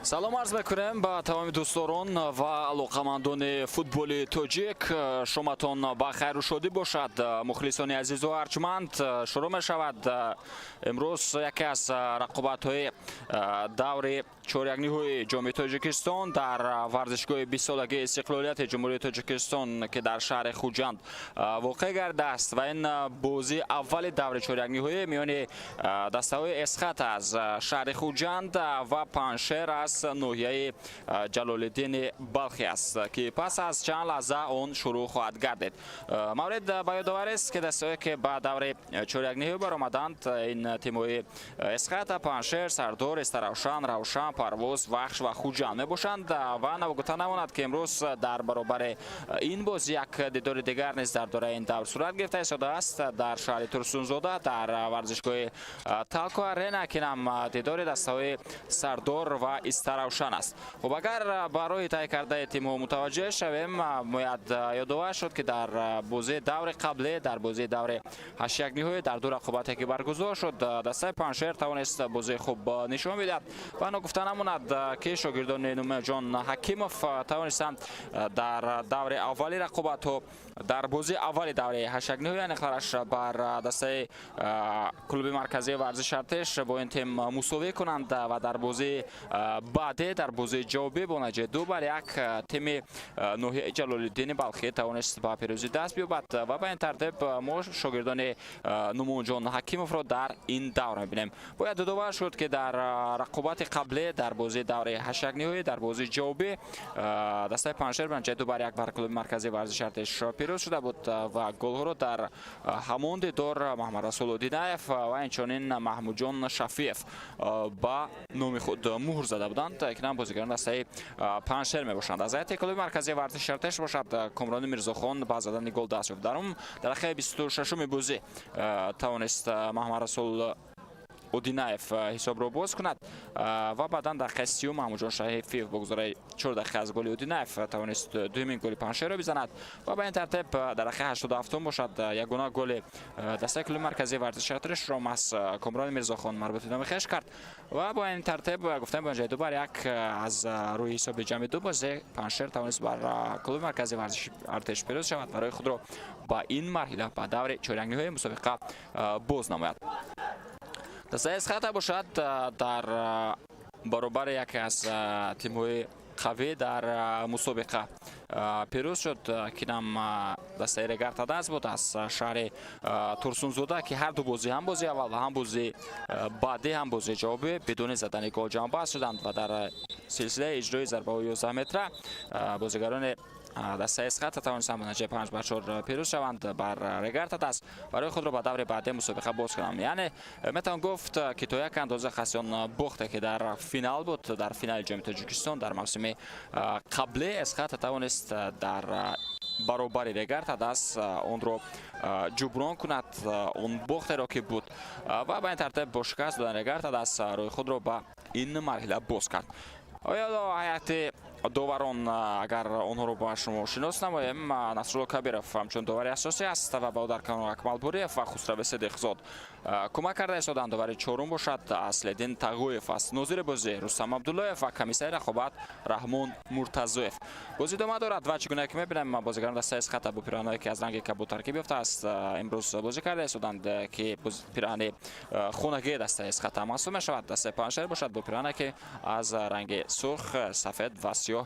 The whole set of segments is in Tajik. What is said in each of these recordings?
Салом арз мекунем ба тамоми дӯстдорон ва алоқамандони футболи тоҷик. Шоматон ба хайру шодӣ бошад, мухлисони азизу арҷманд. Шурӯъ мешавад имрӯз яке аз рақобатҳои даври чорякниҳои Ҷоми Тоҷикистон дар варзишгоҳи 20-солагии истиқлолияти Ҷумҳурии Тоҷикистон, ки дар шаҳри Хуҷанд воқеъ гардааст, ва ин бозии аввали даври чорякниҳоӣ миёни дастаҳои Эсхат аз шаҳри Хуҷанд ва Панҷшер аз ноҳияи Ҷалолиддини Балхӣ аст, ки пас аз чанд лаҳза он шурӯъ хоҳад гардид. Маврид ба ёдоварист, ки дастаҳое, ки ба даври чорякниҳоӣ баромаданд, ин тимҳои Эсхата, Панҷшер, Сардор, Истаравшан, Равшан, Парвоз, Вахш ва Хуҷанд мебошанд. Ва ногуфта намонад, ки имрӯз дар баробари ин боз як дидори дигар низ дар доираи ин давр сурат гирифта истодааст дар шаҳри Турсунзода, дар варзишгоҳи Талко Арена, ки нам дидори дастаҳои Сардор ва Истаравшан аст. Хуб, агар ба роҳи тай кардаи тимҳо мутаваҷҷеҳ шавем, бояд ёдовар шуд, ки дар бозии даври қаблӣ, дар бозии даври ҳашякниҳоӣ, дар ду рақобате, ки баргузор шуд, дастаи Панҷшер тавонист бозии хуб нишон бидиҳад. Ва ногуфта намонад, ки шогирдони Нумаҷон Ҳакимов тавонистанд дар даври аввали рақобатҳо, дар бозии аввали даври ҳашякниҳоӣ, яъне хараш бар дастаи клуби марказии варзиши Артеш, бо ин тим мусовӣ кунанд ва дар бозии баъдӣ, дар бозии ҷавобӣ, бо натиҷаи 2-1 тими ноҳияи Ҷалолиддини Балхӣ тавонист ба пирӯзӣ даст биёбад. Ва ба ин тартиб мо шогирдони Нумонҷон Ҳакимовро дар ин давр мебинем. Бояд ёдовар шуд, ки дар рақобати қаблӣ, дар бозии даври ҳашякниҳоӣ, дар бозии ҷавобӣ дастаи Панҷшер ба натиҷаи 2-1 бар клуби марказии варзиши Артеш пирӯз шуда буд ва голҳоро дар ҳамон дидор Маҳмадрасул Одинаев ва инчунин Маҳмудҷон Шафиев ба номи худ муҳр зада буданд, ки нам бозигарон дастаи Панҷшер мебошанд. Аз ҳайати клуби марказии варзиши Артеш бошад, Комрони Мирзохон ба задани гол даст ёфт. Дар ум дар дақиқаи 26-уми бозӣ тавонист Маҳмадрасул Одинаев ҳисобро боз кунад ва баъдан дақиқаи 30-ум Маҳмудҷон Шафиев бо гузораи 4 дақиқа аз голи Одинаев тавонист дуюмин голи Панҷшерро бизанад. Ва ба ин тартиб дар дақиқаи 87-ум бошад, ягона голи дастаи клуби марказии варзиши Артешро маҳз Комрони Мирзохон марбути номи хеш кард. Ва бо ин тартиб гуфтем, бо натиҷаи 2-1 аз рӯи ҳисоби ҷамъи ду бозӣ Панҷшер тавонист бар клуби марказии варзиши Артеш пирӯз шавад ва роҳи худро ба ин марҳила, ба даври чорякниҳои мусобиқа боз намояд. Дастаи Эсхата бошад, дар баробари яке аз тимҳои қавӣ дар мусобиқа пирӯз шуд, ки нам дастаи Регар-ТадАЗ буд аз шаҳри Турсунзода, ки ҳар ду бозӣ, ҳам бозии аввал ва ҳам бозии баъдӣ, ҳам бозии ҷавобӣ, бидуни задани гол ҷамъбаст шуданд. Ва дар силсилаи иҷрои зарбаҳои 11 метра бозигарони дастаи Эсхата тавонистанд ба натиҷаи 5-4 пирӯз шаванд бар Регар-ТадАЗ, барои худро ба даври баъдии мусобиқа боз кунанд. Яъне метавон гуфт, ки то як андоза қасди он бохте, ки дар финал буд, дар финали Ҷоми Тоҷикистон дар мавсими қаблӣ, Эсхата тавонист дар баробари Регар-ТадАЗ онро ҷуброн кунад, он бохтеро, ки буд. Ва ба ин тартиб бо шикаст додани Регар-ТадАЗ роҳи худро ба ин марҳила боз кард. Оё ҳайати доварон, агар онҳоро ба шумо шинос намоем, Насрулло Кабиров ҳамчун довари асосӣ аст ва ба ӯ дар канор Акмал Буриев ва Хусрави Сидиқзод кӯмак карда истоданд. Довари чорум бошад, Аслиддин Тағоев аст, нозири бозӣ Рустам Абдуллоев ва комиссари рақобат Раҳмон Муртазоев. Бозӣ идома дорад ва чӣ гуна ки мебинем, бозигарон дастаи Эсхата бо пироҳанҳое, ки аз ранги кабуд таркиб ёфтааст, имрӯз бозӣ карда истоданд, ки пироҳани хонагии дастаи Эсхата маҳсуб мешавад. Дастаи Панҷшер бошад, бо пироҳане, ки аз ранги сурх, сафед ва сиёҳ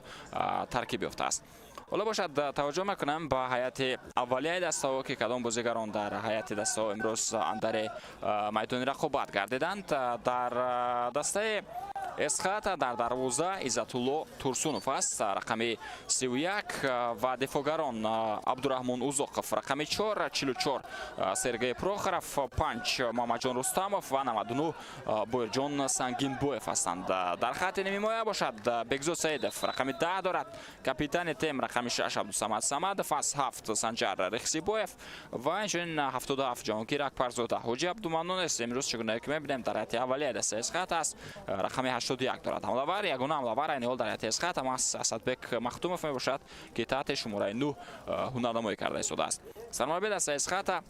таркиб ёфтааст. Ҳоло бошад, таваҷҷӯҳ мекунам ба ҳайати аввалияи дастаҳо, ки кадом бозигарон дар ҳайати дастаҳо имрӯз андари майдони рақобат гардиданд. Дар дастаи Эсхата дар дарвоза Иззатулло Турсунов аст, рақами 31, ва дифоъгарон Абдураҳмон Узоқов, рақами 4, 44 Сергей Прохоров, 5 Муҳаммадҷон Рустамов ва 99 Боирҷон Сангинбоев ҳастанд. Дар хатти нимҳимоя бошад, Бекзод Саидов рақами 10 дорад, капитани тим рақами 6 Абдусамад Самадов аст, 7 Санҷар Рехсибоев ва инчунин 77 Ҷаҳонгир Акбарзода. Ҳоҷи Абдуманнон аст имрӯз, чӣ гуна ки мебинем, дар ҳайати аввалияи дастаи Эсхат аст, рақами 81 дорад. Ҳамлавар, ягона ҳамлавар айни ҳол дар ҳайати Эсхат ҳам Асадбек Махтумов мебошад, ки таҳти шумораи 9 ҳунарнамоӣ карда истодааст. Сармурабби дастаи Эсхата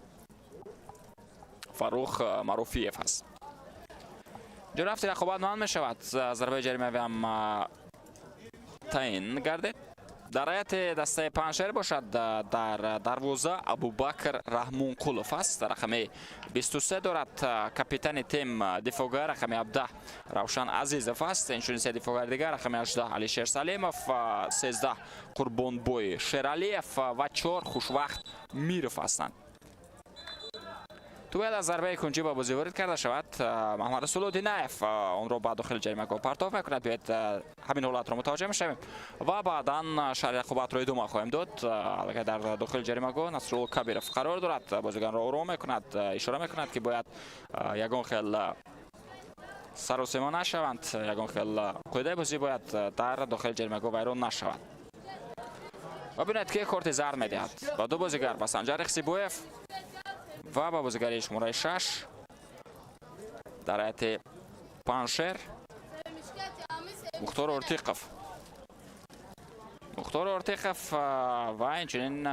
Фаррух Маруфиев аст. Инҷо рафти рақобат манъ мешавад, зарбаи ҷаримавӣ ҳам таъин гардид. Дар ҳайати дастаи Панҷшер бошад, дар дарвоза Абубакр Раҳмонқулов аст, рақами 23 дорад. Капитани тим, дифоъгар рақами 17 Равшан Азизов аст. Инчунин се дифоъгари дигар: рақами 18 Алишер Салимов, 13 Қурбонбой Шералиев ва 4 Хушвақт Миров ҳастанд. Тӯб бояд аз зарбаи кунҷӣ ба бозӣ ворид карда шавад. Маҳмадрасул Одинаев онро ба дохили ҷаримагоҳ партоф мекунад. Биёед, ҳамин ҳолатро мутаваҷҷеҳ мешавем ва баъдан шарҳи рақобатро идома хоҳем дод. Аллакай дар дохили ҷаримагоҳ Насрулло Кабиров қарор дорад, бозиганро ором мекунад, ишора мекунад, ки бояд ягон хел саросема нашаванд, ягон хел қоидаи бозӣ бояд дар дохили ҷаримагоҳ вайрон нашавад. Ва бинед, ки корти зард медиҳад ба ду бозигар: ба Санҷар Ихсибоев ва ба бозигари шумораи 6 дар ҳайати Паншер Мухтор Ортиқов. Мухтор Ортиқов ва инчунин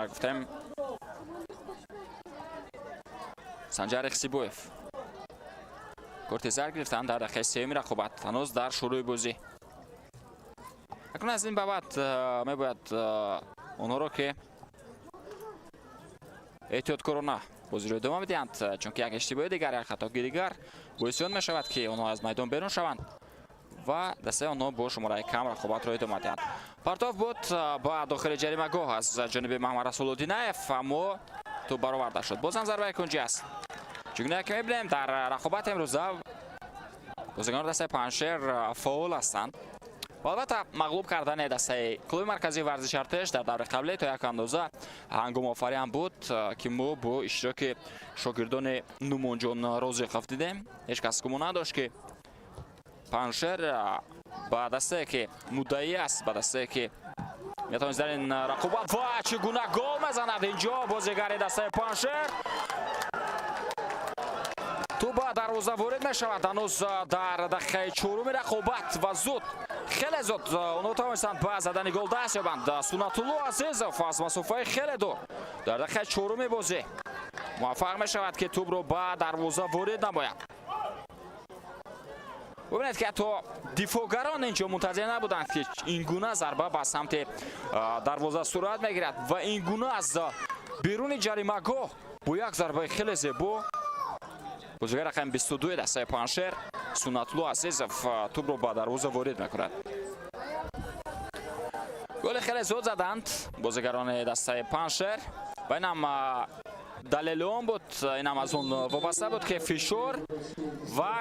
гуфтем, Санҷар Ихсибоев корти зард гирифтанд дар дақиқаи сеюми рақобат, ҳанӯз дар шурӯи бозӣ. Акнун аз ин ба баъд мебояд онҳоро, ки эҳтиёткорона бозиро идома медиҳанд, чунки як иштибоҳи дигар, як хатогии дигар боиси он мешавад, ки онҳо аз майдон берун шаванд ва дастаи онҳо бо шумораи кам рақобатро идома диҳанд. Партоф буд ба дохили ҷаримагоҳ аз ҷониби Маҳмадрасул Одинаев, аммо тӯб бароварда шуд. Бозам зарбаи кунҷӣ аст. Чунки ки мебинем, дар рақобати имрӯза бозигарони дастаи Паншер фаъол ҳастанд ва албатта, мағлуб кардани дастаи клуби марказии варзиши Артеш дар даври қаблӣ то як андоза ҳангомофарӣ ҳам буд, ки мо бо иштироки шогирдони Нумонҷон Розиқов дидем. Ҳеҷ кас гумон надошт, ки Паншер ба дастае, ки муддаӣ аст, ба дастае, ки метавонист дар ин рақобат. Ва чӣ гуна гол мезанад инҷо бозигари дастаи Паншер! Тӯб ба дарвоза ворид мешавад ҳанӯз дар дақиқаи чоруми рақобат ва зуд, хеле зуд онҳо тавонистанд ба задани гол даст ёбанд. Сунатулло Азизов аз масофаи хеле дур дар дақиқаи чоруми бозӣ муваффақ мешавад, ки тӯбро ба дарвоза ворид намояд. Бубинед, ки ҳатто дифоъгарон инҷо мунтазир набуданд, ки ин гуна зарба ба самти дарвоза сурат мегирад ва ин гуна аз беруни ҷаримагоҳ бо як зарбаи хеле зебо бозигар рақами 22 дастаи Паншер Сунатулло Азизов тӯбро ба дарвоза ворид мекунад. Голи хеле зуд заданд бозигарони дастаи Паншер ва инам далели он буд, инам аз он вобаста буд, ки фишор ва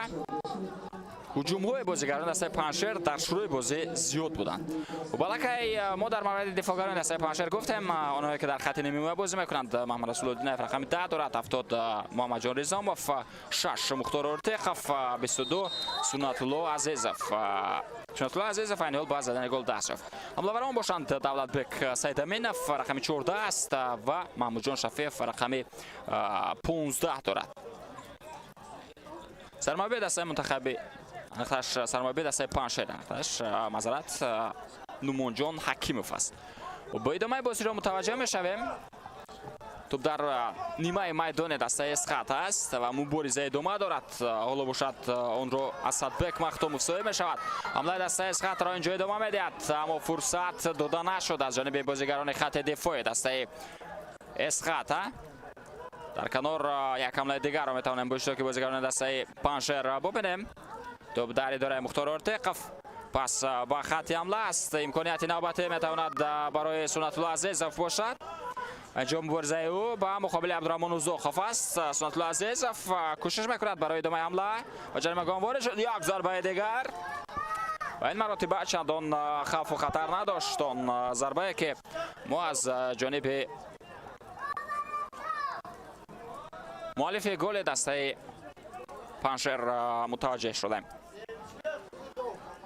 ҳуҷумҳои бозигарони дастаи Паншер дар шурӯи бозӣ зиёд буданд. Балакай мо дар мавриди дифоъгарони дастаи Паншер гуфтем, онҳое ки дар хати нимҳимоя бозӣ мекунанд: Маҳмадрасул Одинаев рақами 10 дорад, 70 Муҳаммадҷон Ризомов, 6 Мухтор Ортеқов, 22 Сунатулло Азизов. Сунатулло Азизов айни ҳол ба задани гол даст ёфт. Ҳамлаварон бошанд: Давлатбек Сайдаминов рақами 14 аст ва Маҳмудҷон Шафиев рақами 15 дорад. Сармураббии дастаи мунтахаби, аниқтараш сармураббии дастаи Паншер, аниқтараш, маъзарат, Нумонҷон Ҳакимов аст. Бо идомаи бозиро мутаваҷҷеҳ мешавем. Тӯб дар нимаи майдони дастаи Эсхат аст ва мубориза идома дорад. Ҳоло бошад, онро Асадбек Махтумов соҳиб мешавад. Ҳамлаи дастаи Эсхатро инҷо идома медиҳад, аммо фурсат дода нашуд аз ҷониби бозигарони хати дифои дастаи Эсхата. Дар канор як ҳамлаи дигарро метавонем бо иштироки бозигарони дастаи Паншер бубинем. Тӯб дар идораи Мухтор Ортеқов, пас ба хати ҳамла аст. Имконияти навбатӣ метавонад барои Сунатулло Азизов бошад. Инҷо муборизаи ӯ ба муқобили Абдураҳмон Узоқов аст. Сунатулло Азизов кӯшиш мекунад барои идомаи ҳамла, ба ҷаримагоҳ ворид шуд. Як зарбаи дигар ва ин маротиба чандон хавфу хатар надошт он зарбае, ки мо аз ҷониби муаллифи голи дастаи Паншер мутаваҷҷеҳ шудем.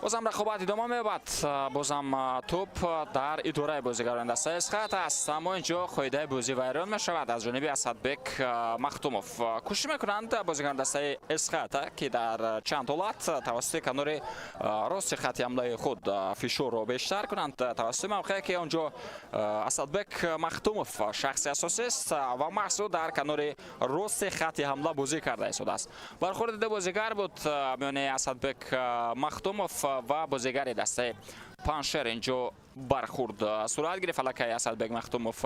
Бозам рақобат идома меёбад. Бозам тӯп дар идораи бозигарони дастаи Эсхата аст, аммо инҷо қоидаи бозӣ вайрон мешавад аз ҷониби Асадбек Махтумов. Кӯшиш мекунанд бозигарони дастаи Эсхата, ки дар чанд ҳолат тавассути канори рости хати ҳамлаи худ фишорро бештар кунанд, тавассути мавқее ки он ҷо Асадбек Махтумов шахси асосист ва маҳз ӯ дар канори рости хати ҳамла бозӣ карда истодааст. Бархӯрди ду бозигар буд миёни Асадбек Махтумов ва бозигари дастаи Паншер. Инҷо бархӯрд сурат гирифт. Аллакай Асадбек Махтумов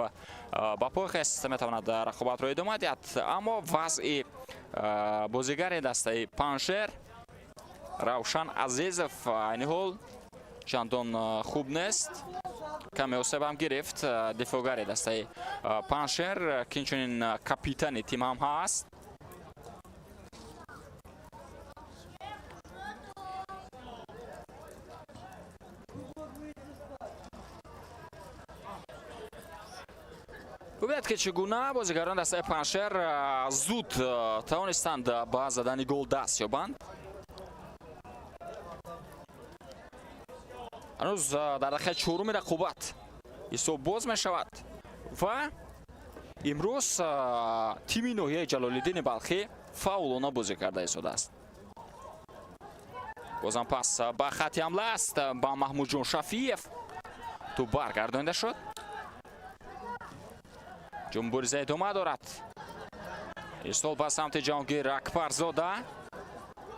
ба пой хест, метавонад рақобатро идома диҳад, аммо вазъи бозигари дастаи Паншер Равшан Азизов айни ҳол чандон хуб нест. Каме осебам гирифт дифоъгари дастаи Паншер, ки инчунин капитани тим ҳам ҳаст. Бубинед, ки чӣ гуна бозигарон дастаи Паншер зуд тавонистанд ба задани гол даст ёбанд. Ҳанӯз дар дақиқаи чоруми рақобат ҳисоб боз мешавад ва имрӯз тими ноҳияи Ҷалолиддини Балхӣ фаъолона бозӣ карда истодааст. Бозам пас ба хати ҳамла аст, ба Маҳмудҷон Шафиев. Тӯп баргардонида шуд. Ҷумбуриза идома дорад. Ирсол ба самти Ҷаҳонгир Акбарзода,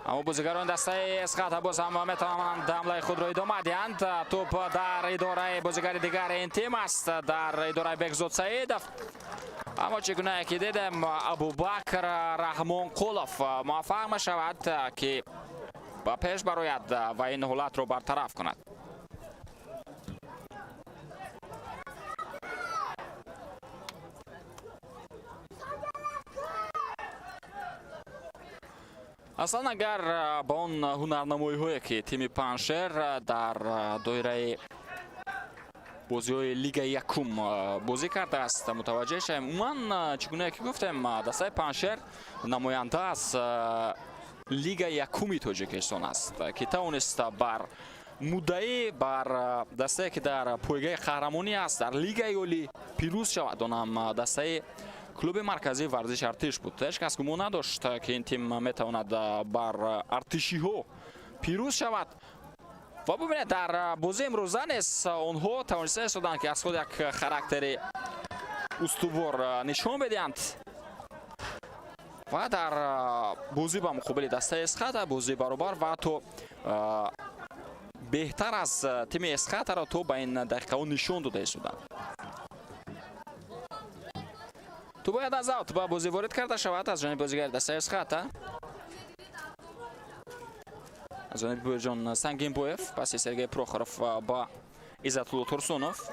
аммо бозигарони дастаи Эсхата боз ҳам метавонанд ҳамлаи худро идома диҳанд. Тӯп дар идораи бозигари дигари ин тим аст, дар идораи Бекзод Саидов, аммо чӣ гунае ки дидем, Абубакр Раҳмонқулов муваффақ мешавад, ки ба пеш барояд ва ин ҳолатро бартараф кунад. Аслан, агар ба он ҳунарнамоиҳое, ки тими Паншер дар доираи бозиҳои Лигаи якум бозӣ кардааст, мутаваҷҷеҳ шавем, умуман, чӣ гунае ки гуфтем, дастаи Паншер намоянда аз Лигаи якуми Тоҷикистон аст, ки тавонист бар муддаӣ бар дастае, ки дар пойгаи қаҳрамонӣ аст дар Лигаи олӣ, пирӯз шавад. Онам дастаи клуби марказии варзиши Артиш буд. Ҳеҷ кас гумон надошт, ки ин тим метавонад бар артишиҳо пирӯз шавад. Ва бубинед, дар бозии имрӯза низ онҳо тавониста истоданд, ки аз худ як характери устувор нишон бидиҳанд ва дар бозӣ ба муқобили дастаи Эсхата бозии баробар ва ҳатто беҳтар аз тими Эсхатаро то ба ин дақиқаҳо нишон дода истоданд. Тӯп бояд аз аут ба бозӣ ворид карда шавад аз ҷониби бозигари дастаи Эсхата, аз ҷониби Боирҷон Сангинбоев. Паси Сергей Прохоров ба Иззатулло Турсунов.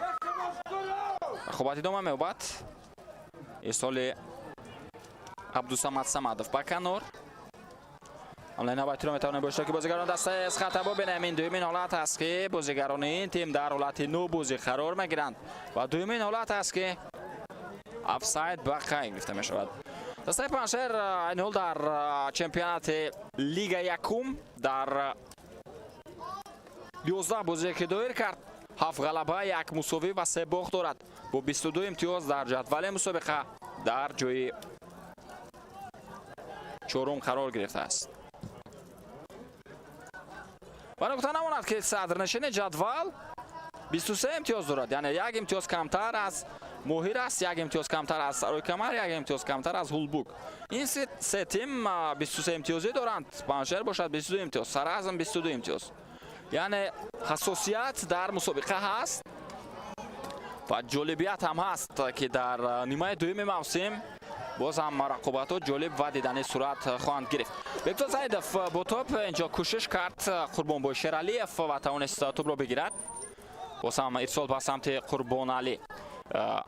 Рақобат идома меёбад. Ирсоли Абдусамад Самадов ба канор. Ҳамлаи навбатиро метавонем бо иштироки бозигарони дастаи Эсхата бубинем. Ин дуюмин ҳолат аст, ки бозигарони ин тим дар ҳолати нобозӣ қарор мегиранд, ва дуюмин ҳолат аст, ки офсайд ба қайд гирифта мешавад. Дастаи Паншер айни ҳол дар чемпионати Лига якум дар 11 бозие, ки доир кард, ҳафт ғалаба, як мусовӣ ва се бохт дорад. Бо 22 имтиёз дар ҷадвали мусобиқа дар ҷои чорум қарор гирифтааст. Ва нукта намонад, ки садрнишини ҷадвал 23 имтиёз дорад, яъне як имтиёз камтар аз Моҳир аст, як имтиёз камтар аз Саройкамар, як имтиёз камтар аз Ҳулбук. Ин се тим 23 имтиёзӣ доранд. Паншер бошад 22 имтиёз, Саразм 22 имтиёз. Яъне ҳассосият дар мусобиқа ҳаст ва ҷолибият ҳам ҳаст, ки дар нимаи дуюми мавсим боз ҳам рақобатҳо ҷолиб ва дидани сурат хоҳанд гирифт. Бекзод Саидов бо топ инҷо кӯшиш кард Қурбонбой Шералиев ва тавонист тӯпро бигирад. Боз ҳам ирсол ба самти Қурбоналӣ,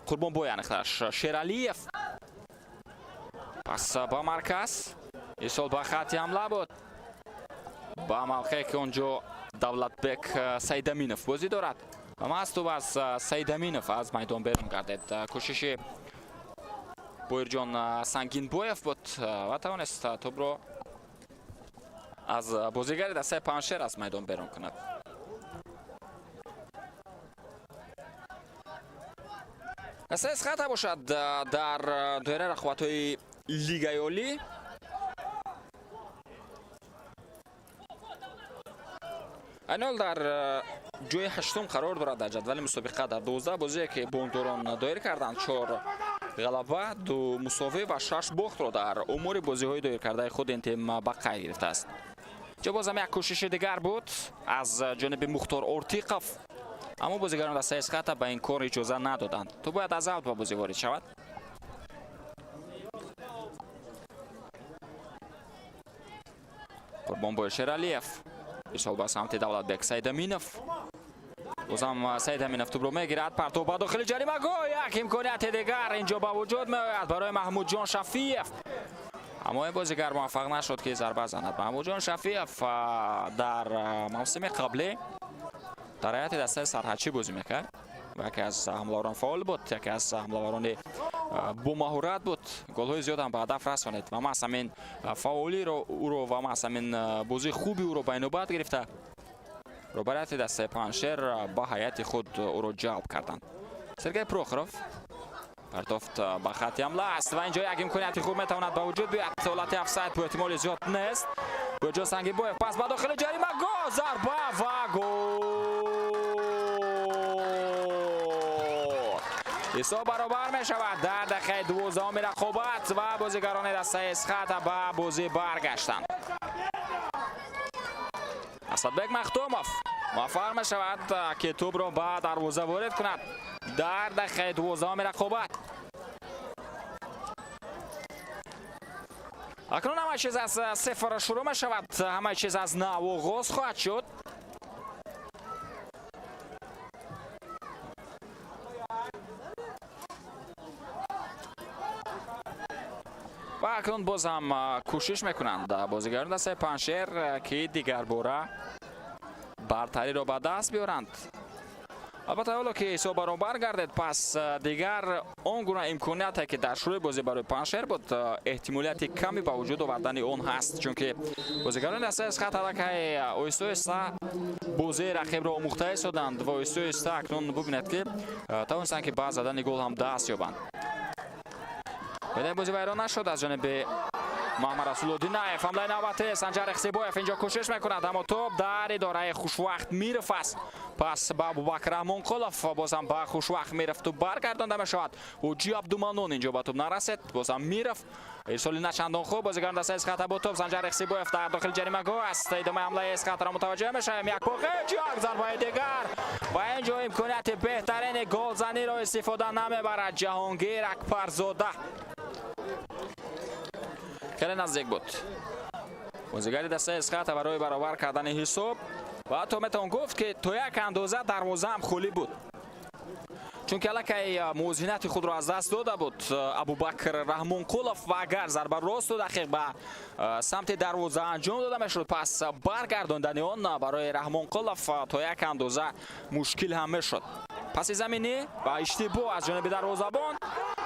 Қурбонбой аниқтараш Шералиев. Пас ба марказ, ирсол ба хати ҳамла буд, ба мавқее ки он ҷо Давлатбек Саидаминов бозӣ дорад, ва маҳз тӯп аз Саидаминов аз майдон берун гардид. Кӯшиши Боирҷон Сангинбоев буд ва тавонист тӯбро аз бозигари дастаи Паншер аз майдон берун кунад. Дастаи Эсхата бошад дар доираи рақобатҳои Лигаи Олӣ айни ҳол дар ҷои ҳаштум қарор дорад дар ҷадвали мусобиқа. Дар 12 бозие ки бонкдорон доир карданд, 4 ғалаба, 2 мусовӣ ва 6 бохтро дар умури бозиҳои доиркардаи худ ин тим ба қайд гирифтааст. Ҷо бозам як кӯшиши дигар буд аз ҷониби Мухтор Ортиқов, аммо бозигарони дастаи Эсхата ба ин кор иҷоза надоданд. Ту бояд аз авт ба бозӣ ворид шавад. Қурбонбой Шералиев ирсол ба самти Давлатбек Сайдаминов. Бозам Сайдаминов тӯбро мегирад, партов ба дохили ҷаримагоҳ. Як имконияти дигар инҷо ба вуҷуд меояд барои Маҳмудҷон Шафиев, аммо ин бозигар муваффақ нашуд ки зарба занад. Маҳмудҷон Шафиев дар мавсими қаблӣ дар ҳайати дастаи Сарҳадчӣ бозӣ мекард ва яке аз ҳамлаварон фаъол буд, яке аз ҳамлаварони бомаҳорат буд, голҳои зиёд ҳам ба ҳадаф расонид ва маҳз ҳамин фаъолиро ӯро ва маҳз ҳамин бозии хуби ӯро ба инобат гирифта роҳбарияти дастаи Панҷшер ба ҳайати худ ӯро ҷалб карданд. Сергей Прохоров партофт ба хатти ҳамла аст ва инҷо як имконияти хуб метавонад ба вуҷуд биёяд. Ҳолати офсайд бо эҳтимоли зиёд нест. Боҷон Сангибоев пас ба дохили ҷаримагоҳ, зарба ва гол. Ҳисоб баробар мешавад дар дақиқаи 12-уми рақобат ва бозигарони дастаи Эсхата ба бозӣ баргаштанд. Асадбек Махтумов муваффақ мешавад ки тӯбро ба дарвоза ворид кунад дар дақиқаи 12-уми рақобат. Акнун ҳама чиз аз сифр шурӯъ мешавад, ҳама чиз аз нав оғоз хоҳад шуд. Ва акнун боз ҳам кӯшиш мекунанд бозигарони дастаи Панҷшер ки дигарбора бартариро ба даст биёранд. Албатта, ҳоло ки ҳисоб баробар гардед, пас дигар он гуна имконияте ки дар шурӯи бозӣ барои Панҷшер буд, эҳтимолияти ками ба вуҷуд овардани он ҳаст, чунки бозигарони дастаи Эсхат аллакай оҳиста оҳиста бозии рақибро омӯхта истоданд ва оҳиста оҳиста акнун бубинед ки тавонистанд ки ба задани гол ҳам даст ёбанд. Бедаи бозӣ вайрон нашуд аз ҷониби Муҳаммад Расулов Динаев. Ҳамлаи навбатӣ Санҷар Ихсибоев инҷо кӯшиш мекунад, аммо тӯб дар идораи Хушвақт Миров аст. Пас ба Абубакр Раҳмонқулов, бозам ба Хушвақт Миров тӯб баргардонда мешавад. Ҳуҷи Абдуманон инҷо ба тӯб нарасед. Бозам Миров ирсоли начандон хуб бозигарон дастаи Эсхата бо тӯб. Санҷар Ихсибоев дар дохили ҷаримагоҳ аст. Идомаи ҳамлаи Эсхатаро мутаваҷҷеҳ мешавем. Як боқи як зарбаи дигар ва инҷо имконияти беҳтарини голзаниро истифода намебарад Ҷаҳонгир Акбарзода. Хеле наздик буд бозигари дастаи Эсхата барои баробар кардани ҳисоб ва ҳатто метавон гуфт ки то як андоза дарвоза ҳам холӣ буд, чунки аллакай мувозинати худро аз даст дода буд Абубакр Раҳмонқулов ва агар зарба росту дақиқ ба самти дарвоза анҷом дода мешуд, пас баргардондани он барои Раҳмонқулов то як андоза мушкил ҳам мешуд. Паси заминӣ ва иштибоҳ аз ҷониби дарвозабон,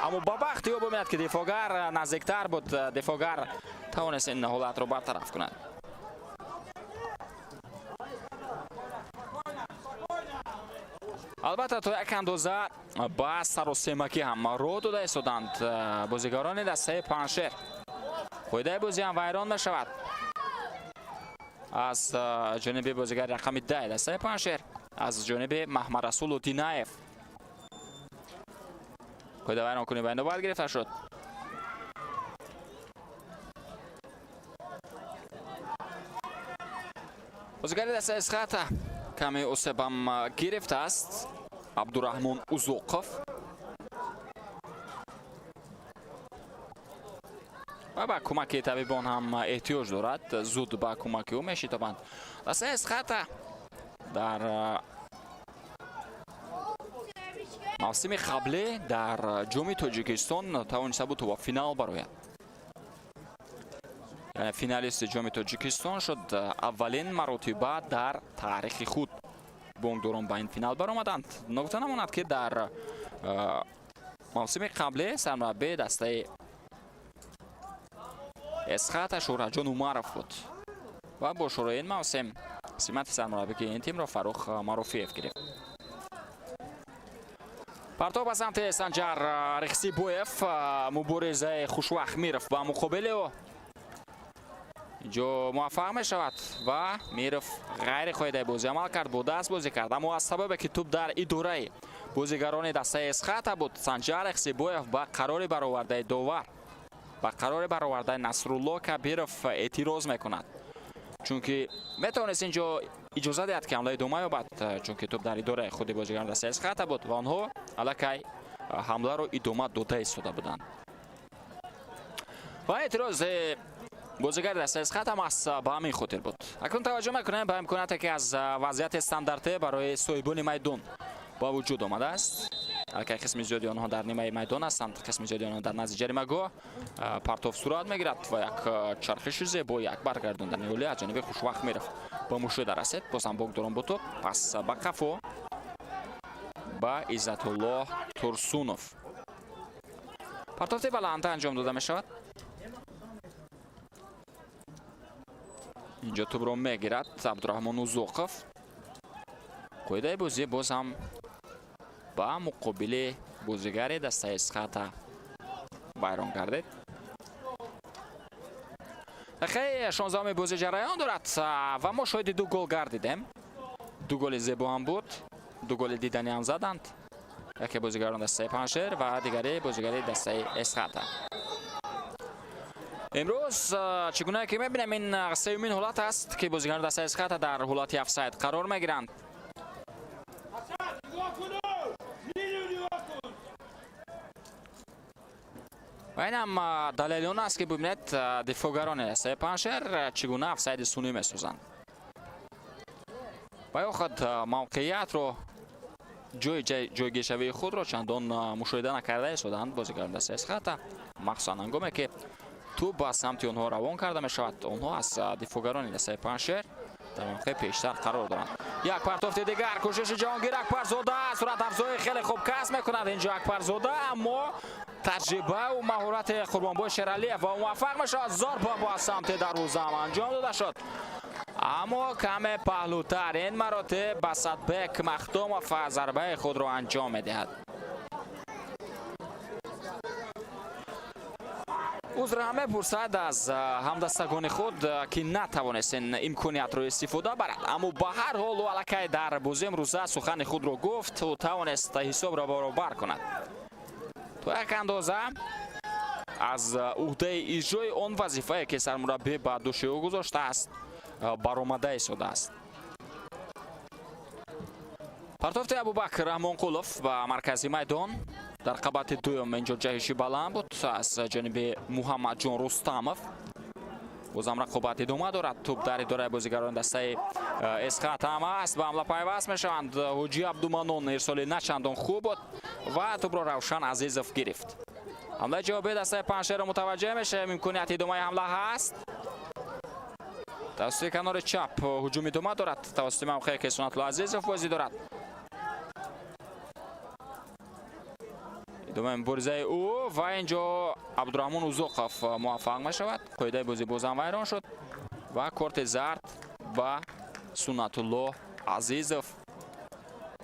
аммо ба бахти ӯ бубинад ки дифоъгар наздиктар буд, дифоъгар тавонист ин ҳолатро бартараф кунад. Албатта, то як андоза ба саросемакӣ ҳам роҳ дода истоданд бозигарони дастаи Панҷшер. Қоидаи бозӣ ҳам вайрон мешавад аз ҷониби бозигари рақами 10 дастаи Панҷшер, аз ҷониби Маҳмадрасулу Динаев. Қоида вайронкунӣ ба инобат гирифта шуд. Бозигари дастаи Эсхата каме осебам гирифтааст Абдураҳмон Узоқов ва ба кӯмаки табибон ҳам эҳтиёҷ дорад, зуд ба кӯмаки ӯ мешитобанд. Дастаи Эсхата дар мавсими қаблӣ дар ҷоми Тоҷикистон тавониста буд то ба финал барояд. Яъне финалисти ҷоми Тоҷикистон шуд. Аввалин маротиба дар таърихи худ бонкдорон ба ин финал баромаданд. Ногуфта намонад ки дар мавсими қаблӣ сармураббии дастаи Эсхата Шӯҳратҷон Умаров буд ва бо шурӯи ин мавсим симати сармураббии ин тимро Фаррух Маруфиев гирифт. Партов ба самти Санҷар Рехсибоев, муборизаи Хушвақт Миров ба муқобили ӯ инҷо муваффақ мешавад ва Миров ғайриқоидаи бозӣ амал кард, бо даст бозӣ кард, аммо аз сабабе ки тӯб дар идораи бозигарони дастаи Эсхата буд, Санҷар Рехсибоев ба қарори баровардаи довар, ба қарори баровардаи Насрулло Кабиров эътироз мекунад, чунки метавонист инҷо иҷоза диҳад, ки ҳамла идома ёбад, чунки тӯб дар идораи худи бозигарони дастаи Эсхата буд ва онҳо аллакай ҳамларо идома дода истода буданд. Ва эътирози бозигари дастаи Эсхата маҳз ба ҳамин хотир буд. Акнун таваҷҷӯҳ мекунем ба имконияте, ки аз вазъияти стандартӣ барои соҳибони майдон ба вуҷуд омадааст. Аллакай қисми зиёди онҳо дар нимаи майдон ҳастанд, қисми зиёди онҳо дар назди ҷаримагоҳ. Партов сурат мегирад ва як чархиши зебо, як баргардондани олӣ аз ҷониби Хушвақт Миров ба мушоҳида расид. Бозам бокдорон бо тӯб, пас ба қафо ба Иззатуллоҳ Турсунов. Партофти баланд анҷом дода мешавад. Инҷо тӯбро мегирад Абдураҳмон Узоқов. Қоидаи бозӣ боз ҳам ба муқобили бозигари дастаи Эсхата вайрон гардид. Дақиқаи 16-уми бозӣ ҷараён дорад ва мо шоҳиди ду гол гардидем. Ду голи зебо ҳам буд, ду голи диданӣ ҳам заданд. Яке бозигарон дастаи Панҷшер ва дигаре бозигари дастаи Эсхата. Имрӯз чӣ гуна ки мебинем, ин сеюмин ҳолат аст, ки бозигарони дастаи Эсхата дар ҳолати офсайд қарор мегиранд. Ва инам далели он аст, ки бибинед, дифоъгарони дастаи Панҷшер чӣ гуна офсайди сунъӣ месозанд ва ё худ мавқеиятро, ҷойгиршавии худро чандон мушоҳида накарда истоданд бозигарони дастаи Эсхата, махсусан ҳангоме ки тӯб ба самти онҳо равон карда мешавад, онҳо аз дифоъгарони дастаи Панҷшер дар мавқеи пештар қарор доранд. Як партофти дигар, кӯшиши Ҷаҳонгир Акбарзода, суратафзои хеле хуб касб мекунад инҷо Акбарзода, аммо таҷрибаву маҳорати Қурбонбой Шералиев ва муваффақ мешавад. Зарба ба самти дарвозаам анҷом дода шуд, аммо каме паҳлӯтар. Ин маротиб Асадбек Махдумов зарбаи худро анҷом медиҳад. Узр ҳам мепурсад аз ҳамдастагони худ, ки натавонист ин имкониятро истифода барад, аммо ба ҳар ҳол ӯ аллакай дар бозии имрӯза сухани худро гуфт, ӯ тавонист ҳисобро баробар кунад. То як андоза аз уҳдаи иҷрои он вазифае, ки сармураббӣ ба дӯши ӯ гузоштааст, баромада истодааст. Партофти Абубакр Раҳмонқулов ба маркази майдон. Дар қабати дуюм инҷо ҷаҳиши баланд буд аз ҷониби Муҳаммадҷон Рустамов. Бозам рақобат идома дорад. Тӯб дар идораи бозигарони дастаи Эсхата ҳам аст, ба ҳамла пайваст мешаванд. Ҳоҷи Абдуманон, ирсоли начандон хуб буд ва тӯбро Равшан Азизов гирифт. Ҳамлаи ҷавобии дастаи Панҷшерро мутаваҷҷеҳ мешавем. Имконияти идомаи ҳамла ҳаст. Тавассути канори чап ҳуҷум идома дорад, тавассути мавқее ки Сунатулло Азизов бозӣ дорад. Идомаи муборизаи ӯ ва инҷо Абдураҳмон Узоқов муваффақ мешавад. Қоидаи бозӣ бозам вайрон шуд ва корти зард ба Сунатулло Азизов,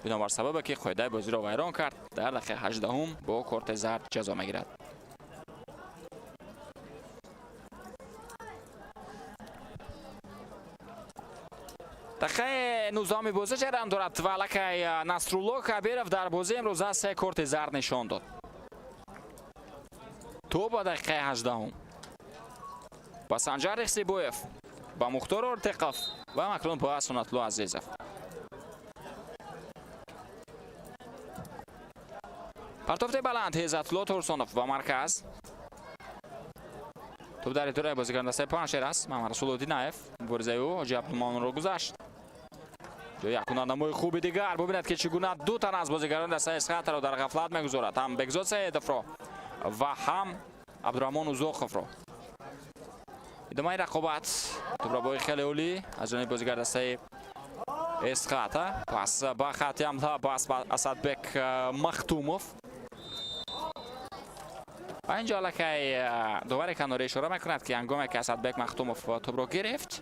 бинобар сабабе ки қоидаи бозиро вайрон кард, дар дақиқаи 18-ум бо корти зард ҷазо мегирад. Дақиқаи 19-уми бозӣ ҷараён дорад ва аллакай Насрулло Кабиров дар бозии имрӯза се корти зард нишон дод то ба дақиқаи 18-ум: ба Санҷар Рехсибоев, ба Мухтор Ортиқов ва акнун ба Сунатулло Азизов. Партофти баланд Иззатулло Турсунов ба марказ. Тӯб дар идораи бозигарони дастаи Панҷшер аст. Мамадрасул Одинаев, муборизаи ӯ Ҳоҷи Абдуманонро гузашт. Ҷои як ҳунарнамои хуби дигар. Бубинед, ки чӣ гуна ду тан аз бозигарони дастаи Эсхатаро дар ғафлат мегузорад, ҳам Бекзод Саидовро ва ҳам Абдураҳмон Узоқовро. Идомаи рақобат, тӯбрабои хеле олӣ аз ҷониби бозигари дастаи Эсхата. Пас ба хати ҳамла ба Асадбек Махтумов. Ва инҷо аллакай довари канорӣ ишора мекунад, ки ҳангоме ки Асадбек Махтумов тӯбро гирифт,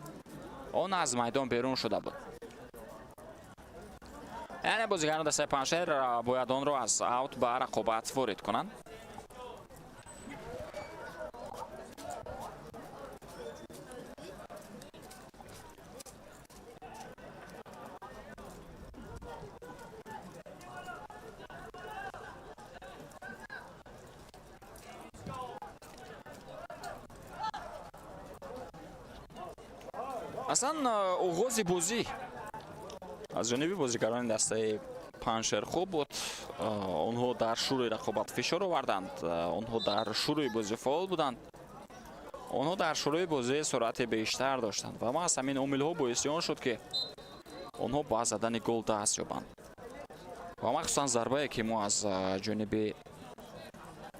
он аз майдон берун шуда буд. Яъне бозигарони дастаи Панҷшер бояд онро аз аут ба рақобат ворид кунанд. Аслан оғози бозӣ аз ҷониби бозигарони дастаи Панҷшер хуб буд. Онҳо дар шурӯи рақобат фишор оварданд, онҳо дар шурӯи бозӣ фаъол буданд, онҳо дар шурӯи бозӣ суръати бештар доштанд ва маҳз ҳамин омилҳо боиси он шуд, ки онҳо ба задани гол даст ёбанд. Ва махсусан зарбае, ки мо аз ҷониби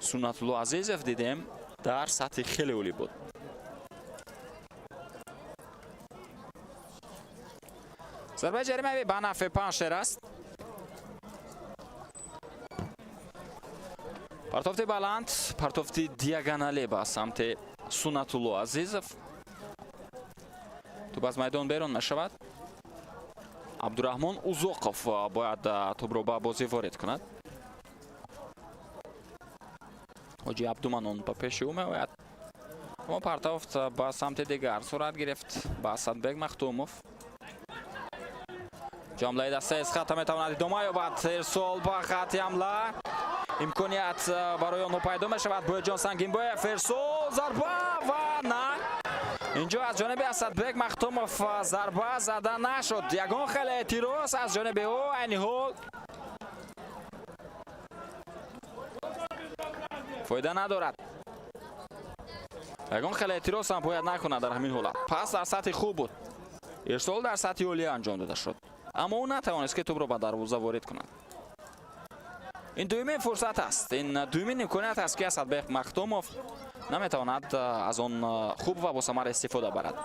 Суннатулло Азизов дидем, дар сатҳи хеле олӣ буд. Зарбаи ҷаримавӣ ба нафъи Панҷшер аст. Партофти баланд, партофти диагоналӣ ба самти Суннатулло Азизов. Тӯб аз майдон берун мешавад. Абдураҳмон Узоқов бояд тӯбро ба бозӣ ворид кунад. Ҳоҷи Абдуманон ба пеши ӯ меояд. Аммо партофт ба самти дигар сурат гирифт, ба Асадбек Махтумов. Ҷамлаи дастаи Эсхата метавонад идома ёбад. Ирсол ба хати ҳамла. Имконият барои онҳо пайдо мешавад. Бояджон Сангинбоев, ирсол, зарба ва на. Инҷо аз ҷониби Асадбек Махтумов зарба зада нашуд. Ягон хеле эътироз аз ҷониби ӯ айни ҳол фоида надорад. Ягон хеле эътироз ҳам бояд накунад дар ҳамин ҳолат. Пас дар сатҳи хуб буд. Ирсол дар сатҳи олия анҷом дода шуд. Аммо ӯ натавонист, ки тӯбро ба дарвоза ворид кунад. Ин дуюмин фурсат аст, ин дуюмин имконият аст, ки Асадбек Махтумов наметавонад аз он хуб ва босамар истифода барад.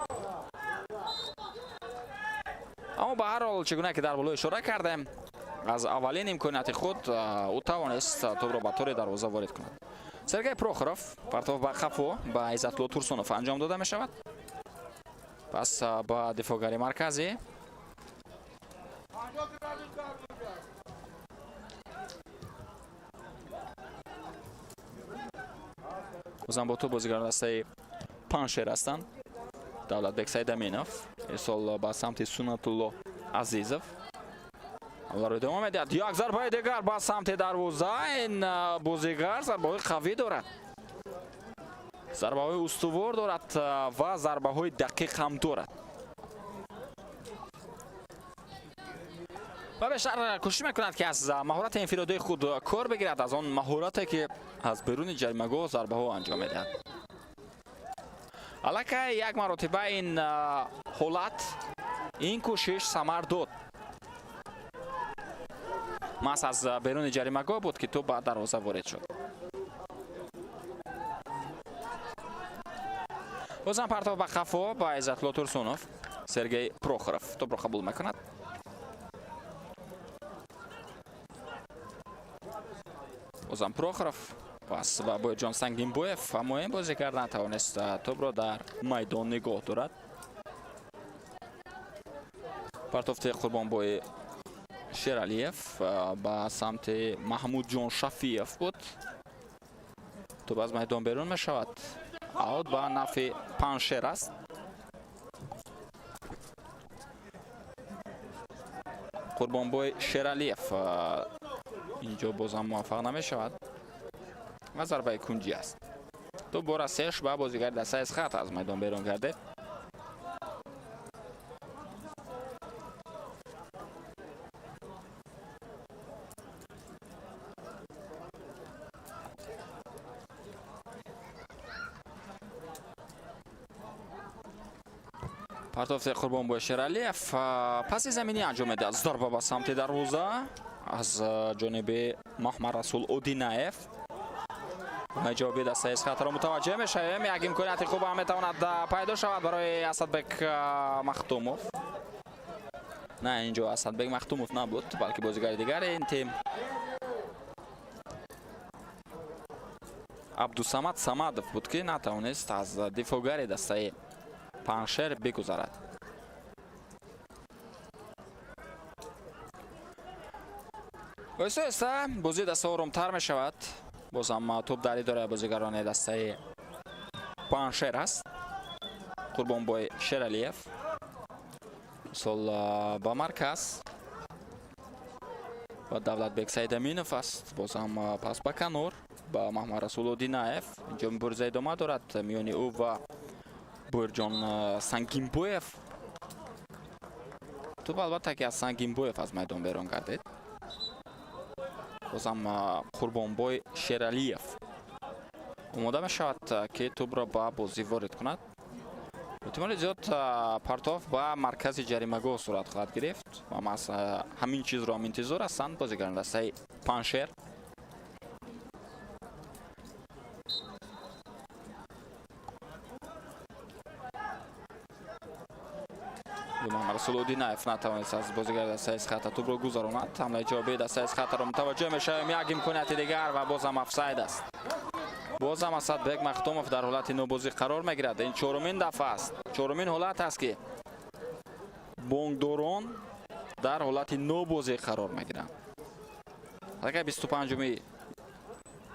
Аммо ба ҳар ҳол, чӣ гуна ки дар боло ишора кардем, аз аввалин имконияти худ ӯ тавонист тӯбро ба тори дарвоза ворид кунад. Сергей Прохоров, партов ба қафо ба Иззатулло Турсунов анҷом дода мешавад. Пас ба дифоъгари марказӣ. Бозам бо тӯб бозигарони дастаи Панҷшер ҳастанд. Давлатбек Сайдаминов ирсол ба самти Суннатулло Азизов. Ҳамларо идома медиҳад. Як зарбаи дигар ба самти дарвоза. Ин бозигар зарбаҳои қавӣ дорад, зарбаҳои устувор дорад ва зарбаҳои дақиқ ҳам дорад. Ва бештар кӯшиш мекунад, ки аз маҳорати инфиродии худ кор бигирад, аз он маҳорате, ки аз беруни ҷаримагоҳ зарбаҳо анҷом медиҳад. Аллакай як маротиба ин ҳолат, ин кӯшиш самар дод. Маҳз аз беруни ҷаримагоҳ буд, ки тӯб ба дарвоза ворид шуд. Бозам партов ба қафо ба Иззатулло Турсунов. Сергей Прохоров тӯбро қабул мекунад. Бозам Прохоров, пас ба Бояджон Сангинбоев, аммо ин бозигар натавонист тӯбро дар майдон нигоҳ дорад. Партофти Қурбонбои Шералиев ба самти Маҳмудҷон Шафиев буд. Тӯб аз майдон берун мешавад. Аут ба нафъи Панҷшер аст. Қурбонбой Шералиев инҷо бозам муваффақ намешавад ва зарбаи кунҷӣ аст. Тӯб бора сеш ба бозигари дастаи Эсхат аз майдон берун гардид. Партофти Қурбонбой Шералиев паси заминӣ анҷом медиҳад. Зарба ба самти дарвоза аз ҷониби Маҳмад Расул Одинаев. Ҷавоби дастаи Эсхатро мутаваҷҷеҳ мешавем. Як имконияти хуб ҳам метавонад пайдо шавад барои Асадбек Махтумов. На, инҷо Асадбек Махтумов набуд, балки бозигари дигари ин тим Абдусамад Самадов буд, ки натавонист аз дифоъгари дастаи Панҷшер бигузарад. Оҳиста оҳиста бозии даста оромтар мешавад. Боз ҳам тӯб дар идораи бозигарони дастаи Паншер аст. Қурбонбой Шералиев мисол ба марказ ба Давлатбек Саидаминов аст. Боз ҳам пас ба канор ба Маҳмадрасул Одинаев. Инҷо мубориза идома дорад миёни ӯ ва Боирҷон Сангинбоев. Тӯб албатта ки аз Сангинбоев аз майдон берун гардид. Боз ҳам Қурбонбой Шералиев омода мешавад, ки тӯбро ба бозӣ ворид кунад. Эҳтимоли зиёд партов ба маркази ҷаримагоҳ сурат хоҳад гирифт ва маҳз ҳамин чизро ҳам интизор ҳастанд бозигарони дастаи Паншер. Расул Одинаев натавонист аз бозигари дастаи Эсхата тӯбро гузаронад. Ҳамлаи ҷавобии дастаи Эсхатаро мутаваҷҷӯҳ мешавем. Як имконияти дигар ва боз ҳам офсайд аст. Боз ҳам Асадбек Махтумов дар ҳолати нобозӣ қарор мегирад. Ин чорумин дафъа аст. Чорумин ҳолат аст, ки бонкдорон дар ҳолати нобозӣ қарор мегиранд. Аллакай 25-уми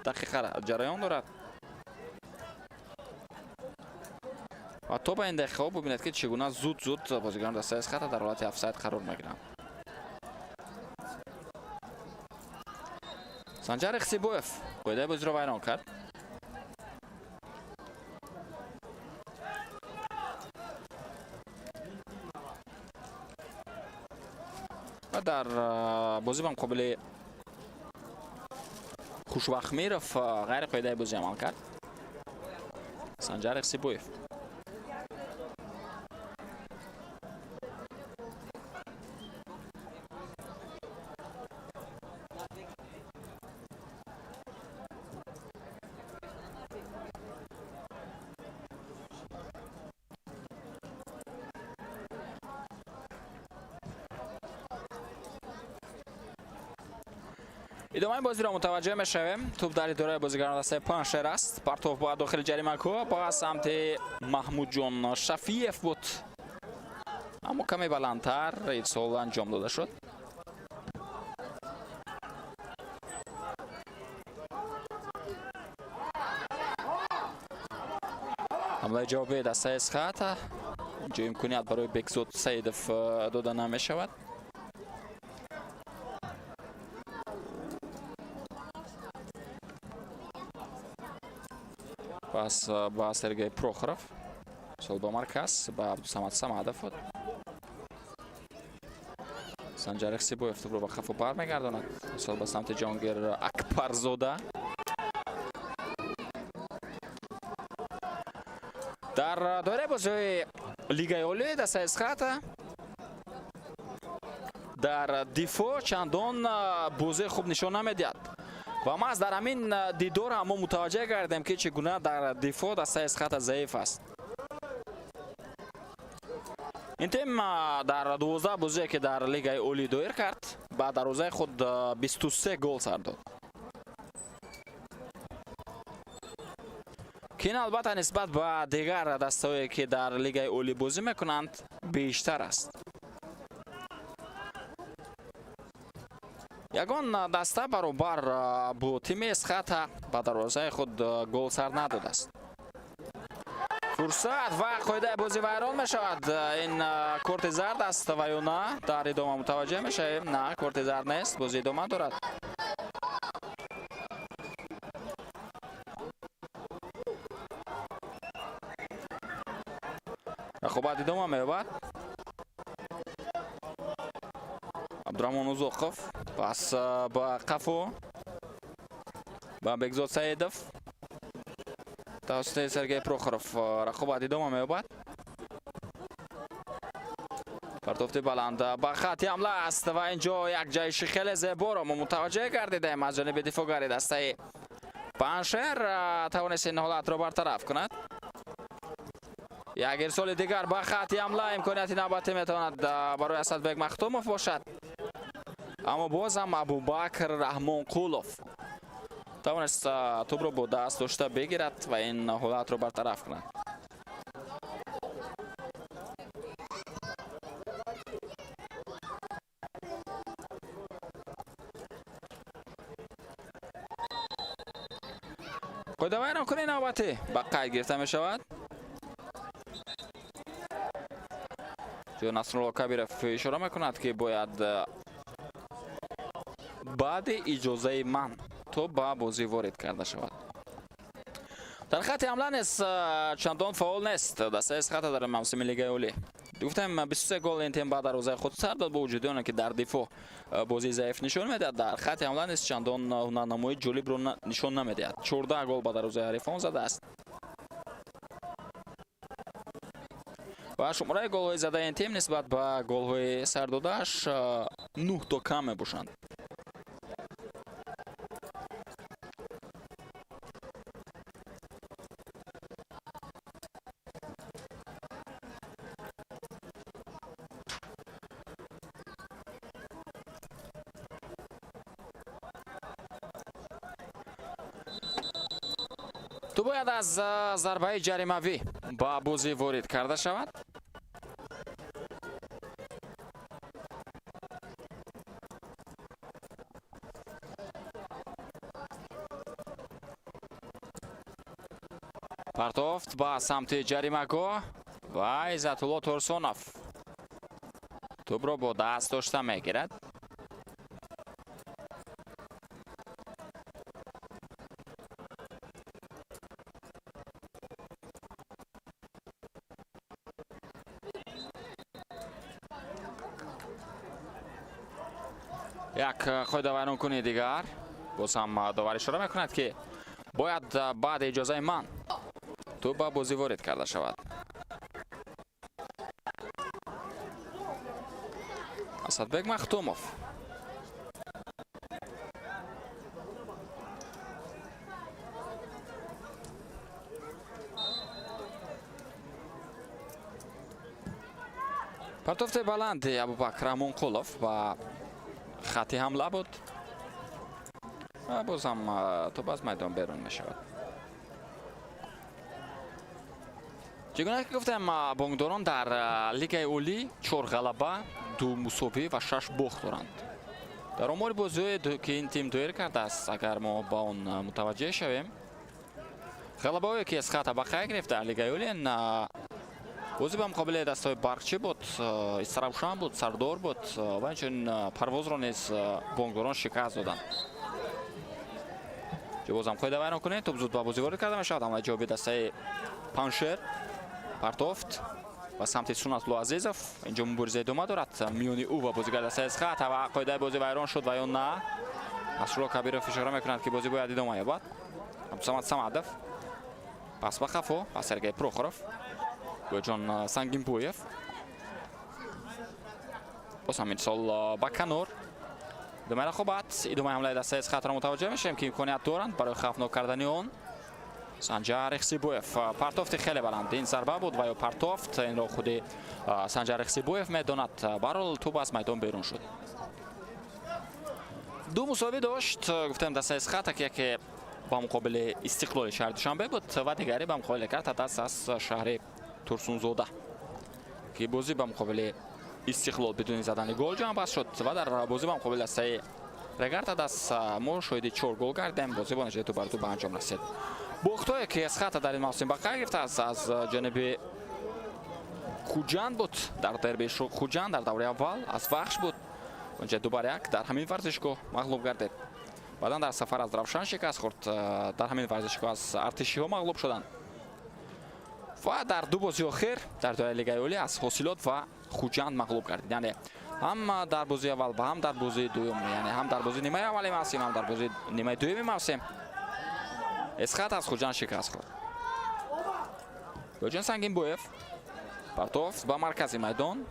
дақиқа ҷараён дорад. Ва то ба ин дақиқаҳо бубинед, ки чӣ гуна зуд-зуд бозигарон дастаи Эсхата дар ҳолати офсайд қарор мегиранд. Санҷар Ихсибоев қоидаи бозиро вайрон кард. Ва дар бозӣ ба муқобили Хушвахмиров ғайри қоидаи бозӣ амал кард. Санҷар Ихсибоев. Идомаи бозиро мутаваҷҷӯҳ мешавем. Тӯб дар идораи бозигарон дастаи Паншер аст. Партов ба дохили ҷаримагоҳ ба самти Маҳмудҷон Шафиев буд, аммо каме баландтар ирсол анҷом дода шуд. Ҳамлаи ҷавобии дастаи Эсхата. Инҷо имконият барои Бекзод Саидов дода намешавад. Пас ба Сергей Прохоров, сол ба марказ ба Абдусамад Самадов буд. Санҷар Ихсибоев тӯбро ба хафо бармегардонад. Сол ба самти Ҷонгир Акбарзода. Дар доираи бозиҳои Лигаи Олӣ дастаи Эсхата дар дифоъ чандон бозии хуб нишон намедиҳад. Ва маҳз дар ҳамин дидор ҳам мо мутаваҷҷеҳ гардем, ки чӣ гуна дар дифоъ дастаи Эсхата заиф аст. Ин тим дар 12 бозие, ки дар Лигаи Олӣ доир кард, ба дарвозаи худ 23 гол сар дод, ки ин албатта нисбат ба дигар дастаҳое, ки дар Лигаи Олӣ бозӣ мекунанд, бештар аст. Ягон даста баробар бо тими Эсхата ба дарвозаи худ гол сар надодааст. Фурсат ва қоидаи бозӣ вайрон мешавад. Ин корти зард аст ва ё на, дар идома мутаваҷҷеҳ мешавем. На, корти зард нест, бозӣ идома дорад. Рақобат идома меёбад. Абдураҳмон Узоқов пас ба қафо ба Бекзод Саидов тавассути Сергей Прохоров рақобат идома меёбад. Партофти баланд ба хатти ҳамла аст ва инҷо як ҷаҳиши хеле зеборо мо мутаваҷҷеҳ гардидаем аз ҷониби дифоъгари дастаи Паншер, тавонист ин ҳолатро бартараф кунад. Як ирсоли дигар ба хатти ҳамла, имконияти навбатӣ метавонад барои Асадбек Махтумов бошад, аммо боз ҳам Абубакр Раҳмонқулов тавонист тӯбро бо даст дошта бигирад ва ин ҳолатро бартараф кунад. Қоидавайронкунии навбатӣ ба қайд гирифта мешавад. Насрулло Кабиров ишора мекунад, ки бояд баъди иҷозаи ман то ба бозӣ ворид карда шавад. Дар хатти ҳамла низ чандон фаъол нест дастаи Эсхата дар мавсими Лигаи Олӣ. Гуфтем, 23 гол ин тим ба дарвозаи худ сар дод. Бо вуҷуди оне ки дар дифоъ бозии заиф нишон медиҳад, дар хатти ҳамла низ чандон ҳунарнамоии ҷолибро нишон намедиҳад. 14 гол ба дарвозаи ҳарифон задааст ва шумораи голҳои задаи ин тим нисбат ба голҳои сардодааш 9 то кам мебошанд. Ту бояд аз зарбаи ҷаримавӣ ба бозӣ ворид карда шавад. Партофт ба самти ҷаримагоҳ ва Иззатулло Турсунов тӯбро бо даст дошта мегирад. Як қоидавайронкунии дигар, боз ҳам довар ишора мекунад, ки бояд баъди иҷозаи ман тӯб ба бозӣ ворид карда шавад. Асадбек Махтумов партофти баланди Абубакр Амонқулов ба хатти ҳамла буд ва боз ҳам тӯб аз майдон берун мешавад. Чӣ гуна ки гуфтем, бонкдорон дар Лигаи Олӣ 4 ғалаба, 2 мусовӣ ва 6 бохт доранд. Дар омори бозиҳое, ки ин тим доир кардааст, агар мо ба он мутаваҷҷеҳ шавем, ғалабаҳое ки Эсхата ба қайд гирифт дар Лигаи Олӣ, бозӣ ба муқобили дастаҳои Барқчӣ буд, Истаравшан буд, Сардор буд ва инчунин Парвозро низ бонкдорон шикаст доданд. Ҷо бозам қоида вайрон кунед, тӯб зуд ба бозӣ ворид карда мешавад. Ҳамлаи ҷавоби дастаи Паншер, партофт ба самти Сунатулло Азизов. Инҷо мубориза идома дорад миёни ӯ ва бозигари дастаи Эсхата ва қоидаи бозӣ вайрон шуд ва ё на. Насрулло Кабиров ишора мекунад, ки бозӣ бояд идома ёбад. Абдусамад Самадов пас ба қафо ба Сергей Прохоров, Гӯҷон Сангинбоев, боз ҳам ирсол ба канор. Идомаи рақобат, идомаи ҳамлаи дастаи Эсхатаро мутаваҷҷеҳ мешавем, ки имконият доранд барои хавфнок кардани он. Санҷар Ихсибоев, партофти хеле баланд. Ин зарба буд ва ё партофт, инро худи Санҷар Ихсибоев медонад. Барҳол тӯб аз майдон берун шуд. Ду мусовӣ дошт, гуфтем, дастаи Эсхата, ки яке ба муқобили Истиқлоли шаҳри Душанбе буд ва дигаре ба муқобили Картатас аз шаҳри Турсунзода, ки бозӣ ба муқобили Истиқлол бидуни задани гол ҷамъбаст шуд ва дар бозӣ ба муқобили дастаи Регартадас мо шоҳиди 4 гол гардем. Бозӣ бо натиҷаи 2 бар 2 ба анҷом расид. Бохтое ки Эсхата дар ин мавсим ба қайд гирифтааст, аз ҷониби Хуҷанд буд дар дерби Хуҷанд дар давраи аввал, аз Вахш буд, онҷа 2 бар 1 дар ҳамин варзишгоҳ мағлуб гардид. Баъдан дар сафар аз Равшан шикаст хӯрд, дар ҳамин варзишгоҳ аз артишиҳо мағлуб шуданд ва дар ду бозии охир дар доираи Лигаи Олӣ аз Ҳосилот ва Хуҷанд мағлуб гардид. Яъне ҳам дар бозии аввал ва ҳам дар бозии дуюм, яъне ҳам дар бозии нимаи аввали мавсим, ҳам дар бозии нимаи дуюми мавсим Эсхат аз Хуҷанд шикаст хӯрд. Ёҷон Сангинбоев партофт ба маркази майдон,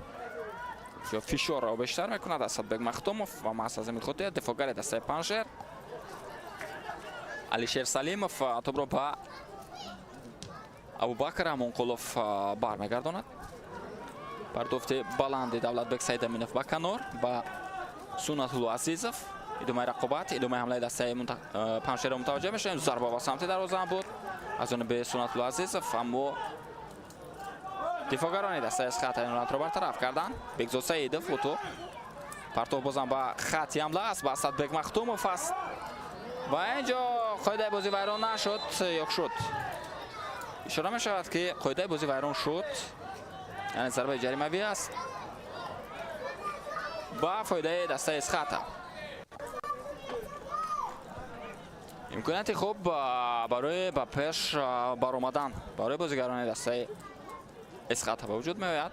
ё фишорро бештар мекунад Асадбек Махтумов ва маҳз аз ҳамин хотир дифоъгари дастаи Паншер Алишер Салимов тӯбро ба Абубакр Амонқулов бармегардонад. Партофти баланди Давлатбек Саидаминов ба канор ба Сунатулло Азизов. Идомаи рақобат, идомаи ҳамлаи дастаи Паншерро мутаваҷҷеҳ мешавем. Зарба ба самти дарвоза буд аз ҷониби Сунатулло Азизов, аммо дифоъгарони дастаи Эсхата ин ҳолатро бартараф карданд. Бекзод Саидов утӯ партоф бозам ба хати ҳамла аст, ба Асадбек Махтумов аст ва инҷо Қоидаи бозӣ вайрон нашуд ё шуд? Ишора мешавад, ки қоидаи бозӣ вайрон шуд, яъне зарбаи ҷаримавӣ аст ба фоидаи дастаи Эсхата. Имконияти хуб барои ба пеш баромадан барои бозигарони дастаи Эсхата ба вуҷуд меояд.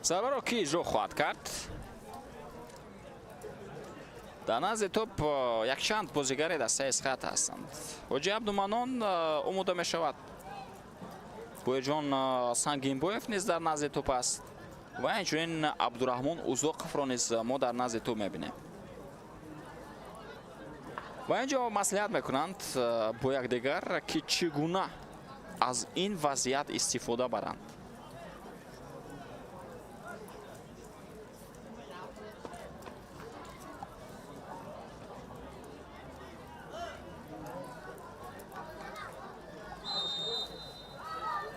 Зарбаро кӣ иҷро хоҳад кард? Дар назди топ якчанд бозигари дастаи Эсхата ҳастанд. Ҳоҷи Абдуманон омода мешавад, Боирҷон Сангинбоев низ дар назди топ аст ва инчунин Абдураҳмон Узоқовро низ мо дар назди топ мебинем. Ва ин ҷо маслиҳат мекунанд бо якдигар, ки чӣ гуна аз ин вазъият истифода баранд.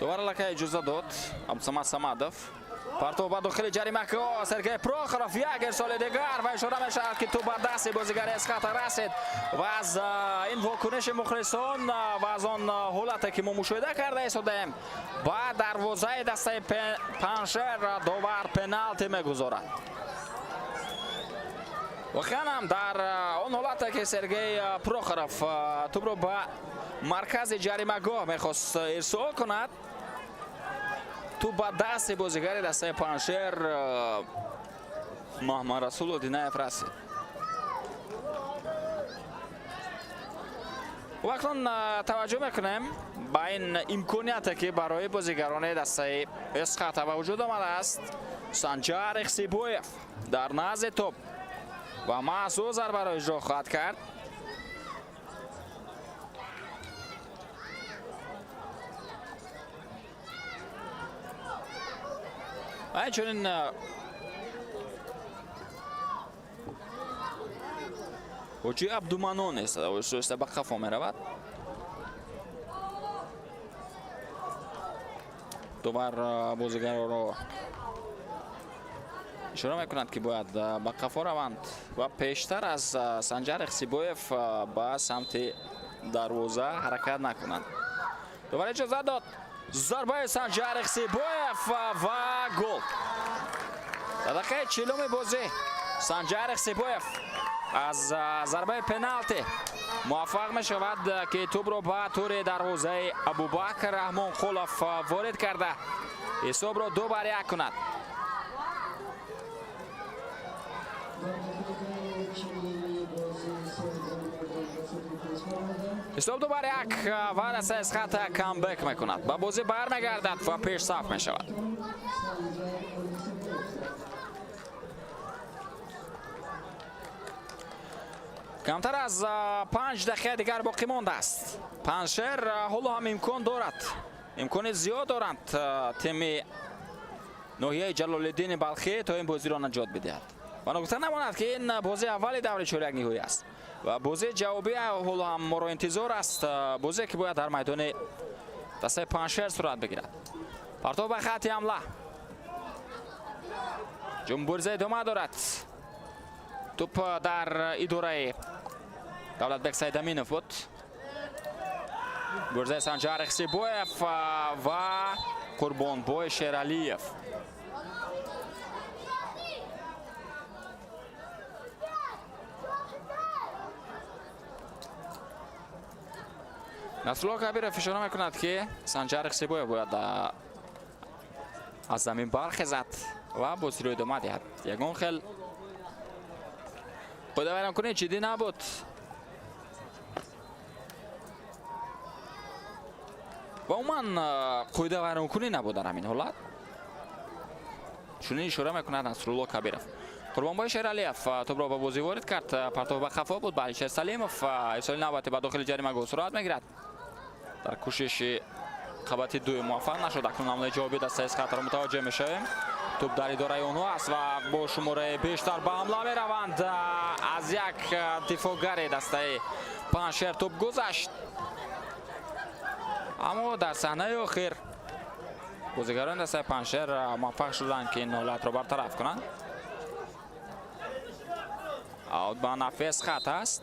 Довар аллакай иҷоза дод. Абдусамад Самадов, партов ба дохили ҷаримагоҳ. Сергей Прохоров, як ирсоли дигар ва ишора мешавад, ки тӯп ба дасти бозигари Эсхата расид. Ва аз ин вокуниши мухлисон ва аз он ҳолате, ки мо мушоҳида карда истодаем, ба дарвозаи дастаи Паншер довар пеналти мегузорад. Воқеан ҳам, дар он ҳолате, ки Сергей Прохоров тӯбро ба маркази ҷаримагоҳ мехост ирсол кунад, тӯп ба дасти бозигари дастаи Паншер Маҳмадрасул Одинаев расид. Вақтон таваҷҷӯҳ мекунем ба ин имконияте, ки барои бозигарони дастаи Эсхата ба вуҷуд омадааст. Санҷар Ихсибоев дар назди топ ва маҳз ӯ зарбаро иҷро хоҳад кард. Ва инчунин ҳоҷи Абдуманон оҳиста ба қафо меравад. Довар бозигароро ишора мекунад, ки бояд ба қафо раванд ва пештар аз Санҷар Ихсибоев ба самти дарвоза ҳаракат накунанд. Довар иҷозат дод. Зарбаи Санҷар Ихсибоев ва гол! Дар дақиқаи 40-уми бозӣ Санҷар Ихсибоев аз зарбаи пеналти муваффақ мешавад, ки тӯбро ба тӯри дарвозаи Абубакр Раҳмонқулов ворид карда, ҳисобро 2-1 кунад. Ҳисоб 2-1 ва дастаи Эсхата камбек мекунад, ба бозӣ бармегардад ва пешсаф мешавад. Камтар аз 5 дақиқа дигар боқӣ мондааст. Паншер ҳоло ҳам имкон дорад, имкони зиёд доранд тими ноҳияи Ҷалолиддини Балхӣ то ин бозиро наҷот бидиҳад. Ва ногуфта намонад, ки ин бозии аввали даври чоряк ниҳоӣ аст ва бозии ҷавобӣ ҳоло ҳам моро интизор аст, бозе ки бояд дар майдони дастаи Паншер сурат бигирад. Партов ба хатти ҳамла, ҷумбурза идома дорад. Тӯп дар идораи Давлатбек Сайдаминов буд. Муборизаи Санҷар Ихсибоев ва Қурбонбой Шералиев. Насрулло Кабиров ишора мекунад, ки Санҷар Ихсибоев бояд аз замин бархезад ва бозиро идома диҳад. Ягон хел қоидавайронкунии ҷиддӣ набуд ва умуман қоидавайронкунӣ набуд дар ҳамин ҳолат, чунин ишора мекунад Насрулло Кабиров. Қурбонбой Шералиев тӯбро ба бозӣ ворид кард. Партов ба хафо буд ба Алишер Салимов. Ирсоли навбатӣ ба дохили ҷаримагоҳ суръат мегирад. Дар кӯшиши қабати дуюм муваффақ нашуд. Акнун ҳамлаи ҷавобии дастаи Эсхатаро мутаваҷҷеҳ мешавем. Тӯб дар идораи онҳо аст ва бо шумораи бештар ба ҳамла мераванд. Аз як дифоъгари дастаи Панҷшер тӯб гузашт. Аммо дар саҳнаи охир бозигарони дастаи Панҷшер муваффақ шуданд, ки ин ҳолатро бартараф кунанд. Аут ба нафъи Эсхат аст.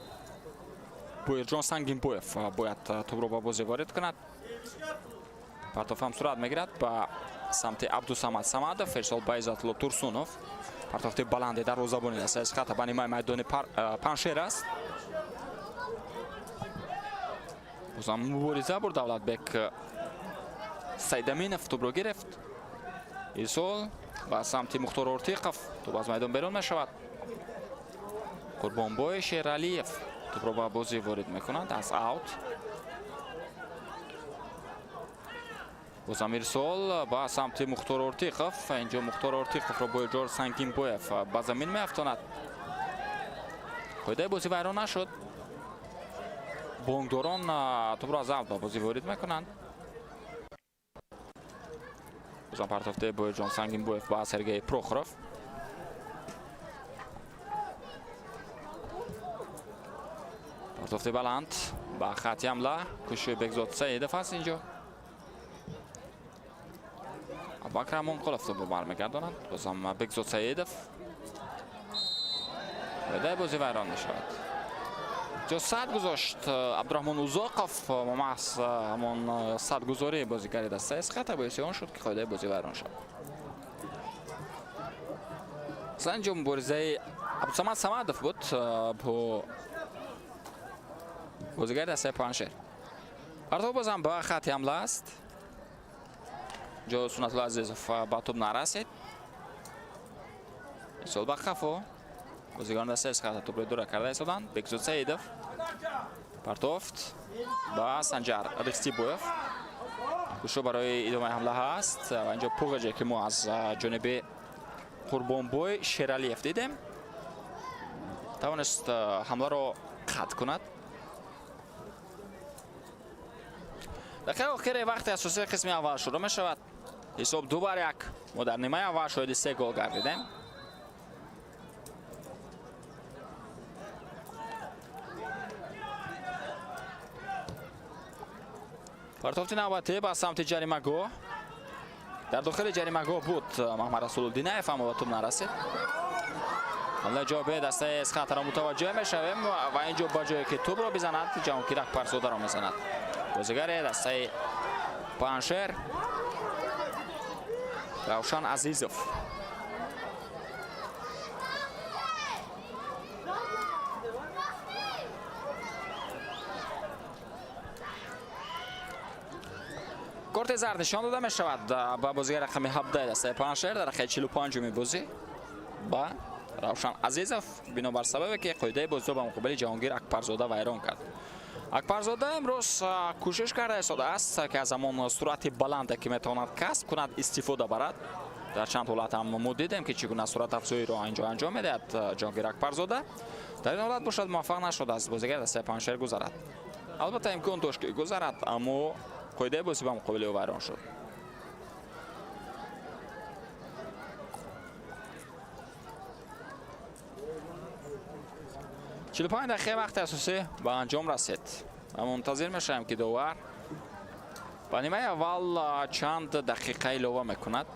Боирҷон Сангинбоев бояд тӯбро ба бозӣ ворид кунад. Партов ҳам сурат мегирад ба самти Абдусамад Самадов, ирсол ба Иззатулло Турсунов. Партофти баланди дарвозабони дастаи Эсхата ба нимаи майдони Панҷшер аст. Бозам мубориза бурд Давлатбек Сайдаминов, тӯбро гирифт. Ирсол ба самти Мухтор Ортиқов, тӯб аз майдон берун мешавад. Қурбонбой Шералиев тӯбро ба бозӣ ворид мекунад аз аут. Бозам ирсол ба самти Мухтор Ортиқов. Инҷо Мухтор Ортиқовро Боирҷор Сангинбоев ба замин меафтонад. Қоидаи бозӣ вайрон нашуд. Бонкдорон тӯбро аз аут ба бозӣ ворид мекунанд. Бозам партофтаи Боирҷон Сангинбоев ба Сергей Прохоров. Партофти баланд ба хати ҳамла, кӯшиши Бекзод Саидов аст инҷо. Абубакр Амонқулов тӯбро бармегардонад. Бозам Бекзод Саидов. Қоидаи бозӣ вайрон мешавад. Ҷо сад гузошт Абдураҳмон Узоқов, маҳз ҳамон садгузории бозигари дастаи Эсхата боиси он шуд, ки қоидаи бозӣ вайрон шавад. Аслан инҷо муборизаи Абдусамад Самадов буд бо бозигари дастаи Панҷшер. Партов бозам ба хати ҳамла аст. Ҷо Сунатулло Азизов ба тӯб нарасид. Ирсол ба қафо. Бозигарони дастаи Эсхата тӯбро идора карда истоданд. Бекзод Саидов партофт ба Санҷар Рихтибоев. Кӯшо барои идомаи ҳамла ҳаст ва инҷо пуғаҷе, ки мо аз ҷониби Қурбонбой Шералиев дидем, тавонист ҳамларо қатъ кунад. Дақиқаи охири вақти асосии қисми аввал шурӯъ мешавад. Ҳисоб 2-1. Мо дар нимаи аввал шоҳиди 3 гол гардидем. Партофти навбатӣ ба самти ҷаримагоҳ. Дар дохили ҷаримагоҳ буд Маҳмад Расулов Динаев, аммо ба тӯб нарасид. Ҳамлаи ҷавобии дастаи Эсхатаро мутаваҷҷеҳ мешавем ва инҷо ба ҷое ки тӯбро бизанад, Ҷаҳонгир Акбарзодаро мезанад. Бозигари дастаи Панҷшер Равшан Азизов. Корти зард нишон дода мешавад ба бозигари рақами 17 дастаи Панҷшер дар дақиқаи 45-уми бозӣ ба Равшан Азизов, бинобар сабабе ки қоидаи бозиро ба муқобили Ҷаҳонгир Акбарзода вайрон кард. Акбарзода имрӯз кӯшиш карда истодааст, ки аз ҳамон суръати баланде, ки метавонад касб кунад, истифода барад. Дар чанд ҳолат ҳам мо дидем, ки чӣ гуна суръатафзоиро инҷо анҷом медиҳад Ҷаҳонгир Акбарзода. Дар ин ҳолат бошад, муваффақ нашуд аз бозигари дастаи Панҷшер гузарад. Албатта имкон дошт, ки гузарад, аммо қоидаи бозӣ ба муқобили ӯ вайрон шуд. 45 дақиқаи вақти асосӣ ба анҷом расид ва мунтазир мешавем, ки довар ба нимаи аввал чанд дақиқа илова мекунад.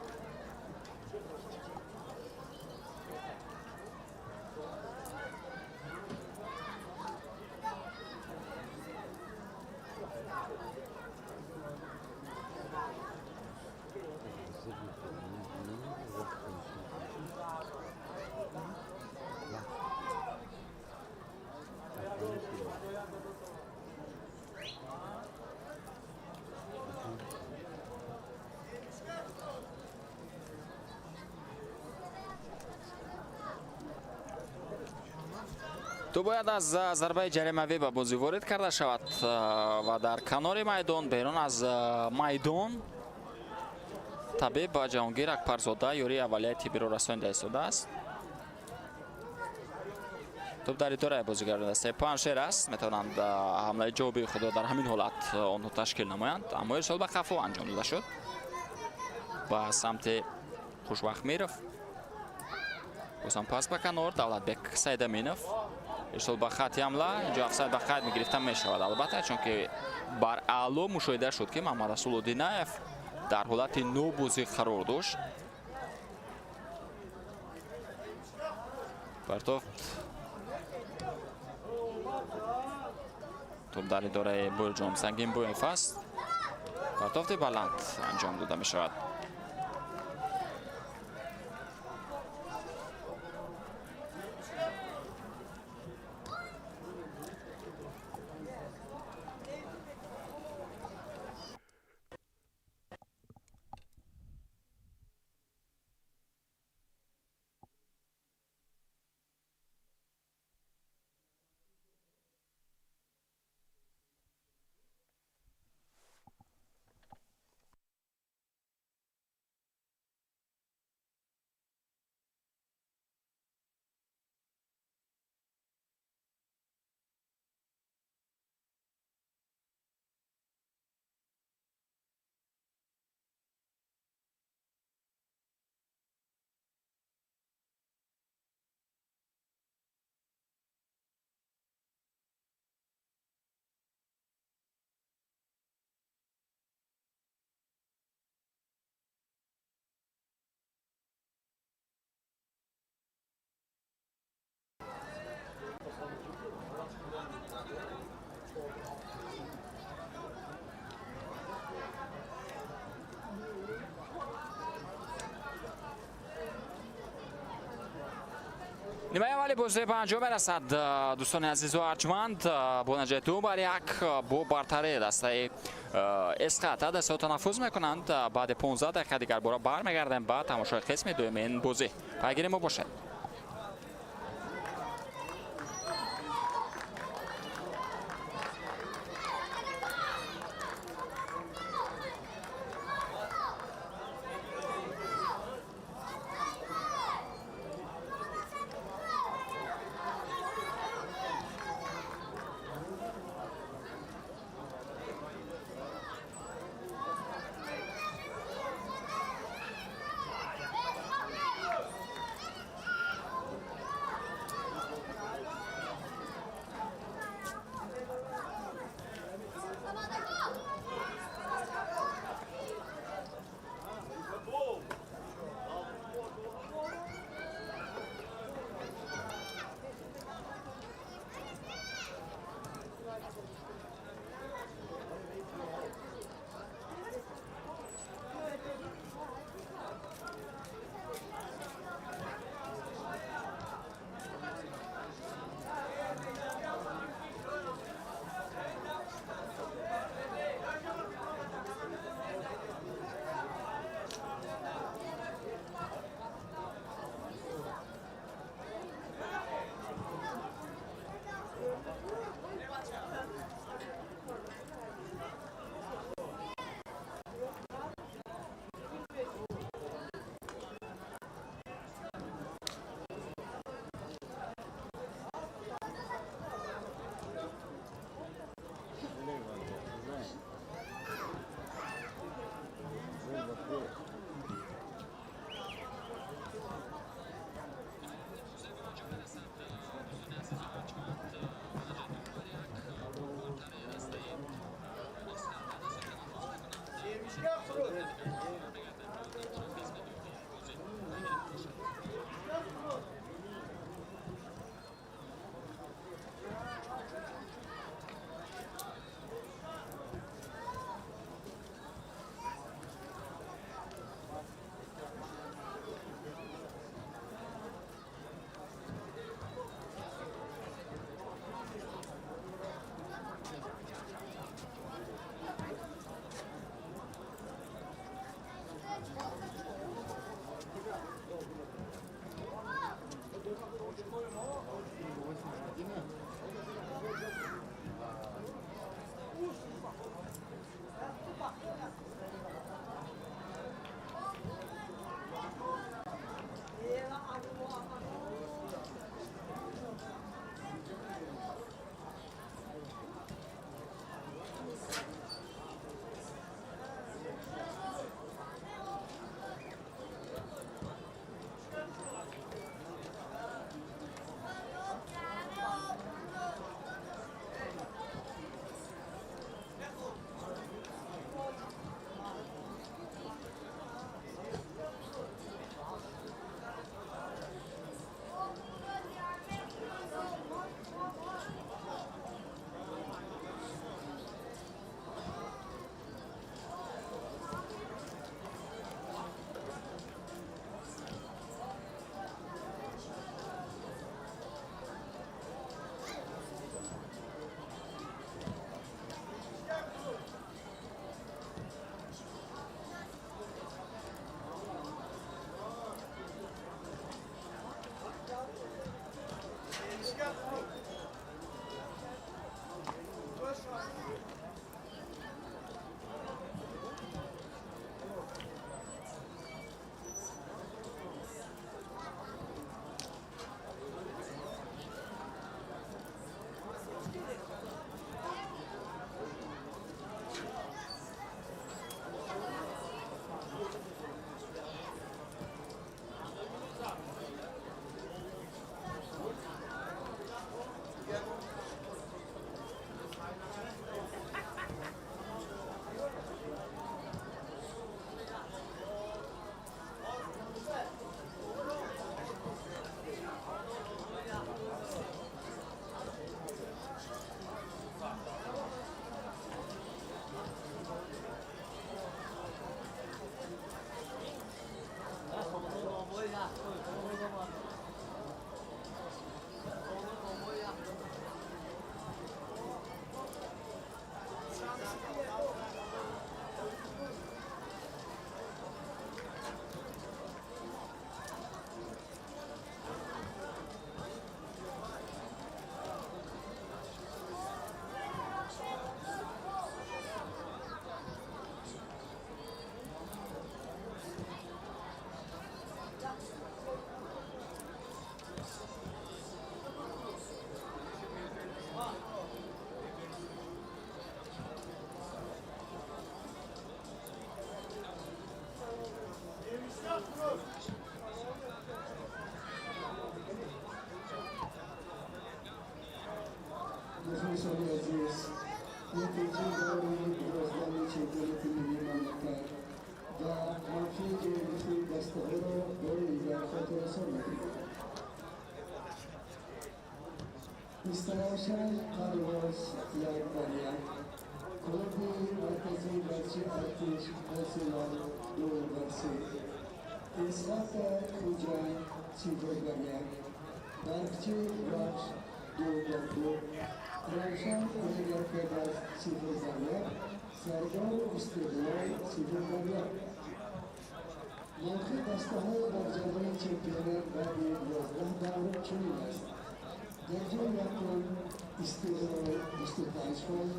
Ту бояд аз зарбаи ҷаримавӣ ба бозӣ ворид карда шавад ва дар канори майдон, берун аз майдон, табиб ба Ҷаҳонгир Акбарзода ёрии аввалияи тиббиро расонида истодааст. Топ дар идораи бозигарони дастаи Панҷшер аст. Метавонанд ҳамлаи ҷавобии худро дар ҳамин ҳолат онҳо ташкил намоянд, аммо ирсол ба қафо анҷом дода шуд ба самти Хушвахт Миров. Бозам пас ба канор, Давлатбек Сайдаминов. Ирсол ба хати ҳамла, инҷо офсайд ба қайд мегирифта мешавад, албатта, чунки бар аъло мушоҳида шуд, ки Маҳмадрасул Одинаев дар ҳолати нобозӣ қарор дошт. Партофт, топ дар идораи Боирҷон Сангинбоев аст. Партофти баланд анҷом дода мешавад. Нимаи аввали бозӣ ба анҷом мерасад, дӯстони азизу арҷманд, бо натиҷаи 2-1 бо бартарии дастаи Эсхата дастаҳо танаффус мекунанд. Баъди 15 дақиқа дигар бора бармегардем ба тамошои қисми дуюми ин бозӣ. Пайгири мо бошед. Азиз, натиҷаи давраи 12-уми чемпионати миллии мамлакат ва мавқеи ҷойгоҳи дастаҳоро бори дигар хотиррасон мекунем. Истаравшан Парвоз 1-1, клуби марказии варзиши Артиш Ҳосилот 2-3, Эсхата Хуҷанд 0-1, Барқчи Вахш 2-2, Равшан Регар-ТадАЗ 0-1, Сардор Истиқлол 0-1. Мавқеи дастаҳо дар ҷадвали чемпионат баъди 11 давр чунин аст. Дар ҷои якум Истиқлол 25 хол,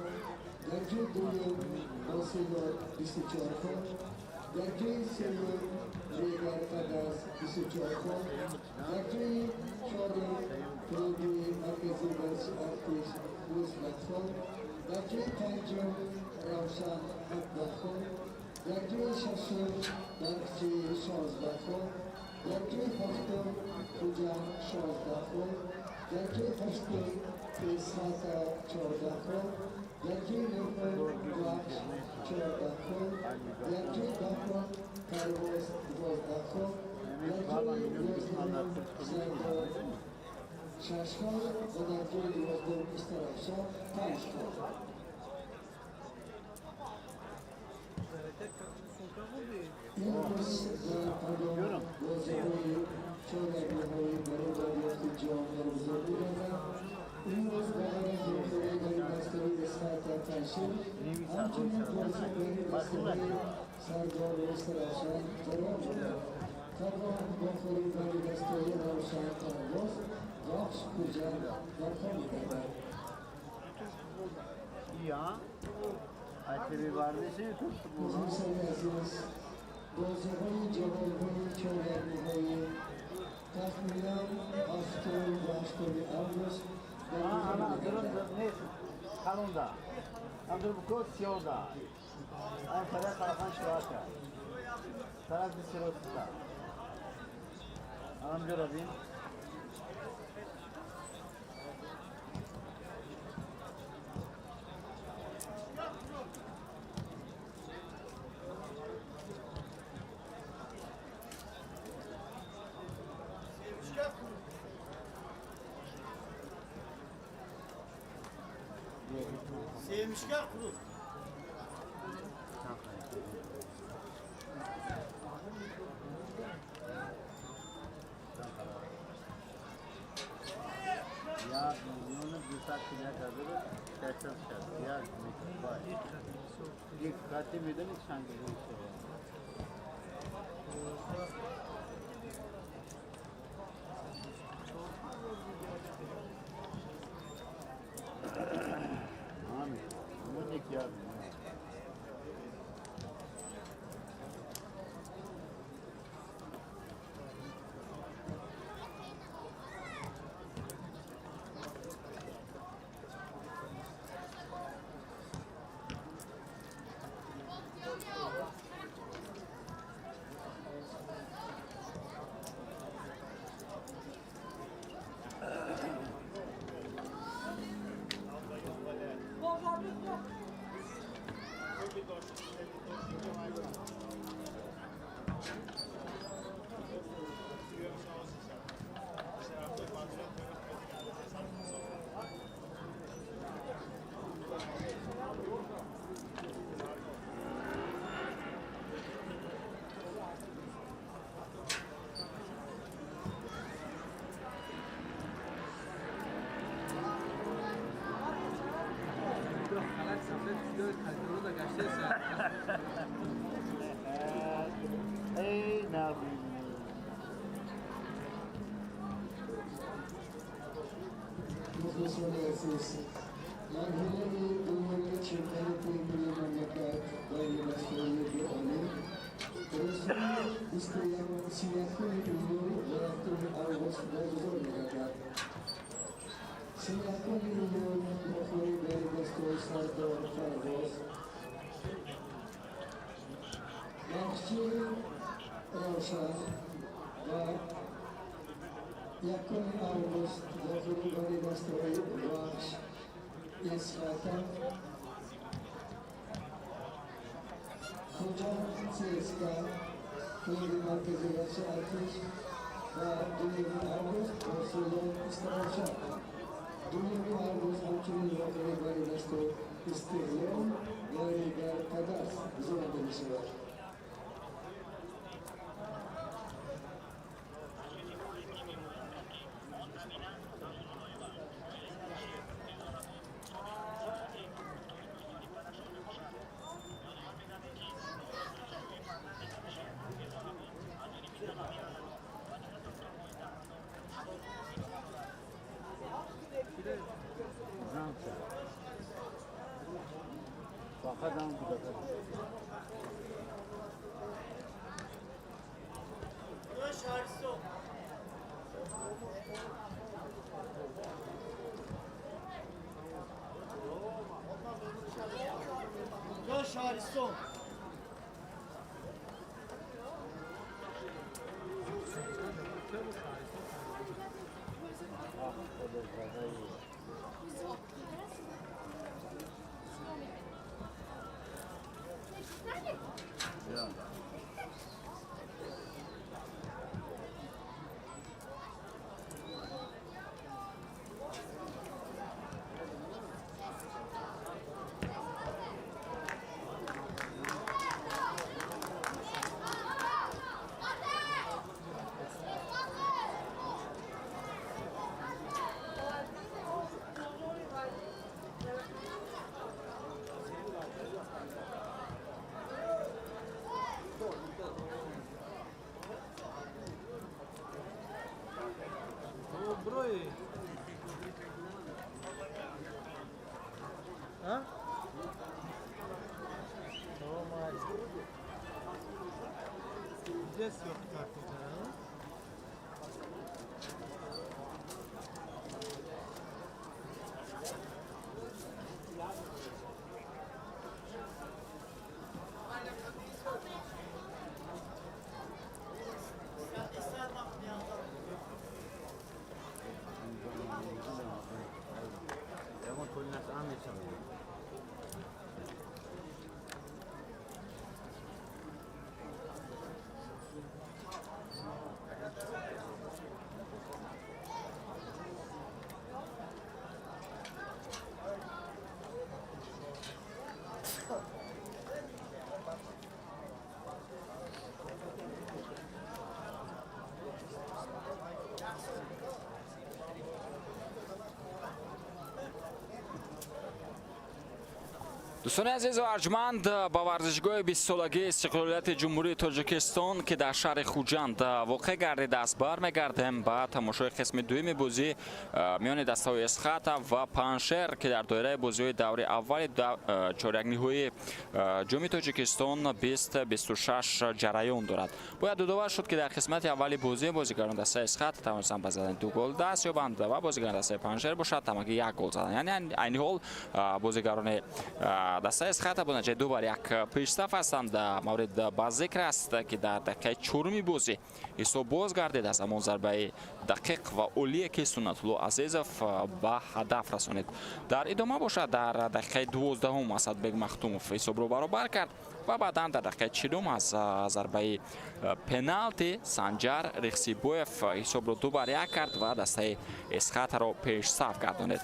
дар ҷои дуюм Ҳосилот 24 хол, дар ҷои сеюм Регар-ТадАЗ 24 хол, дар ҷои чорум клуби марказии варзиши Артиш 19 хол, дар ҷои панҷум Равшан 17 хол, дар ҷои шашум Барқчи 16 хол, дар ҷои ҳафтум Хуҷанд 16 хол, дар ҷои ҳаштум Эсхата 14 хол, дар ҷои нӯҳум Вахш 14 хол, дар ҷои даҳум Парвоз 12 хол, дар ҷои 11-ум Сардор 6 хол ва дар ҷои 12-ум Истаравшан 5 хол. Имрӯз дар пагоҳ бозиҳои чорякниҳоӣ барои дарёфти ҷом баргузор мегардад. Имрӯз ба ғайр аз вохӯрӣ байни дастаҳои Эсхата Панҷшер, ҳамчунин бозӣ байни дастаҳои Сардор ва Истаравшан ҷараён дорад. Пагоҳ вохӯрӣ байни дастаҳои Равшан Парвоз, Вахш Хуҷанд барпо мегардад. Ya. ITV варзиши тут футбол. Мухлисони азиз, бозиҳои ҷавобҳои чорякниҳоӣ тахминан 7 ва 8 август Ha баргузор ana durun мегардад. ne kalunda. Am dur bu kod siyolda. Am taraf tarafan şivaka. Taraf bir sirotta. Anam görabim. Sevmişler kurur. Ya milyonu bir saat kıya kadar şaşır şaşır. Ya یک خاطی میدونی چند میشه. Amin. Bu ne ki abi? Ey Nabi. Мухлисони азиз, марҳилаи дуюми чемпионати миллии мамлакат байни дастаҳои дуолӣ рӯзҳои 31 июл ва 1 август баргузор мегардад. 31 июл вохӯрӣ байни дастаҳои Сардор Парвоз, Вахши Равшан ва 1 август вохӯрӣ байни дастаҳои Вахш Эсхата, Хуҷанд ЦСКА, клуби марказии варзиши Артиш ва 2 август бо Сӯлон Истаравшан. 2 август ҳамчунин вохӯрӣ байни дастаи Истиқлол ва Регар Тадаз гузаронида мешавад. Шаҳристон. Дӯстони азизу арҷманд, ба варзишгоҳи 20-солагии истиқлолияти Ҷумҳурии Тоҷикистон, ки дар шаҳри Хуҷанд воқеъ гардидааст, бармегардем ба тамошои қисми дуюми бозӣ миёни дастаҳои Эсхата ва Панҷшер, ки дар доираи бозиҳои даври аввали чорякниҳоии Ҷоми Тоҷикистон 2026 ҷараён дорад. Бояд дудовар шуд, ки дар қисмати аввали бозӣ бозигарони дастаи Эсхата тавонистанд ба задани 2 гол даст ёбанд ва бозигарони дастаи Панҷшер бошад тамаги 1 гол заданд. Яъне айни ҳол бозигарони дастаи Эсхата бо натиҷаи 2-1 пешсаф ҳастанд. Маврид ба зикр аст, ки дар дақиқаи чоруми бозӣ ҳисоб боз гардид аз ҳамон зарбаи дақиқ ва олие, ки Суннатулло Азизов ба ҳадаф расонид. Дар идома бошад дар дақиқаи 12-ум Асадбек Махтумов ҳисобро баробар кард ва баъдан дар дақиқаи 40-ум аз зарбаи пеналти Санҷар Рихсибоев ҳисобро 2-1 кард ва дастаи Эсхатаро пешсаф гардонид.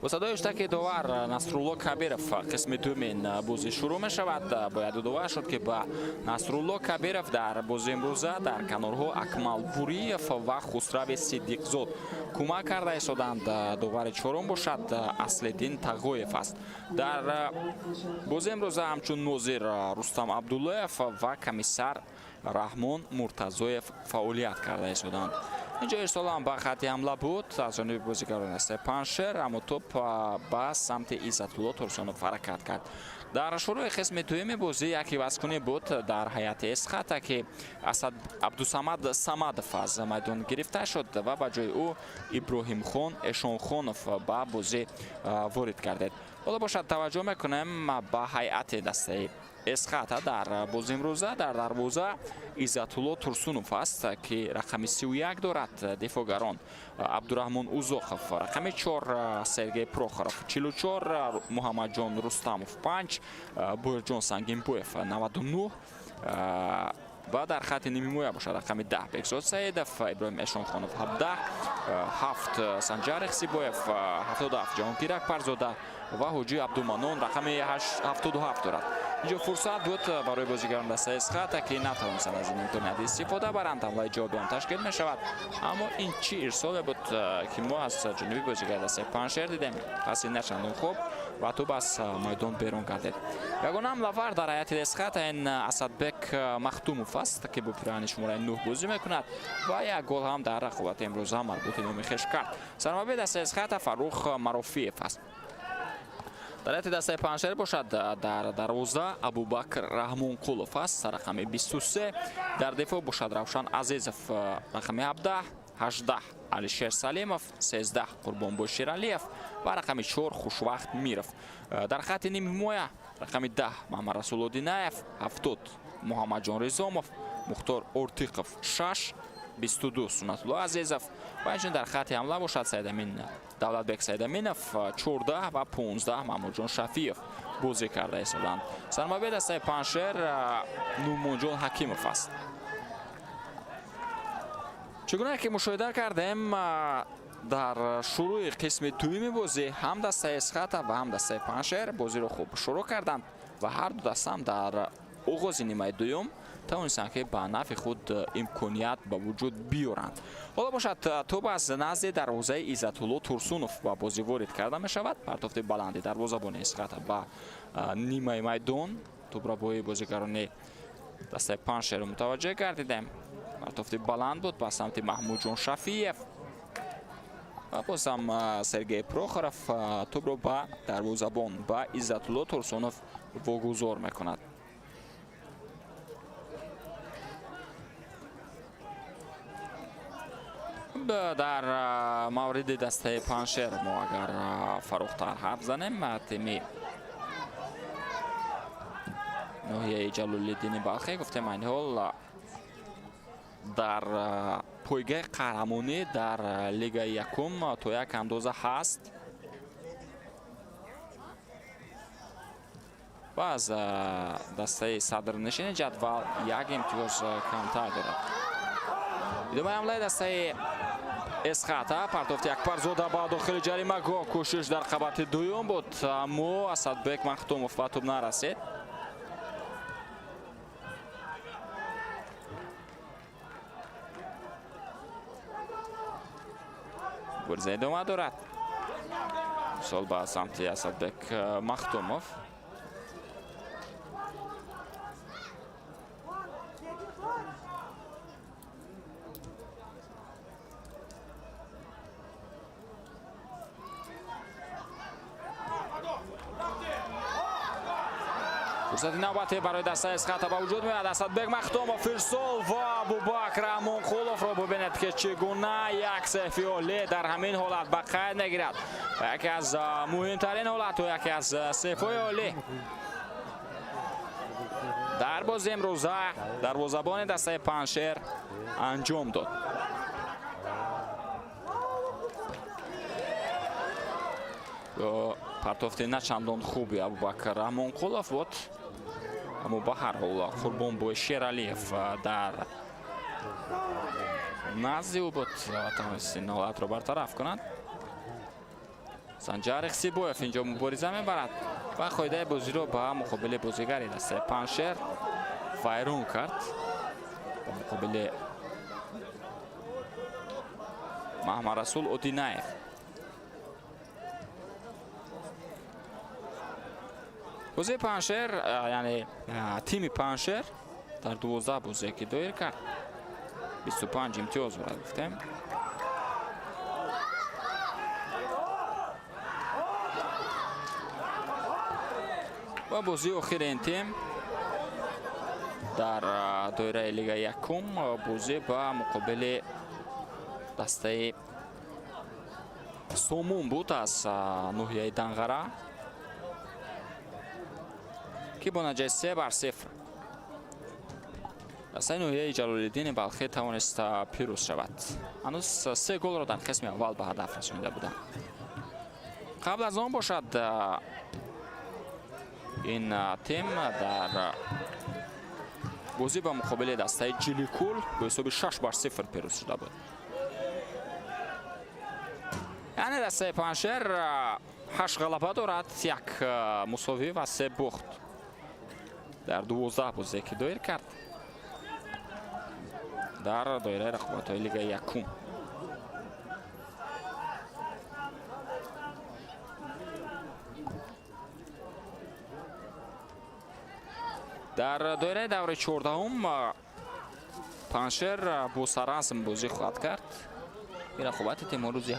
Бо садои иштаки довар Насрулло Кабиров қисми дуюми бозӣ шурӯъ мешавад. Бояд дудовар шуд, ки ба Насрулло Кабиров дар бозии имрӯза дар канорҳо Акмал Буриев ва Хусрави Сиддиқзод кӯмак карда истоданд. Довари чорум бошад Аслиддин Тағоев аст. Дар бозии имрӯза ҳамчун нозир Рустам Абдуллоев ва комиссар Раҳмон Муртазоев фаъолият карда истоданд. Инҷо ирсолам ба хатти ҳамла буд аз ҷониби бозигарони дастаи Панҷшер, аммо тӯп ба самти Иззатулло Турсунов ҳаракат кард. Дар шурӯи қисми дуюми бозӣ як ивазкунӣ буд дар ҳайати Эсхата, ки Асад Абдусамад Самадов аз майдон гирифта шуд ва ба ҷои ӯ Иброҳимхон Эшонхонов ба бозӣ ворид гардид. Ҳоло бошад таваҷҷӯҳ мекунем ба ҳайати дастаи Эсхата дар бози имрӯза дар дарвоза Иззатулло Турсунов аст, ки рақами 31 дорад. Дифоъгарон Абдураҳмон Узоқов рақами 4, Сергей Прохоров 44, Муҳаммадҷон Рустамов 5, Боирҷон Сангинбоев 99 ва дар хати нимҳимоя бошад рақами 10 Бекзод Саидов, Иброҳим Эшонхонов 17, 7 Санҷар Ихсибоев, 77 Ҷаҳонгир Акбарзода ва Ҳоҷи Абдуманон рақами 77 дорад. Инҷо фурсат буд барои бозигарон дастаи Эсхата, ки натавонистанд аз ин имконият истифода баранд. Ҳамлаи ҷавобӣ ҳам ташкил мешавад, аммо ин чӣ ирсоле буд, ки мо аз ҷониби бозигари дастаи Панҷшер дидем. Паси начандон хуб ва тӯб аз майдон берун гардид. Ягона ҳамлавар дар ҳайати Эсхата ин Асадбек Махтумов аст, ки бо пирани шумораи 9 бозӣ мекунад ва як гол ҳам дар рақобати имрӯза марбути номи хеш кард. Сармураббии дастаи Эсхата Фаррух Марофиев аст. Дар ҳайати дастаи Панҷшер бошад дар дарвоза Абубакр Раҳмонқулов аст, рақами 23. Дар дифоъ бошад Равшан Азизов рақами 17, 18 Алишер Салимов, 13 Қурбонбой Шералиев ва рақами 4 Хушвахт Миров. Дар хати нимҳимоя рақами 10 Маҳмадрасул Одинаев, 70 Муҳаммадҷон Ризомов, Мухтор Ортиқов 6, 22 Сунатулло Азизов ва инчунин дар хати ҳамла бошад Саидамин Давлатбек Саидаминов 14 ва 15 Маҳмудҷон Шафиев бозӣ карда истоданд. Сармураббии дастаи Панҷшер Нумонҷон Ҳакимов аст. Чӣ гуна ки мушоҳида кардем, дар шурӯи қисми дуюми бозӣ ҳам дастаи Эсхата ва ҳам дастаи Панҷшер бозиро хуб шурӯъ карданд ва ҳар ду даста ҳам дар оғози нимаи дуюм тавонистанд, ки ба нафъи худ имконият ба вуҷуд биёранд. Ҳоло бошад тӯб аз назди дарвозаи Иззатулло Турсунов ба бозӣ ворид карда мешавад. Партофти баланди дарвозабони Эсхата ба нимаи майдон. Тӯбро бои бозигарони дастаи Панҷшерро мутаваҷҷеҳ гардидем. Партофти баланд буд ба самти Маҳмудҷон Шафиев ва боз ҳам Сергей Прохоров тӯбро ба дарвозабон ба Иззатулло Турсунов вогузор мекунад. Дар мавриди дастаи Панҷшер мо агар фарохтар ҳарф занем, тими ноҳияи Ҷалолиддини Балхӣ гуфтем айни ҳол дар пойгаи қаҳрамонӣ дар лигаи якум то як андоза ҳаст ва аз дастаи садрнишини ҷадвал як имтиёз камтар дорад. Идомаи ҳамлаи дастаи Эсхата, партофти Акбарзода ба дохили ҷаримагоҳ, кӯшиш дар қабати дуюм буд, аммо Асадбек Махтумов ба тӯб нарасид. Мубориза идома дорад. Мисол ба самти Асадбек Махтумов. Фурсати навбатӣ барои дастаи Эсхата ба вуҷуд меояд. Асадбек Махтумов ирсол ва Абубакр Раҳмонқуловро бубинед, ки чӣ гуна як сейфи олӣ дар ҳамин ҳолат ба қайд мегирад ва яке аз муҳимтарин ҳолатҳо, яке аз сейфҳои олӣ дар бози имрӯза дарвозабони дастаи Панҷшер анҷом дод. Партофти начандон хуби Абубакр Раҳмонқулов буд, аммо ба ҳар ҳол Қурбонбой Шералиев дар назди ӯ буд ва тавонист ин ҳолатро бартараф кунад. Санҷар Ихсибоев инҷо мубориза мебарад ва қоидаи бозиро ба муқобили бозигари дастаи Панҷшер вайрон кард. Ба муқобили Маҳмадрасул Одинаев. Бозии Панҷшер, яъне тими Панҷшер дар 12 бозие ки доир кард 25 имтиёз дорад, гуфтем. Ва бозии охири ин тим дар доираи лигаи якум бозӣ ба муқобили дастаи Сомун буд аз ноҳияи Данғара, Ки бо натиҷаи 3-0 дастаи ноҳияи Ҷалолиддини Балхӣ тавонист пирӯз шавад. Ҳанӯз 3 голро дар қисми аввал ба ҳадаф расонида буданд. Қабл аз он бошад, ин тим дар бозӣ ба муқобили дастаи Ҷиликул бо ҳисоби 6-0 пирӯз шуда буд. Яъне дастаи Панҷшер 8 ғалаба дорад, 1 мусовӣ ва 3 бухт дар 12 бозие ки доир кард дар доираи рақобатҳои лигаи якум. Дар доираи давраи 14-ум Панҷшер бо Саразм бозӣ хоҳад кард. Ин рақобати тимҳо рӯзи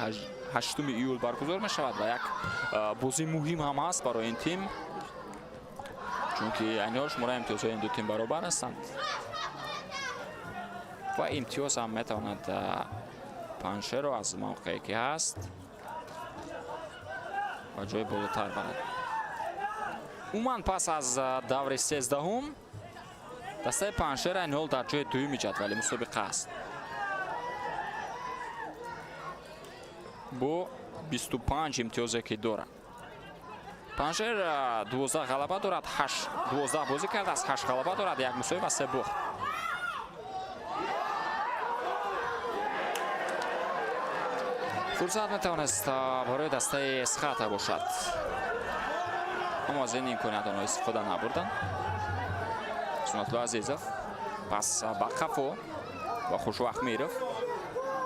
8 июл баргузор мешавад ва як бозии муҳим ҳам ҳаст барои ин тим, чунки айни ҳол шумораи имтиёзҳои ин ду тим баробар ҳастанд ва имтиёз ҳам метавонад Панҷшерро аз мавқее ки ҳаст ба ҷои болотар барад. Умуман пас аз даври 13-ум дастаи Панҷшер айни ҳол дар ҷои дуюми ҷадвали мусобиқа аст бо 25 имтиёзе ки дорад. Панҷшер 12 ғалаба дорад, 12 бозӣ кардааст, 8 ғалаба дорад, 1 мусовӣ ва 3 бухт. Фурсат метавонист барои дастаи Эсхата бошад, аммо аз ин имконият онҳо истифода набурданд. Сунатулло Азизов пас ба қафо ва Хушвақт Миров,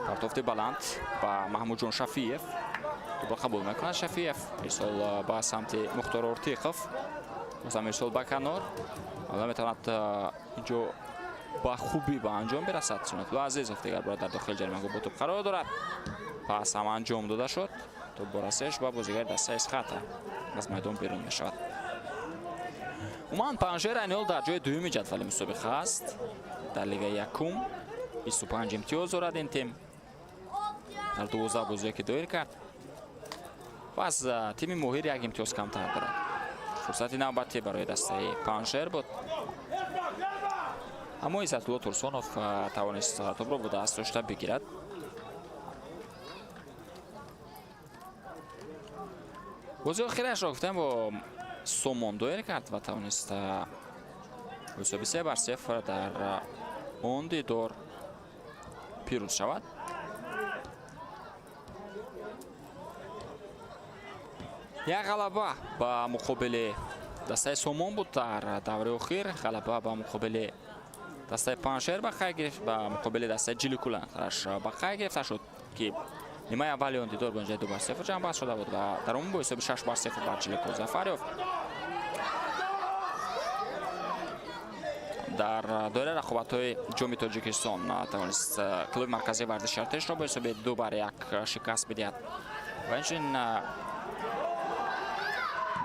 партофти баланд ба Маҳмудҷон Шафиев, тӯбро қабул мекунад Шафиев, ирсол ба самти Мухтор Ортиқов, бозам ирсол ба канор, ҳоло метавонад инҷо ба хубӣ ба анҷом бирасад. Сунатулло Азизов дигар бора дар дохили ҷаримагоҳ бо тӯб қарор дорад, пас ҳам анҷом дода шуд, тӯб бо расиш ба бозигари дастаи Эсхата аз майдон берун мешавад. Умуман Панҷшер айни ҳол дар ҷои дуюми ҷадвали мусобиқа аст дар лигаи якум, 25 имтиёз дорад ин тим дар 12 бозие ки доир кард ва аз тими Моҳир як имтиёз камтар дорад. Фурсати навбатӣ барои дастаи Панҷшер буд, аммо Иззатулло Турсонов тавонист тӯбро бо даст дошта бигирад. Бозии охирашро гуфтем бо Сомон доир кард ва тавонист бо ҳисоби 3-0 дар он дидор пирӯз шавад. Як ғалаба ба муқобили дастаи Сомон буд дар давраи охир, ғалаба ба муқобили дастаи Панҷшер ба қайд гирифт, ба муқобили дастаи Ҷиликулаш ба қайд гирифта шуд ки нимаи аввали он дидор бо натиҷаи 2-0 ҷамъбаст шуда буд ва дар умум бо ҳисоби 6-0 бар Ҷиликул зафар ёфт. Дар доираи рақобатҳои ҷоми Тоҷикистон тавонист клуби марказии варзиши Артешро бо ҳисоби 2-1 шикаст бидиҳад ва инчунин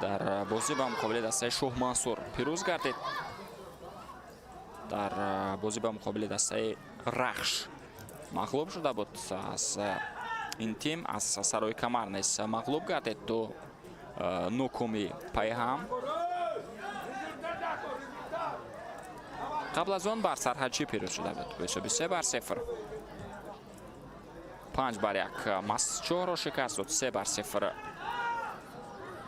дар бозӣ ба муқобили дастаи Шоҳ Мансур пирӯз гардид. Дар бозӣ ба муқобили дастаи Рахш мағлуб шуда буд, аз ин тим аз Сарои Камар низ мағлуб гардид ду нокомӣ пайҳам. Қабл аз он бар Сарҳадчӣ пирӯз шуда буд бо ҳисоби 3-0. 5-1 Масчоҳро шикаст дод, 3-0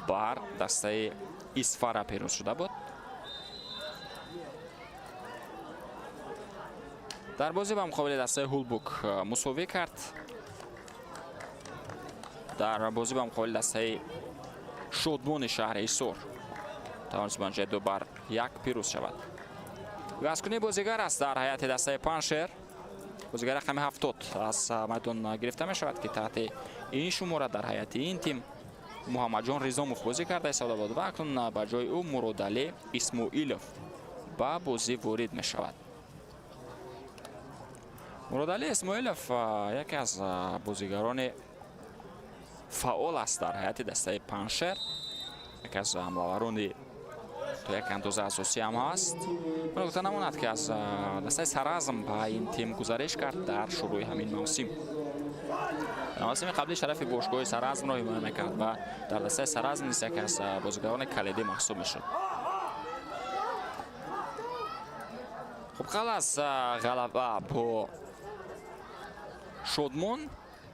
бар дастаи Исфара пирӯз шуда буд. Дар бозӣ ба муқобили дастаи Ҳулбук мусовӣ кард. Дар бозӣ ба муқобили дастаи Шодмони шаҳри Ҳисор тавонист бо натиҷаи 2-1 пирӯз шавад. Ивазкунии бозигар аст дар ҳайати дастаи Панҷшер. Бозигар рақами 70 аз майдон гирифта мешавад ки таҳти ин шумора дар ҳайати ин тим Муҳаммадҷон Ризомов бозӣ карда истода буд ва акнун ба ҷои ӯ Муродалӣ Исмоилов ба бозӣ ворид мешавад. Муродалӣ Исмоилов яке аз бозигарони фаъол аст дар ҳайати дастаи Панҷшер, яке аз ҳамлаварони то як андоза асосӣ ҳам ҳаст. Ман гуфта намонад ки аз дастаи Саразм ба ин тим гузариш кард дар шурӯи ҳамин мавсим. Дар мавсими қабли шарафи бошгоҳи Саразмро ҳимоя мекард ва дар дастаи Саразм низ яке аз бозигарони калидӣ маҳсуб мешуд. Хуб, халас ғалаба бо Шодмон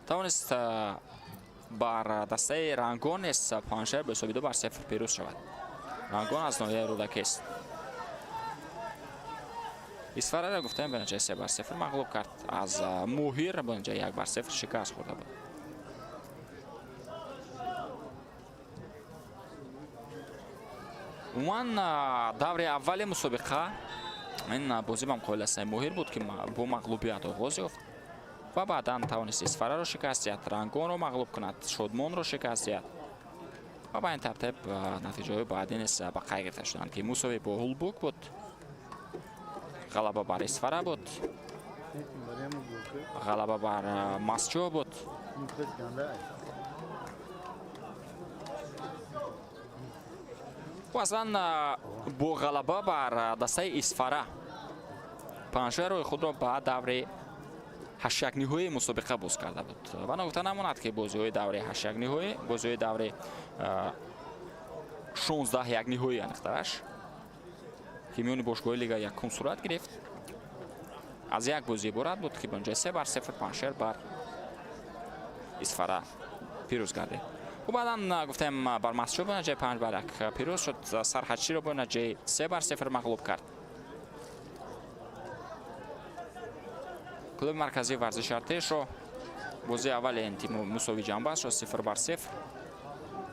тавонист бар дастаи Рангон низ Панҷшер бо ҳисоби 2-0 пирӯз шавад. Рангон аз ноҳияи Рӯдакист. Исфараро гуфтем ба натиҷаи 3-0 мағлуб кард. Аз Муҳир ба натиҷаи 1-0 шикаст хӯрда буд. Умуман даври аввали мусобиқа ин бозӣ ба муқобили дастаи Муҳир буд, ки бо мағлубият оғоз ёфт ва баъдан тавонист Исфараро шикаст диҳад, Рангонро мағлуб кунад, Шодмонро шикаст диҳад ва ба ин тартиб натиҷаҳои баъдӣ низ ба қайд гирифта шуданд, ки мусовӣ бо Ҳулбук буд, ғалаба бар Исфара буд, ғалаба бар Масчо буд. Ва аслан бо ғалаба бар дастаи Исфара Панҷшер роҳи худро ба даври ҳаштякниҳоии мусобиқа боз карда буд. Ва ногуфта намонад, ки бозиҳои даври ҳаштякниҳоӣ, бозиҳои даври 16 якниҳоӣ аниқтараш, ки миёни бошгоҳи лига якум сурат гирифт, аз як бозӣ иборат буд, ки ба натиҷаи 3-0 Панҷшер бар Исфара пирӯз гардид. Ӯ баъдан гуфтем бар Масчо ба натиҷаи 5-1 пирӯз шуд, Сарҳадчиро бо натиҷаи 3-0 мағлуб кард. Клуби марказии варзиши Артешро бозии аввали ин тим мусовӣ ҷамъбаст шуд 0-0.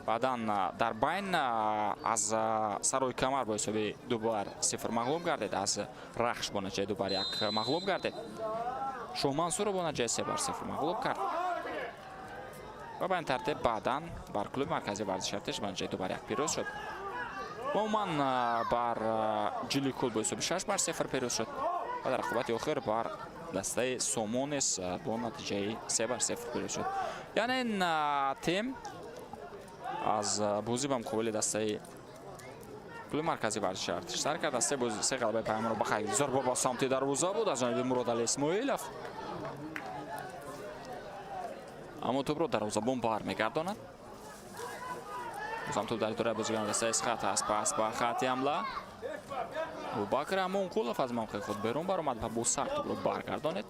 Баъдан дар байн аз Сарои Камар бо ҳисоби 2-0 мағлуб гардид, аз Рахш бо натиҷаи 2-1 мағлуб гардид, Шоҳмансурро бо натиҷаи 3-0 мағлуб кард ва ба ин тартиб баъдан бар клуби марказии варзиши Артеш ба натиҷаи 2-1 пирӯз шуд. Ва умуман бар Ҷиликул бо ҳисоби 6-0 пирӯз шуд ва дар рақобати охир бар дастаи Сомонес бо натиҷаи 3-0 пирӯз шуд. Яъне ин тим аз бозӣ ба муқобили дастаи клуби марказии варзиши Артиш сар кард. Се бозӣ се ғалабаи паёмро ба қайд. Зарба ба самти дарвоза буд аз ҷониби Муродали Исмоилов, аммо тӯбро дарвозабон бармегардонад. Бозам тӯб дар идораи бозигарони дастаи Эсхат аст. Пас ба хати ҳамла Абубакр Амонқулов аз мавқеи худ берун баромад ва бо сар тӯбро баргардонид.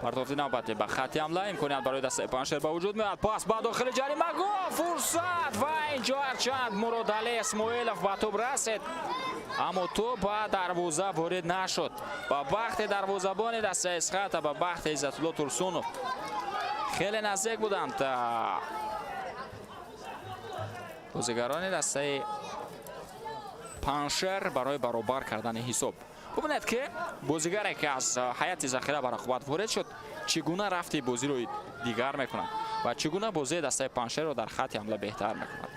Партофти навбатӣ ба хати ҳамла, имконият барои дастаи Панҷшер ба вуҷуд меояд. Пас ба дохили ҷаримагоҳ, фурсат ва инҷо ҳарчанд Муродали Исмоилов ба тӯб расид, аммо тӯб ба дарвоза ворид нашуд. Ба бахти дарвозабони дастаи Эсхата, ба бахти Иззатулло Турсунов хеле наздик буданд бозигарони дастаи Панҷшер барои баробар кардани ҳисоб. Бубинед, ки бозигаре, ки аз ҳайати захира ба рақобат ворид шуд, чӣ гуна рафти бозиро дигар мекунад ва чӣ гуна бозии дастаи Панҷшерро дар хати ҳамла беҳтар мекунад.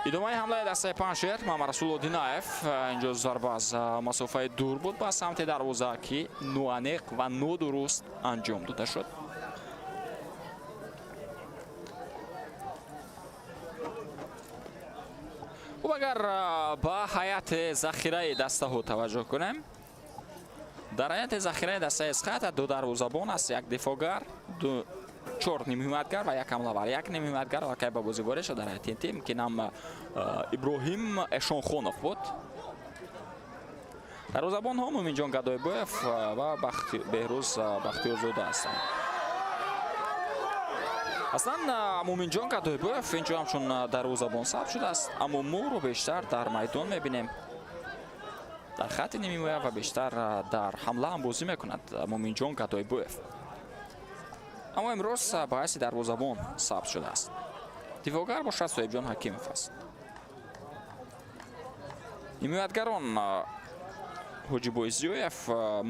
Идомаи ҳамлаи дастаи Панҷшер, Мамарасул Одинаев, инҷо зарба аз масофаи дур буд ба самти дарвоза, ки ноаниқ ва нодуруст анҷом дода шуд. Хуб, агар ба ҳайати захираи дастаҳо таваҷҷӯҳ кунем, дар ҳайати захираи дастаи Эсхата ду дарвозабон аст, як дифоъгар, ду чор нимҳимоятгар ва як ҳамлавар. Як нимҳимоятгар аллакай ба бозӣ ворид шуд дар ҳайати тим, ки нам Иброҳим Эшонхонов буд. Дарвозабонҳо Муминҷон Гадойбоев ва Беҳрӯз Бахтиёрзода ҳастанд. Аслан Муминҷон Гадойбоев инҷо ҳамчун дарвозабон сабт шудааст, аммо моро бештар дар майдон мебинем, дар хати нимҳимоя ва бештар дар ҳамла ҳам бозӣ мекунад Муминҷон Гадойбоев, аммо имрӯз ба ҳайси дарвозабон сабт шудааст. Дифоъгар бошад Соҳибҷон Ҳакимов аст. Ҳимоятгарон Ҳоҷибой Зиёев,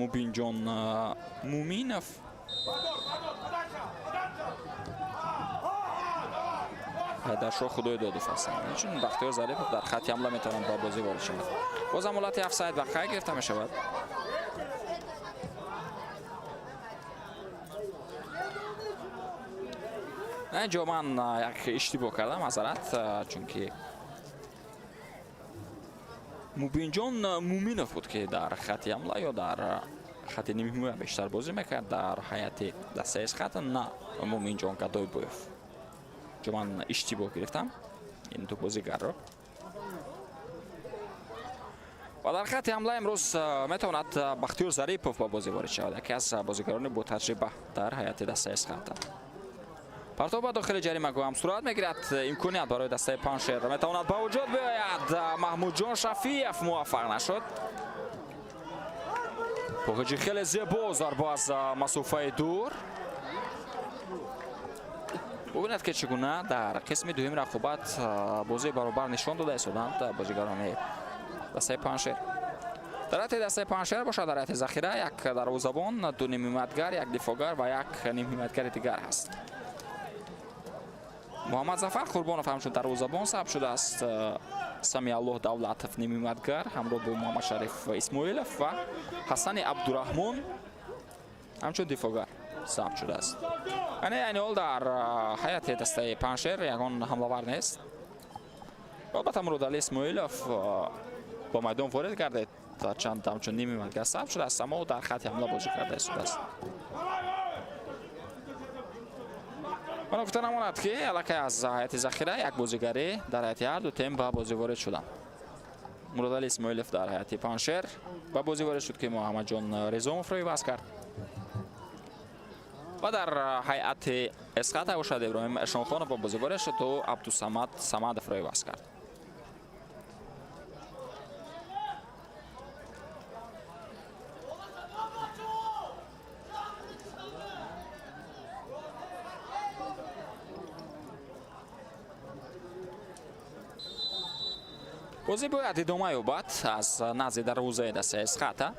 Мубинҷон Муминов, Ҳайдаршоҳ Худойдодов ҳастанд. Инчунин Бахтиёр Зарипов дар хати ҳамла метавонад ба бозӣ ворид шавад. Бозам ҳолати офсайд ба қайд гирифта мешавад. Инҷо ман як иштибоҳ кардам, маъзарат, чунки Мубинҷон Муминов буд, ки дар хати ҳамла ё дар хати нимҳимоя бештар бозӣ мекард дар ҳайати дастаи Эсхата, на Муминҷон Гадойбоев. Инҷо ман иштибоҳ гирифтам ин ду бозигарро. Ва дар хатти ҳамла имрӯз метавонад Бахтиёр Зарипов ба бозӣ ворид шавад, яке аз бозигарони ботаҷриба дар ҳайати дастаи Эсхата. Партов ба дохили ҷаримагоҳ ҳам сурат мегирад. Имконият барои дастаи Паншер метавонад ба вуҷуд биёяд. Маҳмудҷон Шафиев муваффақ нашуд. Поҳиҷи хеле зебо, зарба аз масофаи дур. Бубинед, ки чӣ гуна дар қисми дуюми рақобат бозии баробар нишон дода истоданд бозигарони дастаи Паншер. Дар ҳайати дастаи Паншер бошад, дар ҳайати захира як дарвозабон, ду нимҳимоятгар, як дифоъгар ва як нимҳимоятгари дигар ҳаст. Муҳаммадзафар Қурбонов ҳамчун дарвозабон сабт шудааст. Самиаллоҳ Давлатов нимҳимоятгар ҳамроҳ бо Муҳаммадшариф Исмоилов ва Ҳасани Абдураҳмон ҳамчун дифоъгар сабт шудааст. Яъне айни ҳол дар ҳайати дастаи Паншер ягон ҳамлавар нест. Албатта, Муродалӣ Исмоилов ба майдон ворид гардид, чанд ҳамчун нимҳимоятгар сабт шудааст, аммо дар хатти ҳамла бозӣ карда истодааст. Ман гуфта намонад, ки аллакай аз ҳайати захира як бозигарӣ дар ҳайати ҳар ду тем ба бозӣ ворид шуданд. Муродалӣ Исмоилов дар ҳайати Паншер ба бозӣ ворид шуд, ки Муҳаммадҷон Резомовро иваз кард. Ва дар ҳайати Эсхата бошад, Иброҳим Эшонхонов ба бозӣ ворид шуд, ӯ Абдусамад Самадовро иваз кард. Бозӣ бояд идома ёбад аз назди дарвозаи дастаи Эсхата.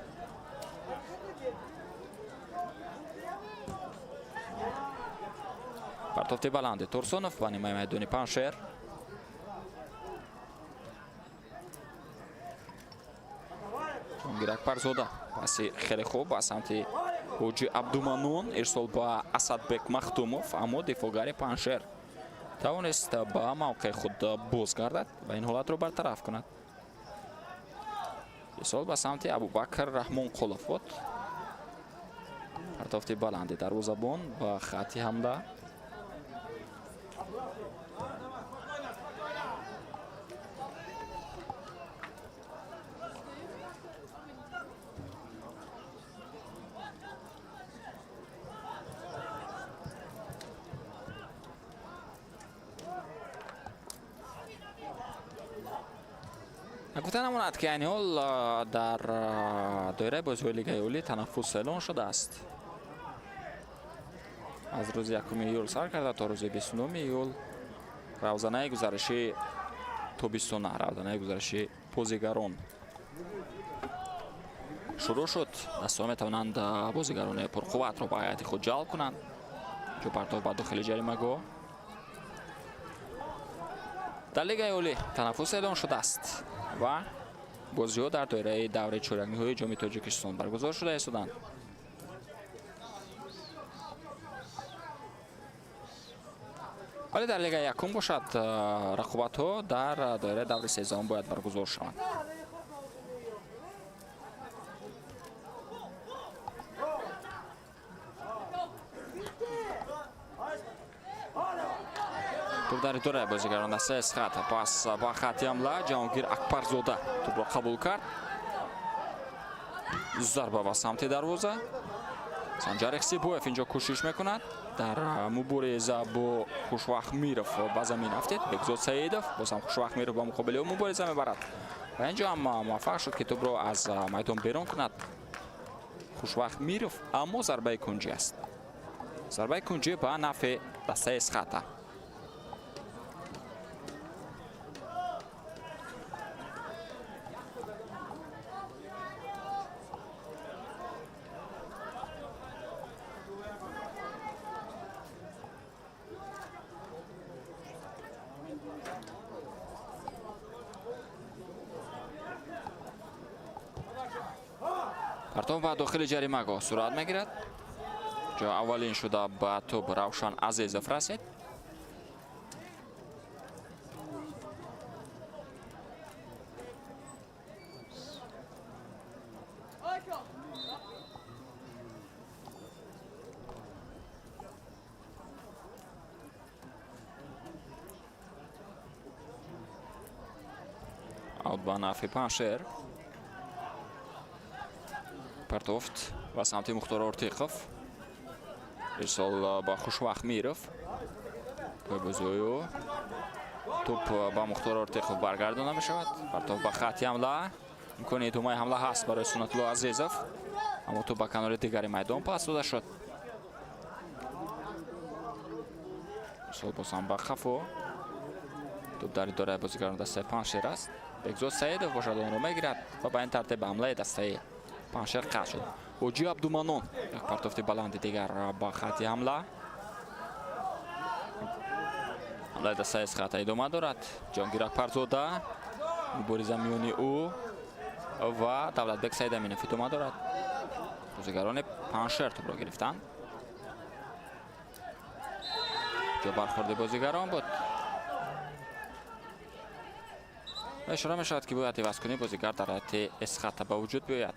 Партофти баланди Турсунов ба нимаи майдони Паншер. Ҷонгир Акбарзода паси хеле хуб ба самти Ҳоҷи Абдуманун, ирсол ба Асадбек Махтумов, аммо дифоъгари Паншер тавонист ба мавқеи худ бозгардад ва ин ҳолатро бартараф кунад. Ирсол ба самти Абубакр Раҳмонқулов буд. Партофти баланди дарвозабон ба хатти ҳамла. Гуфта намонад, ки айни ҳол дар доираи бозиҳои Лигаи Олӣ танаффус эълон шудааст. Аз рӯзи 1 июл сар карда то рӯзи 29 июл равзанаи гузариши тобистона, равзанаи гузариши бозигарон шурӯъ шуд. Дастҳо метавонанд бозигарони пурқувватро ба ҳайати худ ҷалб кунанд. Ҷо партов ба дохили ҷаримагоҳ. Дар Лигаи Олӣ танаффус эълон шудааст ва бозиҳо дар доираи давраи чорякниҳои Ҷоми Тоҷикистон баргузор шуда истоданд. Вале дар Лигаи якум бошад, рақобатҳо дар доираи даври сездаҳум бояд баргузор шаванд. Туп дар идораи бозигарон дастаи Эсхата. Пас ба хатти ҳамла Ҷаҳонгир Акбарзода тупро қабул кард. Зарба ба самти дарвоза. Санҷар Ихсибоев инҷо кӯшиш мекунад. Дар мубориза бо Хушвахт Миров ба замин афтид. Бекзод Саидов боз ҳам Хушвахт Миров ба муқобили ӯ мубориза мебарад. Ва инҷо ҳам муваффақ шуд, ки тупро аз майдон берун кунад Хушвахт Миров, аммо зарбаи кунҷӣ аст. Зарбаи кунҷӣ ба нафъи дастаи Эсхата. Партов ба дохили ҷаримагоҳ сурат мегирад. Ҷо аввалин шуда ба тӯб Равшан Азизов расид. Аут ба нафъи Паншер. Партофт ба самти Мухтор Ортиқов. Ирсол ба Хушвақт Миров. Пойбозиҳои тӯп ба Мухтор Ортиқов баргардонда мешавад. Партофт ба хатти ҳамла. Имкони идомаи ҳамла ҳаст барои Суннатулло Азизов. Аммо тӯп ба канори дигари майдон пас дода шуд. Ирсол боз ҳам ба қафо. Тӯп дар идораи бозигарони дастаи Паншер аст. Бекзод Саидов бошад онро мегирад ва ба ин тартиб ҳамлаи дастаи Паншер қатъ шуд. Ҳоҷи Абдуманон як партофти баланди дигар ба хатти ҳамла. Ҳамлаи дастаи Эсхата идома дорад. Ҷонгир Акбарзода мубориза миёни ӯ ва Давлатбек Саидаминов идома дорад. Бозигарони Паншер тӯпро гирифтанд. Ҷо бархӯрди бозигарон буд. Ва ишора мешавад, ки бояд ивазкунии бозигар дар ҳайати Эсхата ба вуҷуд биёяд.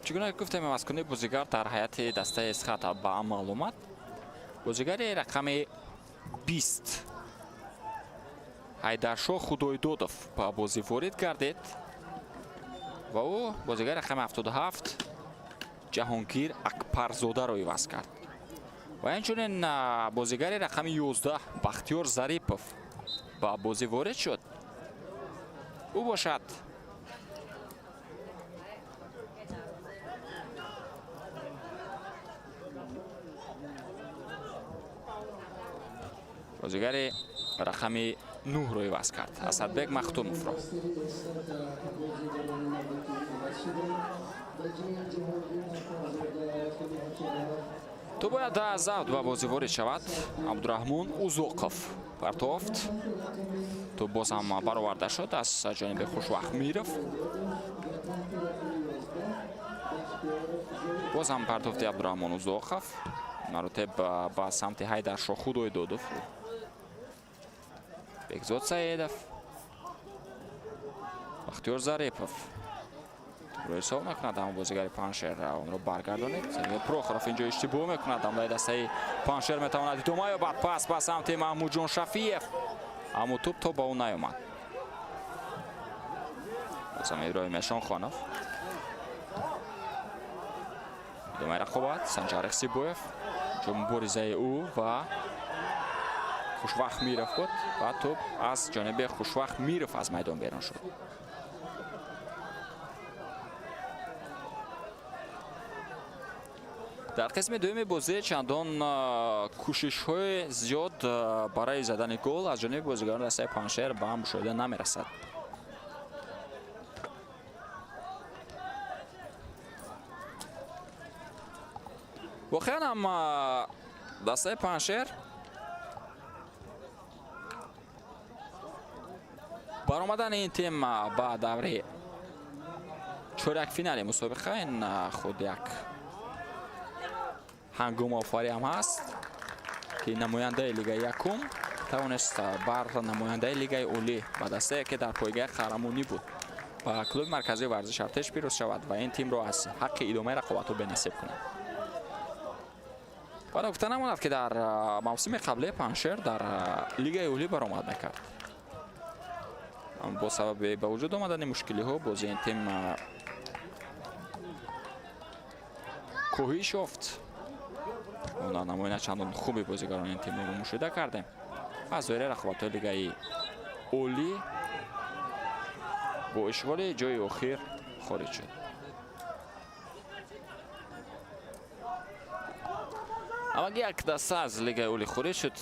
Чӣ гуна гуфтем, ивазкунии бозигар дар ҳайати дастаи Эсхата ба амал омад. Бозигари рақами 20 Ҳайдаршоҳ Худойдодов ба бозӣ ворид гардид ва ӯ бозигари рақами 77 Ҷаҳонгир Акбарзодаро иваз кард. Ва инчунин бозигари рақами 11 Бахтиёр Зарипов ба бозӣ ворид шуд. Ӯ бошад бозигари рақами 9-ро иваз кард, Асадбек Махтумовро. Ту бояд аз авт ба бозӣ ворид шавад. Абдураҳмон Узоқов партофт. Ту боз ҳам бароварда шуд аз ҷониби Хушвақт Миров. Боз ҳам партофти Абдураҳмон Узоқов. Маротиб ба самти Ҳайдаршоҳ Худойдодов. Бекзод Саидов. Бахтиёр Зарипов. Тӯпро ҳисоб мекунад, аммо бозигари Паншер онро баргардонид. Сергей Прохоров инҷо иштибоҳ мекунад. Ҳамлаи дастаи Паншер метавонад идома ёбад. Пас ба самти Маҳмудҷон Шафиев. Аммо тӯп то ба ӯ наёмад. Бозам Иброҳим Эшонхонов. Идомаи рақобат Санҷар Ихсибоев. Ҷо муборизаи ӯ ва Хушвақт Миров буд ва тӯп аз ҷониби Хушвақт Миров аз майдон берун шуд. Дар қисми дуюми бозӣ чандон кӯшишҳои зиёд барои задани гол аз ҷониби бозигарони дастаи Паншер ба мушоҳида намерасад. Воқеан ҳам дастаи Паншер баромадани ин тим ба даври чорякфинали мусобиқа ин худ як ҳангомофарӣ ҳам ҳаст, ки намояндаи лигаи якум тавонист бар намояндаи лигаи олӣ ба дастае, ки дар пойгаи қаҳрамонӣ буд, ба клуби марказии варзиши Артеш пирӯз шавад ва ин тимро аз ҳаққи идомаи рақобатҳо бенасиб кунад. Баъд гуфта намонад, ки дар мавсими қаблии Паншер дар лигаи олӣ баромад мекард. Бо сабаби ба вуҷуд омадани мушкилиҳо бози ин тим коҳиш ёфт. Намояна чандон хуби бозигарони ин тимро мушоҳида кардем. Аз доираи рақобатҳои лигаи олӣ бо ишғоли ҷои охир хориҷ шуд. Ҳамагӣ як даста аз лигаи олӣ хориҷ шуд,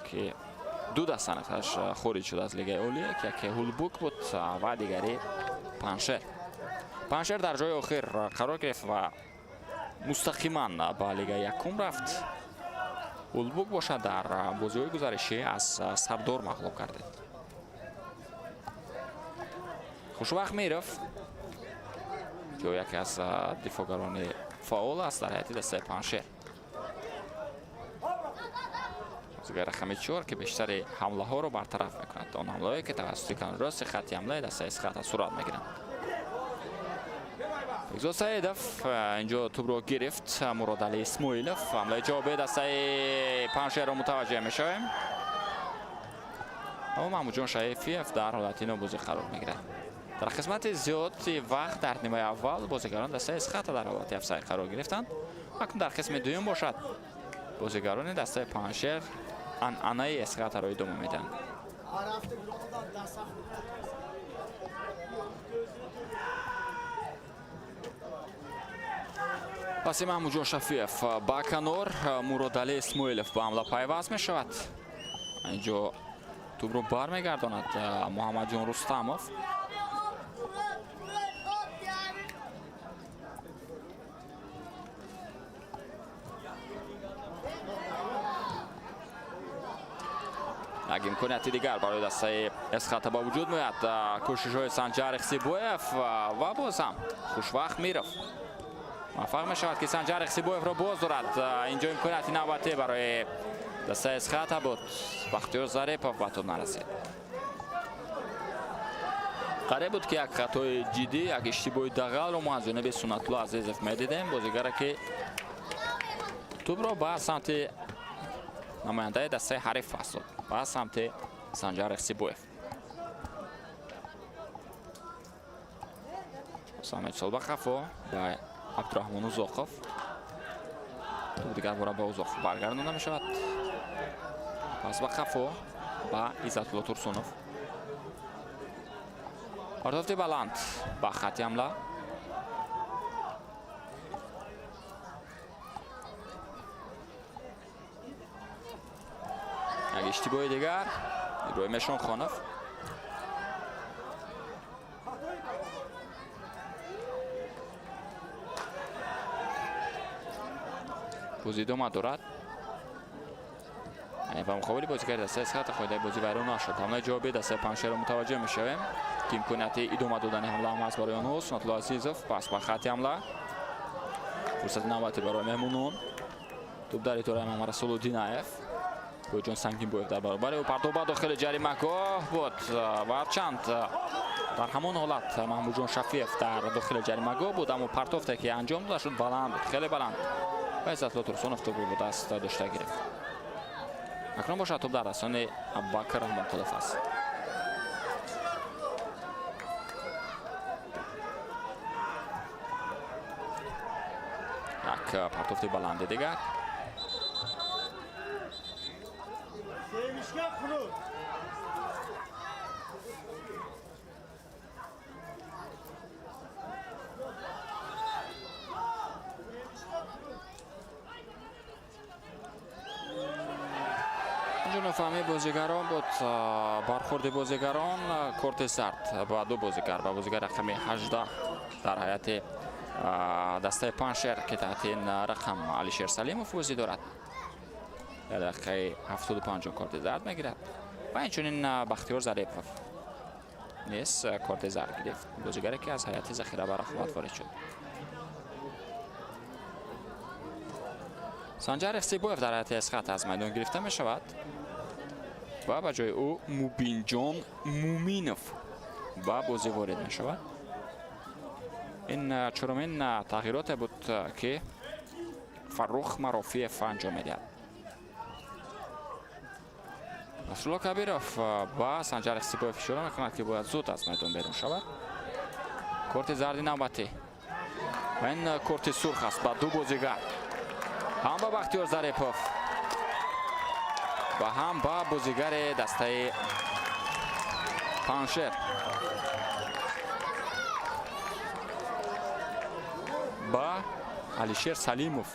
ки ду даста нақаш хориҷ шуд аз лигаи олӣ, ки яке Ҳулбук буд ва дигари Паншер. Паншер дар ҷои охир қарор гирифт ва мустақиман ба лигаи якум рафт. Ҳулбук бошад дар бозиҳои гузаришӣ аз Сардор мағлуб гардид. Хушвақт Миров ҷо яке аз дифоъгарони фаъол аст дар ҳайати дастаи Паншер. Бозигари рақами 4 ки бештари ҳамлаҳоро бартараф мекунад. Он ҳамлаҳое ки тавассути канори рости хатти ҳамлаи дастаи Эсхата сурат мегиранд. Бекзод Саидов инҷо тӯбро гирифт. Муродалӣ Исмоилов ҳамлаи ҷавобии дастаи Панҷшерро мутаваҷҷеҳ мешавем. Аммо Маҳмудҷон Шаифиев дар ҳолати нобозӣ қарор мегирад. Дар қисмати зиёди вақт дар нимаи аввал бозигарон дастаи Эсхата дар ҳолати афсайд қарор гирифтанд. Акнун дар қисми дуюм бошад бозигарони дастаи Панҷшер анъанаи Эсхатаро идома медиҳанд. Паси Маҳмудҷон Шафиев ба канор, Муродалӣ Исмоилов ба ҳамла пайваст мешавад. Инҷо тӯбро бармегардонад Муҳаммадҷон Рустамов. Як имконияти дигар барои дастаи Эсхата ба вуҷуд меояд. Кӯшишҳои Санҷар Ихсибоев ва боз ҳам Хушвақт Миров муваффақ мешавад, ки Санҷар Ихсибоевро боз дорад. Инҷо имконияти навбатӣ барои дастаи Эсхата буд. Бахтиёр Зарипов ба тӯб нарасид. Қариб буд, ки як хатои ҷиддӣ, як иштибоҳи дағалро мо аз ҷониби Суннатулло Азизов медидем. Бозигаре ки тӯбро ба самти намояндаи дастаи ҳариф пас дод, ба самти Санҷар Ихсибоев. Самед ба қафо ба Абдураҳмон Узоқов. Тӯб дигар бора ба Узоқов баргардонда мешавад. Пас ба қафо ба Иззатулло Турсунов. Партофти баланд ба хатти ҳамла. Як иштибоҳи дигар Иброҳим Эшонхонов. Бозӣ идома дорад. Ба муқобили бозигари дастаи Эсхата қоидаи бозӣ вайрон нашуд. Ҳамлаи ҷавобии дастаи Панҷшерро мутаваҷҷеҳ мешавем, ки имконияти идома додани ҳамла ҳам ҳаст барои онҳо. Суннатулло Азизов пас ба хатти ҳамла. Фурсати навбатӣ барои меҳмонон. Тӯб дар итораи Мамадрасулу Динаев. Боҷон Сангинбоев дар баробари ӯ. Партов ба дохили ҷаримагоҳ буд. Ва ҳарчанд дар ҳамон ҳолат Маҳмудҷон Шафиев дар дохили ҷаримагоҳ буд, аммо партофте ки анҷом дода шуд баланд буд, хеле баланд. Ва Иззатулло Турсунов тӯбро бо даст дошта гирифт. Акнун бошад тӯб дар дастони Абубакр Раҳмонқулов аст. Як партофти баланди дигар. Инҷо нофаҳмии бозигарон буд. Бархурди бозигарон, корти зард ба ду бозигар, ба бозигар рақами 18 дар ҳайати дастаи Панҷшер, ки таҳти ин рақам Алишер Салимов бозӣ дорад. Дар дақиқаи 75 корти зард мегирад ва инчунин Бахтиёр Зарипов низ корти зард гирифт, бозигаре ки аз ҳайати захира ба рақобат ворид шуд. Санҷар Ихсибоев дар ҳайати Эсхата аз майдон гирифта мешавад ва ба ҷои ӯ Мубинҷон Муминов ба бозӣ ворид мешавад. Ин чорумин тағйироте буд, ки Фаррух Марофиев анҷом медиҳад. Насрулло Кабиров ба Санҷар Ихсибоев ишора мекунад, ки бояд зуд аз майдон берун шавад. Корти зарди навбатӣ ва ин корти сурх аст ба ду бозигар, ҳам ба Бахтиёр Зарипов ва ҳам ба бозигари дастаи Панҷшер. Ба Алишер Салимов.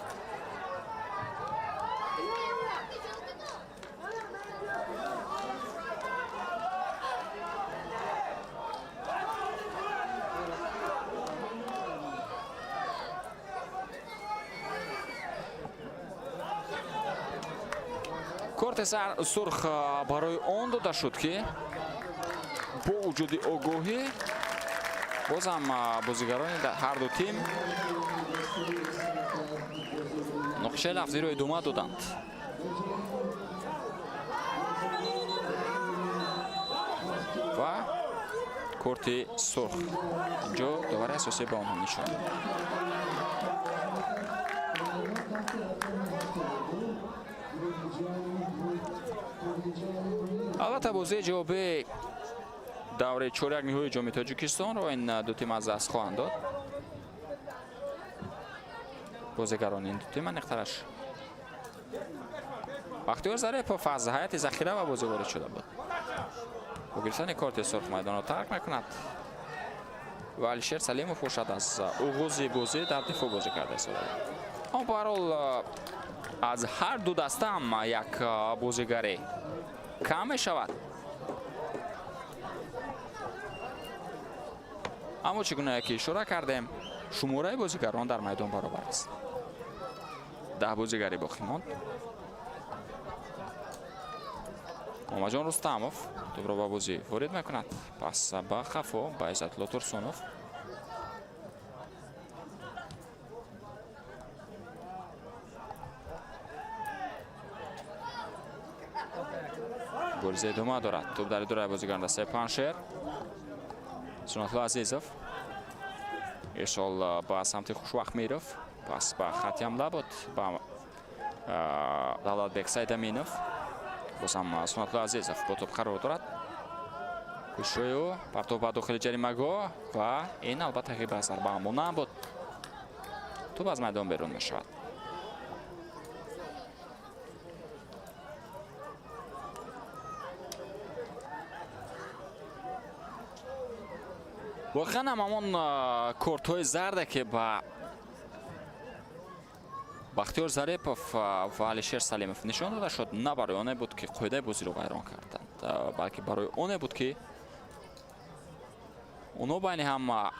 Корти сурх барои он дода шуд, ки бо вуҷуди огоҳӣ бозам бозигарони ҳар ду тим нуқшаи лафзиро идома доданд. Ва корти сурх инҷо довари асосӣ ба онҳо нишон дод. Албатта, бозии ҷавобии давраи чоряк ниҳои ҷоми Тоҷикистонро ин ду тим аз даст хоҳанд дод. Бозигарони ин ду тим, аниқтараш Бахтиёр Зарипов аз ҳайати захира ба бозӣ ворид шуда буд. Бо гирифтани корти сурх майдонро тарк мекунад ва Алишер Салимов бошад, аз оғози бозӣ дар дифоъ бозӣ карда истода буд. Аммо ба ҳар ҳол аз ҳар ду даста ҳам як бозигаре кам мешавад. Аммо чӣ гуна ки ишора кардем, шумораи бозигарон дар майдон баробар аст. 10 бозигаре боқӣ монд. Муҳаммадҷон Рустамов тӯбро ба бозӣ ворид мекунад. Пас ба қафо ба Иззатулло Турсунов. Мубориза идома дорад. Тӯб дар идораи бозигарон дастаи Паншер. Сунатулло Азизов ирсол ба самти Хушвақт Миров, пас ба хати ҳамла буд ба Давлатбек Сайдаминов. Боз ҳам Сунатулло Азизов бо тӯб қарор дорад. Кӯшишҳои ӯ, партов ба дохили ҷаримагоҳ ва ин албатта ғиба зарба, аммо набуд. Тӯб аз майдон берун мешавад. Воқеан ҳам ҳамон кортҳои зарде, ки ба Бахтиёр Зарипов ва Алишер Салимов нишон дода шуд, на барои оне буд, ки қоидаи бозиро вайрон карданд, балки барои оне буд, ки онҳо байни ҳам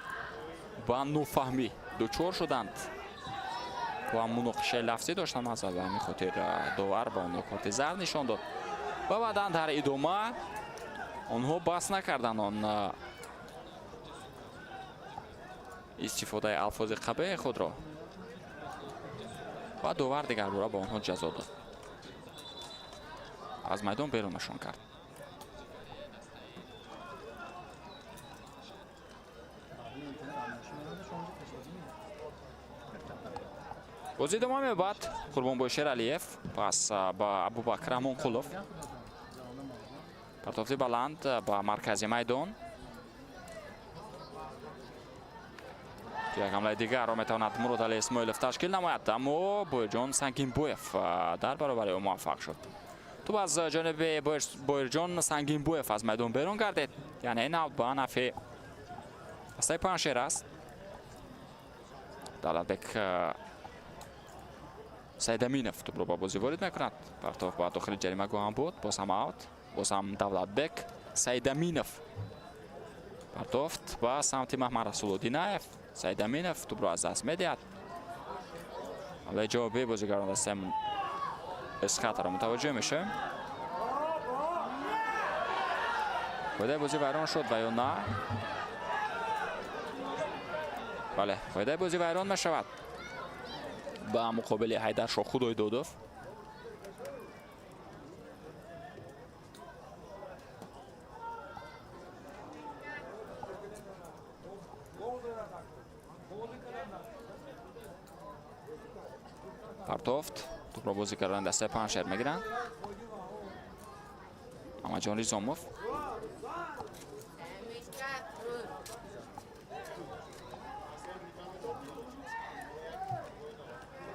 ба нофаҳмӣ дучор шуданд ва муноқишаи лафзӣ доштанд. Аз ҳамин хотир довар ба онҳо корти зард нишон дод ва баъдан дар идома онҳо бас накарданд он истифодаи алфози қабеҳи худро ва довар дигарбора ба онҳо ҷазо дод, аз майдон берунашон кард. Бозӣ идома меёбад. Қурбонбой Шералиев пас ба Абубакр Раҳмонқулов. Партофти баланд ба маркази майдон. Як ҳамлаи дигарро метавонад Муродали Исмоилов ташкил намояд, аммо Боирҷон Сангинбоев дар баробари ӯ муваффақ шуд. Тӯб аз ҷониби Боирҷон Сангинбоев аз майдон берун гардид, яъне ин ба нафъи дастаи Паншер аст. Давлатбек Сайдаминов тӯбро ба бозӣ ворид мекунад. Партов ба дохили ҷаримагоҳ ҳам буд, боз ҳам аут, боз ҳам Давлатбек Сайдаминов партофт ба самти Маҳмадрасуло Динаев. Сайдаминов тӯбро аз даст медиҳад. Ҳамлаи ҷавобии бозигарон дастаи Эсхатаро мутаваҷҷӯҳ мешавем. Қоидаи бозӣ вайрон шуд ва ё на? Бале, қоидаи бозӣ вайрон мешавад ба муқобили Ҳайдаршоҳ Худойдодов. Партофт, тӯбро бозигарони дастаи Паншер мегиранд. Мамаҷон Ризомов.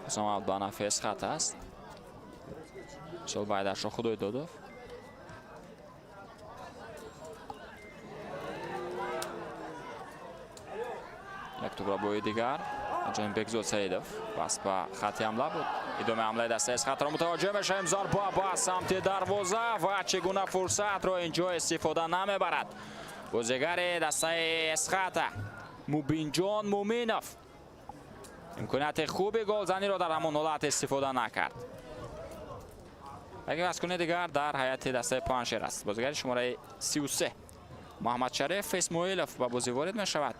Ҳусом ба нафъи Эсхат аст. Мисол ба Ҳайдаршоҳ Худойдодов. Як тӯбро бои дигар ҷониби Бекзод Саидов. Пас ба хати ҳамла буд. Идомаи ҳамлаи дастаи Эсхатро мутаваҷҷӯҳ мешавем. Зарба ба самти дарвоза ва чӣ гуна фурсатро инҷо истифода намебарад бозигари дастаи Эсхата Мубинҷон Муминов. Имконияти хуби голзаниро дар ҳамон ҳолат истифода накард. Як ивазкунии дигар дар ҳайати дастаи Паншер аст. Бозигари шумораи 33 Муҳаммадшариф Исмоилов ба бозӣ ворид мешавад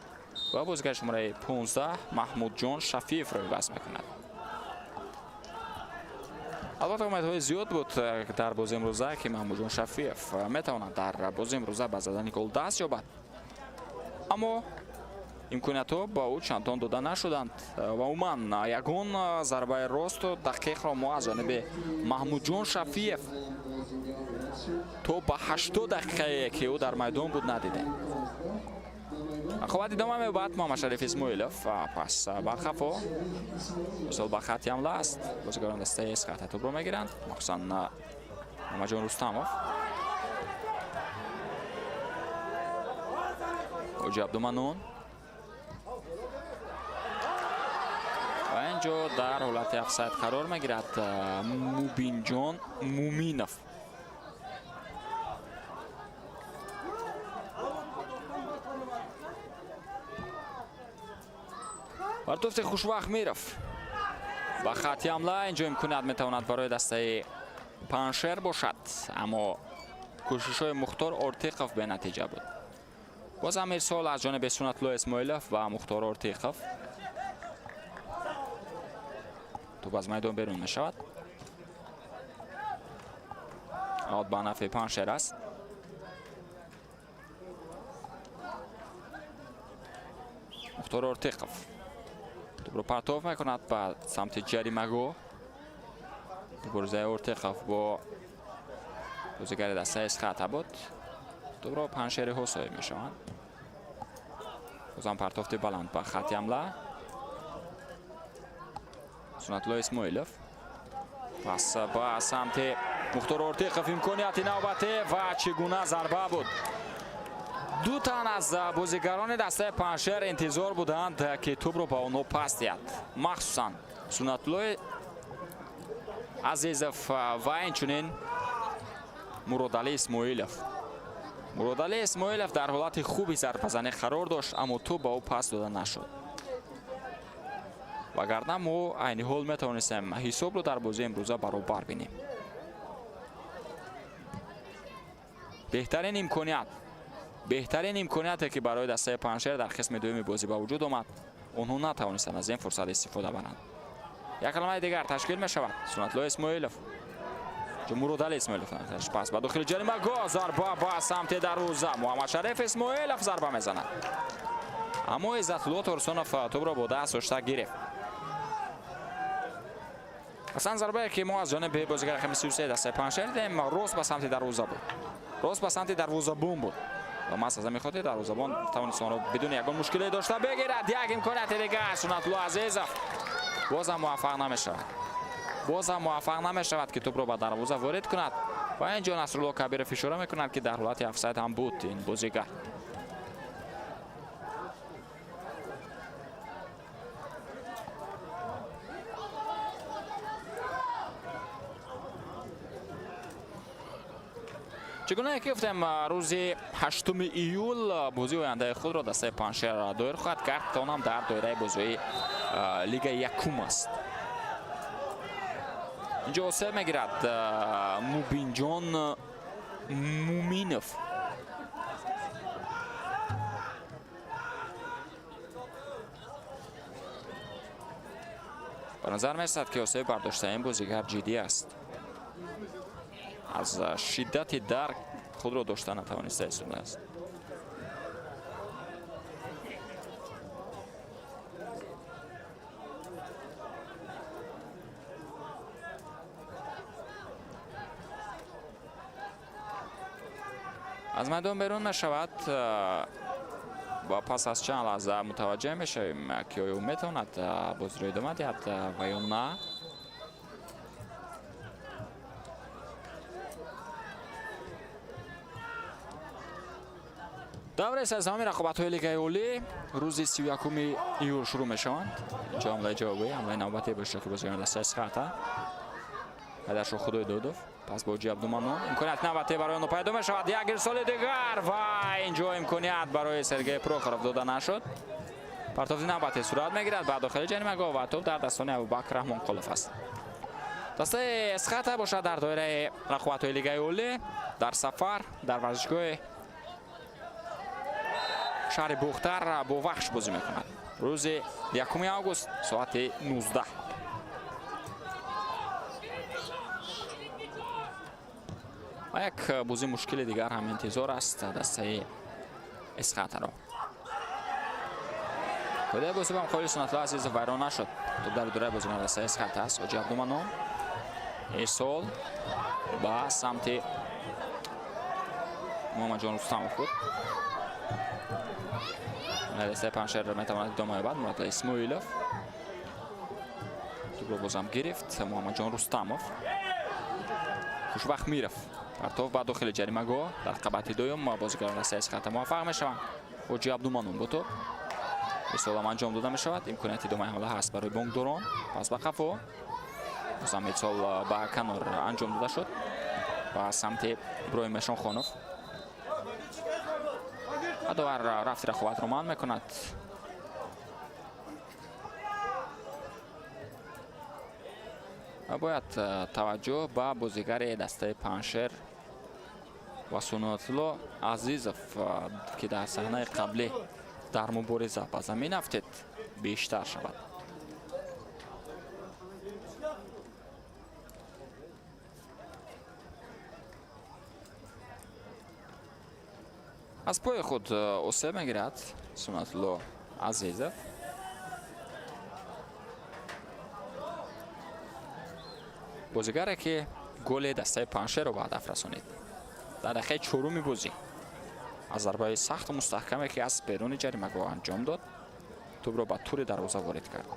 ва бозигари шумораи 15 Маҳмудҷон Шафиевро иваз мекунад. Албатта, умедҳои зиёд буд дар бозии имрӯза, ки Маҳмудҷон Шафиев метавонад дар бозии имрӯза ба задани гол даст ёбад, аммо имкониятҳо ба ӯ чандон дода нашуданд ва умуман ягон зарбаи росту дақиқро мо аз ҷониби Маҳмудҷон Шафиев то ба 80 дақиқае, ки ӯ дар майдон буд, надидем. Рақобат идома меёбад. Муҳаммадшариф Исмоилов пас бар қафо, мисол ба хатти ҳамла аст. Бозигарон дастаи Эсхата тӯбро мегиранд, махсусан Муҳаммадҷон Рустамов, Ҳоҷи Абдуманон. Ва инҷо дар ҳолати офсайд қарор мегирад Мубинҷон Муминов. Партофти Хушвақт Миров ба хатти ҳамла. Инҷо имконият метавонад барои дастаи Паншер бошад, аммо кӯшишҳои Мухтор Ортиқов бенатиҷа буд. Боз ҳам ирсол аз ҷониби Сунатулло Исмоилов ва Мухтор Ортиқов. Тӯб аз майдон берун мешавад. Аут ба нафъи Паншер аст. Мухтор Ортиқов тӯбро партов мекунад ба самти ҷаримагоҳ. Муборизаи Ортиқов бо бозигари дастаи Эсхата буд. Тӯбро паншериҳо соҳиб мешаванд. Бозам партофти баланд ба хатти ҳамла. Сунатулло Исмоилов пас ба самти Мухтор Ортиқов. Имконияти навбатӣ ва чӣ гуна зарба буд! Ду тан аз бозигарони дастаи Паншер интизор буданд, ки тӯбро ба онҳо пас диҳад, махсусан Сунатуллои Азизов ва инчунин Муродалӣ Исмоилов. Муродалӣ Исмоилов дар ҳолати хуби зарбазанӣ қарор дошт, аммо тӯб ба ӯ пас дода нашуд, вагарна мо айни ҳол метавонистем ҳисобро дар бозии имрӯза баробар бинем. Беҳтарин имконият, беҳтарин имконияте, ки барои дастаи Паншер дар қисми дуюми бозӣ ба вуҷуд омад, онҳо натавонистанд аз ин фурсат истифода баранд. Як калимаи дигар ташкил мешавад. Сунатулло Исмоилов, Муродалӣ Исмоилов пас ба дохили ҷаримагоҳ, зарба ба самти дарвоза. Муҳаммадшариф Исмоилов зарба мезанад, аммо Иззатулло Турсунов тӯбро бо даст дошта гирифт. Аслан зарбае, ки мо аз ҷониби бозигари рақами 33 дастаи Паншер дидем, рост ба самти дарвоза буд, рост ба самти дарвозабон буд ва маҳз аз ҳамин хотир дарвозабон тавонист онро бидуни ягон мушкиле дошта бигирад. Як имконияти дигар, Сунатулло Азизов бозам муваффақ намешавад, бозам муваффақ намешавад, ки тӯбро ба дарвоза ворид кунад. Ва инҷо Насрулло Кабиров ишора мекунад, ки дар ҳолати офсайд ҳам буд ин бозигар. Чӣ гунае ки гуфтем, рӯзи 8 июл бозии ояндаи худро дастаи Паншер доир хоҳад кард. Он ҳам дар доираи бозиҳои лигаи якум аст. Инҷо осеб мегирад Мубинҷон Муминов. Ба назар мерасад, ки осеб бардоштаи ин бозигар ҷиддӣ аст. Аз шиддати дард худро дошта натавониста истодааст. Аз майдон берун мешавад ва пас аз чанд лаҳза мутаваҷҷеҳ мешавем, ки оё метавонад бозиро идома диҳад ва ё на. Давраи сездаҳуми рақобатҳои Лигаи Олӣ рӯзи 31 июл шурӯъ мешаванд. Инҷо ҳамлаи ҷавобӣ, ҳамлаи навбатӣ бо иштироки бозигарони дастаи Эсхата. Ҳайдаршоҳ Худойдодов пас бо Ҳоҷи Абдуманон. Имконият навбатӣ барои онҳо пайдо мешавад. Як ирсоли дигар ва инҷо имконият барои Сергей Прохоров дода нашуд. Партофти навбатӣ сурат мегирад ба дохили ҷаримагоҳ ва тӯб дар дастони Абубакр Раҳмонқулов аст. Дастаи Эсхата бошад дар доираи рақобатҳои Лигаи Олӣ дар сафар дар варзишгоҳи шаҳри Бохтар бо Вахш бозӣ мекунад. Рӯзи 1 август соати 19. Ва як бозии мушкили дигар ҳам интизор аст дастаи Эсхатаро. Қоидаи бозӣ ба муқобили Сунатулло Азизов вайрон нашуд. Топ дар дураи бозикони дастаи Эсхата аст. Ҳоҷи Абдуманон ирсол ба самти Муҳаммадҷон Рустамов буд. Дастаи Панҷшер метавонад идома ёбад. Мураталӣ Исмоилов тӯбро бозам гирифт. Муҳаммадҷон Рустамов, Хушбахт Миров партов ба дохили ҷаримагоҳ. Дар қабати дуюм бозигарони дастаи Эсхата муваффақ мешаванд. Ҳоҷи Абдуманон бо топ ирсолам анҷом дода мешавад. Имконияти идомаи ҳамла ҳаст барои бонкдорон. Пас ба қафо, бозам ирсол ба канор анҷом дода шуд ба самти Иброҳим Эшонхонов. Ва довар рафти рақобатро манъ мекунад. Ва бояд таваҷҷӯҳ ба бозигари дастаи Панҷшер ва Сунатулло Азизов, ки дар саҳнаи қаблӣ дар мубориза ба замин афтид, бештар шавад. Аз пои худ осеб мегирад Сунатулло Азизов. Бозигаре ки голи дастаи Панҷшерро ба ҳадаф расонид дар дақиқаи чоруми бозӣ аз зарбаи сахту мустаҳкаме, ки аз беруни ҷаримагоҳ анҷом дод, тӯбро ба тури дарвоза ворид кард.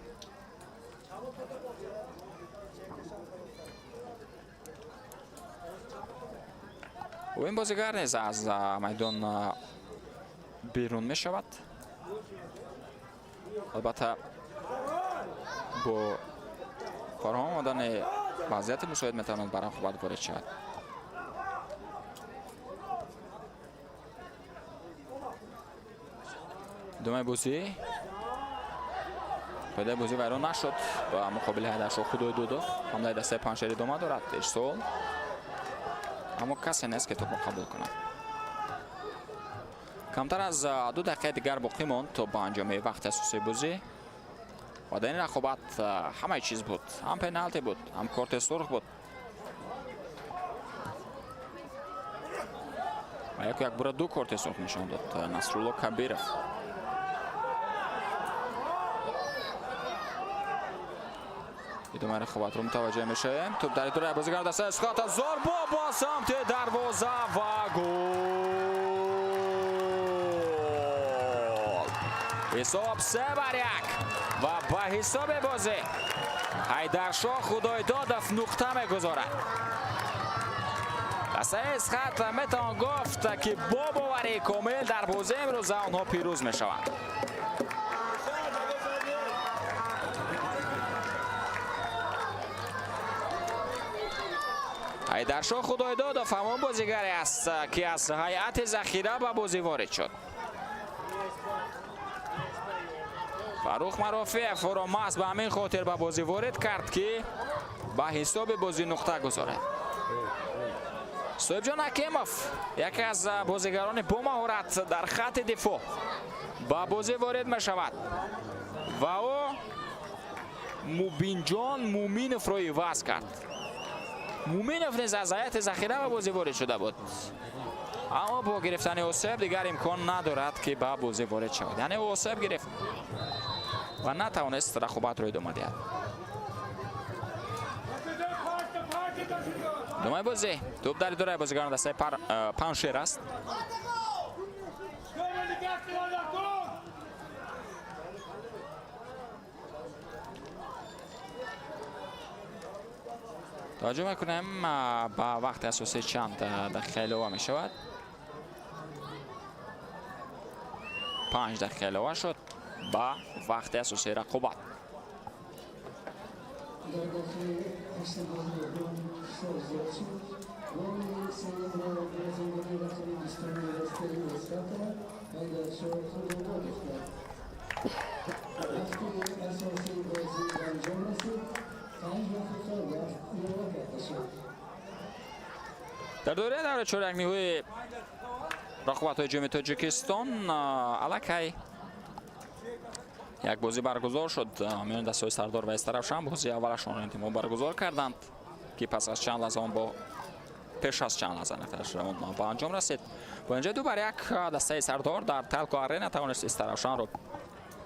Ин бозигар низ аз майдон берун мешавад. Албатта, бо фароҳам омадани вазъияти мусоид метавонад ба рақобат ворид шавад. Идомаи бозӣ. Қоидаи бозӣ вайрон нашуд ба муқобили Ҳайдаршоҳ Худойдодов. Ҳамлаи дастаи Панҷшер идома дорад. Ирсол, аммо касе нест, ки тӯбро қабул кунад. Камтар аз 2 дақиқаи дигар боқӣ монд то ба анҷоми вақти асосии бозӣ. Ва дар ин рақобат ҳамаи чиз буд, ҳам пеналти буд, ҳам корти сурх буд ва яку якбора ду корти сурх нишон дод Насрулло Кабиров. Идомаи рақобатро мутаваҷҷеҳ мешавем. Тӯб дар идораи бозигар дастаи Эсхата, зарба ба самти дарвоза ва гол! Ҳисоб 3-1 ва ба ҳисоби бозӣ Ҳайдаршоҳ Худойдодов нуқта мегузорад. Дастаи Эсхата метавон гуфт, ки бо боварии комил дар бозии имрӯза онҳо пирӯз мешаванд. Ҳайдаршоҳ Худойдодов ҳамон бозигаре аст, ки аз ҳайати захира ба бозӣ ворид шуд. Фаррух Марофеев ӯро маҳз ба ҳамин хотир ба бозӣ ворид кард, ки ба ҳисоби бозӣ нуқта гузорад. Соҳибҷон Ҳакимов, яке аз бозигарони бомаҳорат дар хатти дифоъ, ба бозӣ ворид мешавад ва ӯ Мубинҷон Муминовро иваз кард. Муминов низ аз ҳайати захира ба бозӣ ворид шуда буд, аммо бо гирифтани осеб дигар имкон надорад, ки ба бозӣ ворид шавад. Яъне ӯ осеб гирифт ва натавонист рақобатро идома диҳад. Идомаи бозӣ. Тӯб дар идораи бозигарони дастаи Панҷшер аст. Таваҷҷӯҳ мекунем, ба вақти асосӣ чанд дақиқа илова мешавад. 5 дақиқа илова шуд ба вақти асосии рақобат. Дар дохили ҳаштагоҳи дуюм фишор зиёд шуд. Голи сеюмро бозигари рақами бистуми дастаи Эсхата Ҳайдаршоҳ Худойдодов кард. Вақти асосии бозӣ ба анҷом расид. 5 дақиқа вақт илова карда шуд. Дар доираи давраи чорякниҳои рақобатҳои ҷоми Тоҷикистон аллакай як бозӣ баргузор шуд миёни дастаҳои Сардор ва Истаравшан. Бозии аввалашонро ин тимҳо баргузор карданд, ки пас аз чанд лаҳза он бо Пеш аз чанд лаҳза он ба анҷом расид. Бо инҷа 2-1 дастаи Сардор дар Телко Арена тавонист Истаравшанро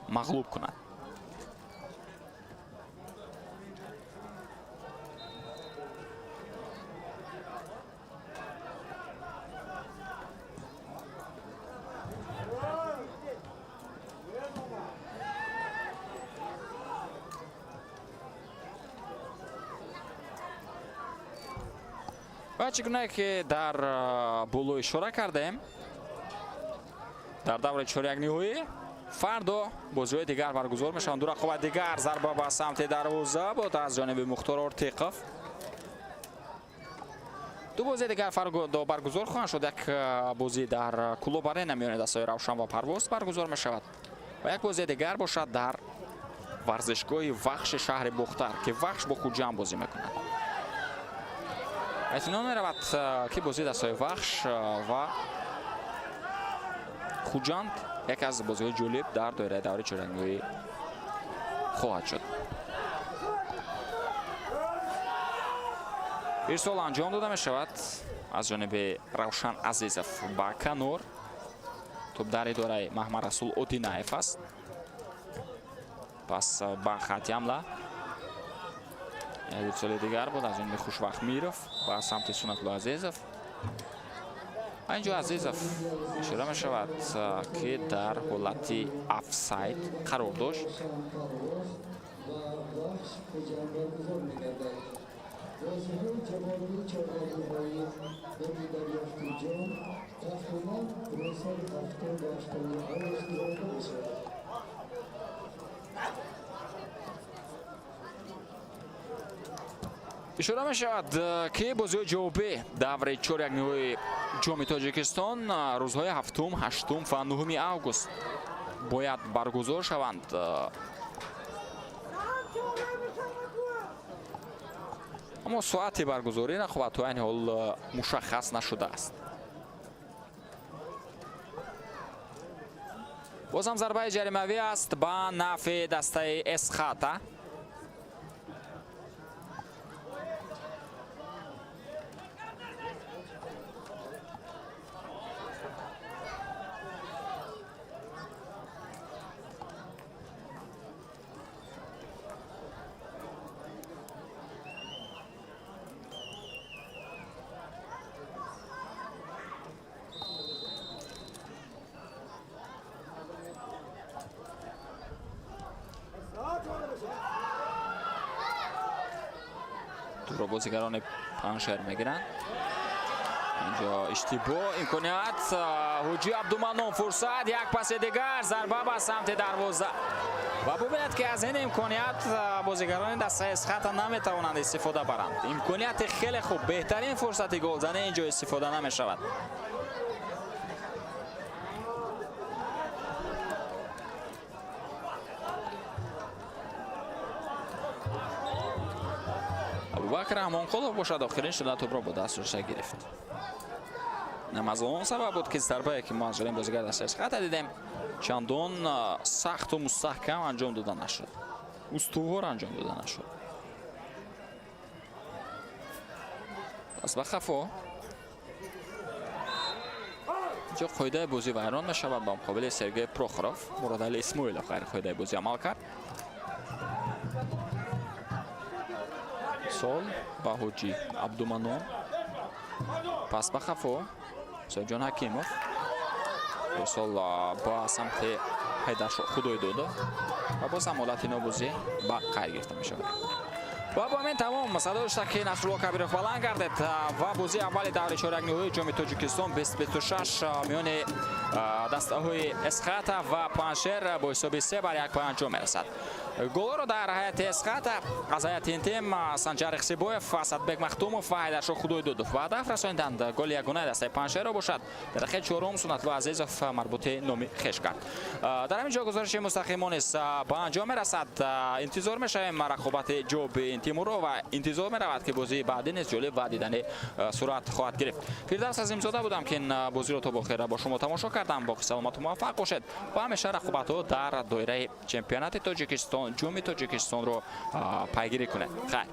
мағлуб кунад. Ва чӣ гунае ки дар боло ишора кардем, дар давраи чорякниҳоӣ фардо бозиҳои дигар баргузор мешаванд. Ду рақобат дигар. Зарба ба самти дарвоза буд аз ҷониби Мухтор Ортиқов. Ду бозии дигар фардо баргузор хоҳанд шуд. Як бозӣ дар Клуб Арена миёни дастаҳои Равшан ва Парвоз баргузор мешавад ва як бозии дигар бошад дар варзишгоҳи Вахши шаҳри Бохтар, ки Вахш бо Хуҷанд бозӣ мекунад. Эътино меравад, ки бозии дастаҳои Вахш ва Хуҷанд яке аз бозиҳои ҷолиб дар доираи давраи чорякниҳоӣ хоҳад шуд. Ирсол анҷом дода мешавад аз ҷониби Равшан Азизов ба канор. Топ дар идораи Маҳмадрасул Одинаев аст. Пас ба хати ҳамла як ирсоли дигар буд аз ҷониби Хушвахт Миров ба самти Сунатулло Азизов. Инҷо Азизов ишора мешавад, ки дар ҳолати офсайд қарор дошт. بازی‌های جوابی چهارگاهی برای دریافت جام تقریبا روزهای هفتم و هشتم آگوست گذرانده می‌شود. Ишора мешавад, ки бозиҳои ҷавобӣ давраи чорякниҳои ҷоми Тоҷикистон рӯзҳои ҳафтум, ҳаштум ва нуҳуми август бояд баргузор шаванд. Аммо соати баргузорӣ рақобат то айни ҳол мушаххас нашудааст. Боз ҳам зарбаи ҷаримавӣ аст ба нафъи дастаи Эсхата. Тӯбро бозигарони Панҷшер мегиранд. Инҷо иштибоҳ, имконият, Ҳоҷи Абдуманон, фурсат, як паси дигар, зарба ба самти дарвоза. Ва бубинед, ки аз ин имконият бозигарони дастаи Эсхата наметавонанд истифода баранд. Имконияти хеле хуб, беҳтарин фурсати голзанӣ инҷо истифода намешавад. Абубакр Раҳмонқулов бошад, охирин шуда тӯбро бо даст дошта гирифт. Нам аз он сабаб буд, ки зарбае, ки мо аз ҷониби бозигар дастаи Эсхата дидем, чандон сахту мустаҳкам анҷом дода нашуд, устувор анҷом дода нашуд. Пас ба хафо. Инҷо қоидаи бозӣ вайрон мешавад ба муқобили Сергей Прохоров. Муродали Исмоилов ғайриқоидаи бозӣ амал кард. Сол ба Ҳоҷи Абдуманон. Пас ба хафо Соҳибҷон Ҳакимов. Ирсол ба самти Ҳайдаршоҳ Худойдодов ва боз ҳам ҳолати нобозӣ ба қайд гирифта мешавад. Ва бо ҳамин тамом. Садо дошта, ки Насрулло Кабиров баланд гардид ва бозии аввали даври чорякниҳоии ҷоми Тоҷикистон 2026 миёни дастаҳои Эсхата ва Панҷшер бо ҳисоби 3-1 ба анҷом мерасад. Голҳоро дар ҳайати Эсхата аз ҳайати ин тим Санҷар Ихсибоев, Асадбек Махтумов ва Ҳайдаршоҳ Худойдодов ба ҳадаф расониданд. Голи ягонаи дастаи Панҷшерро бошад дар дақиқаи чорум Сунатулло Азизов марбути номи хеш кард. Дар ҳамин ҷо гузориши мустақимо низ ба анҷом мерасад. Интизор мешавем рақобати ҷавоби ин тимуро ва интизор меравад, ки бозии баъдӣ низ ҷолиб ва дидани сурат хоҳад гирифт. Фирдавс Азимзода будам, ки ин бозиро то бохира бо шумо тамошо кардам. Боқӣ саломату муваффақ бошед ва ҳамеша рақобатҳо дар доираи чемпионати Тоҷикистон, ҷоми Тоҷикистонро пайгирӣ кунед. Хайр.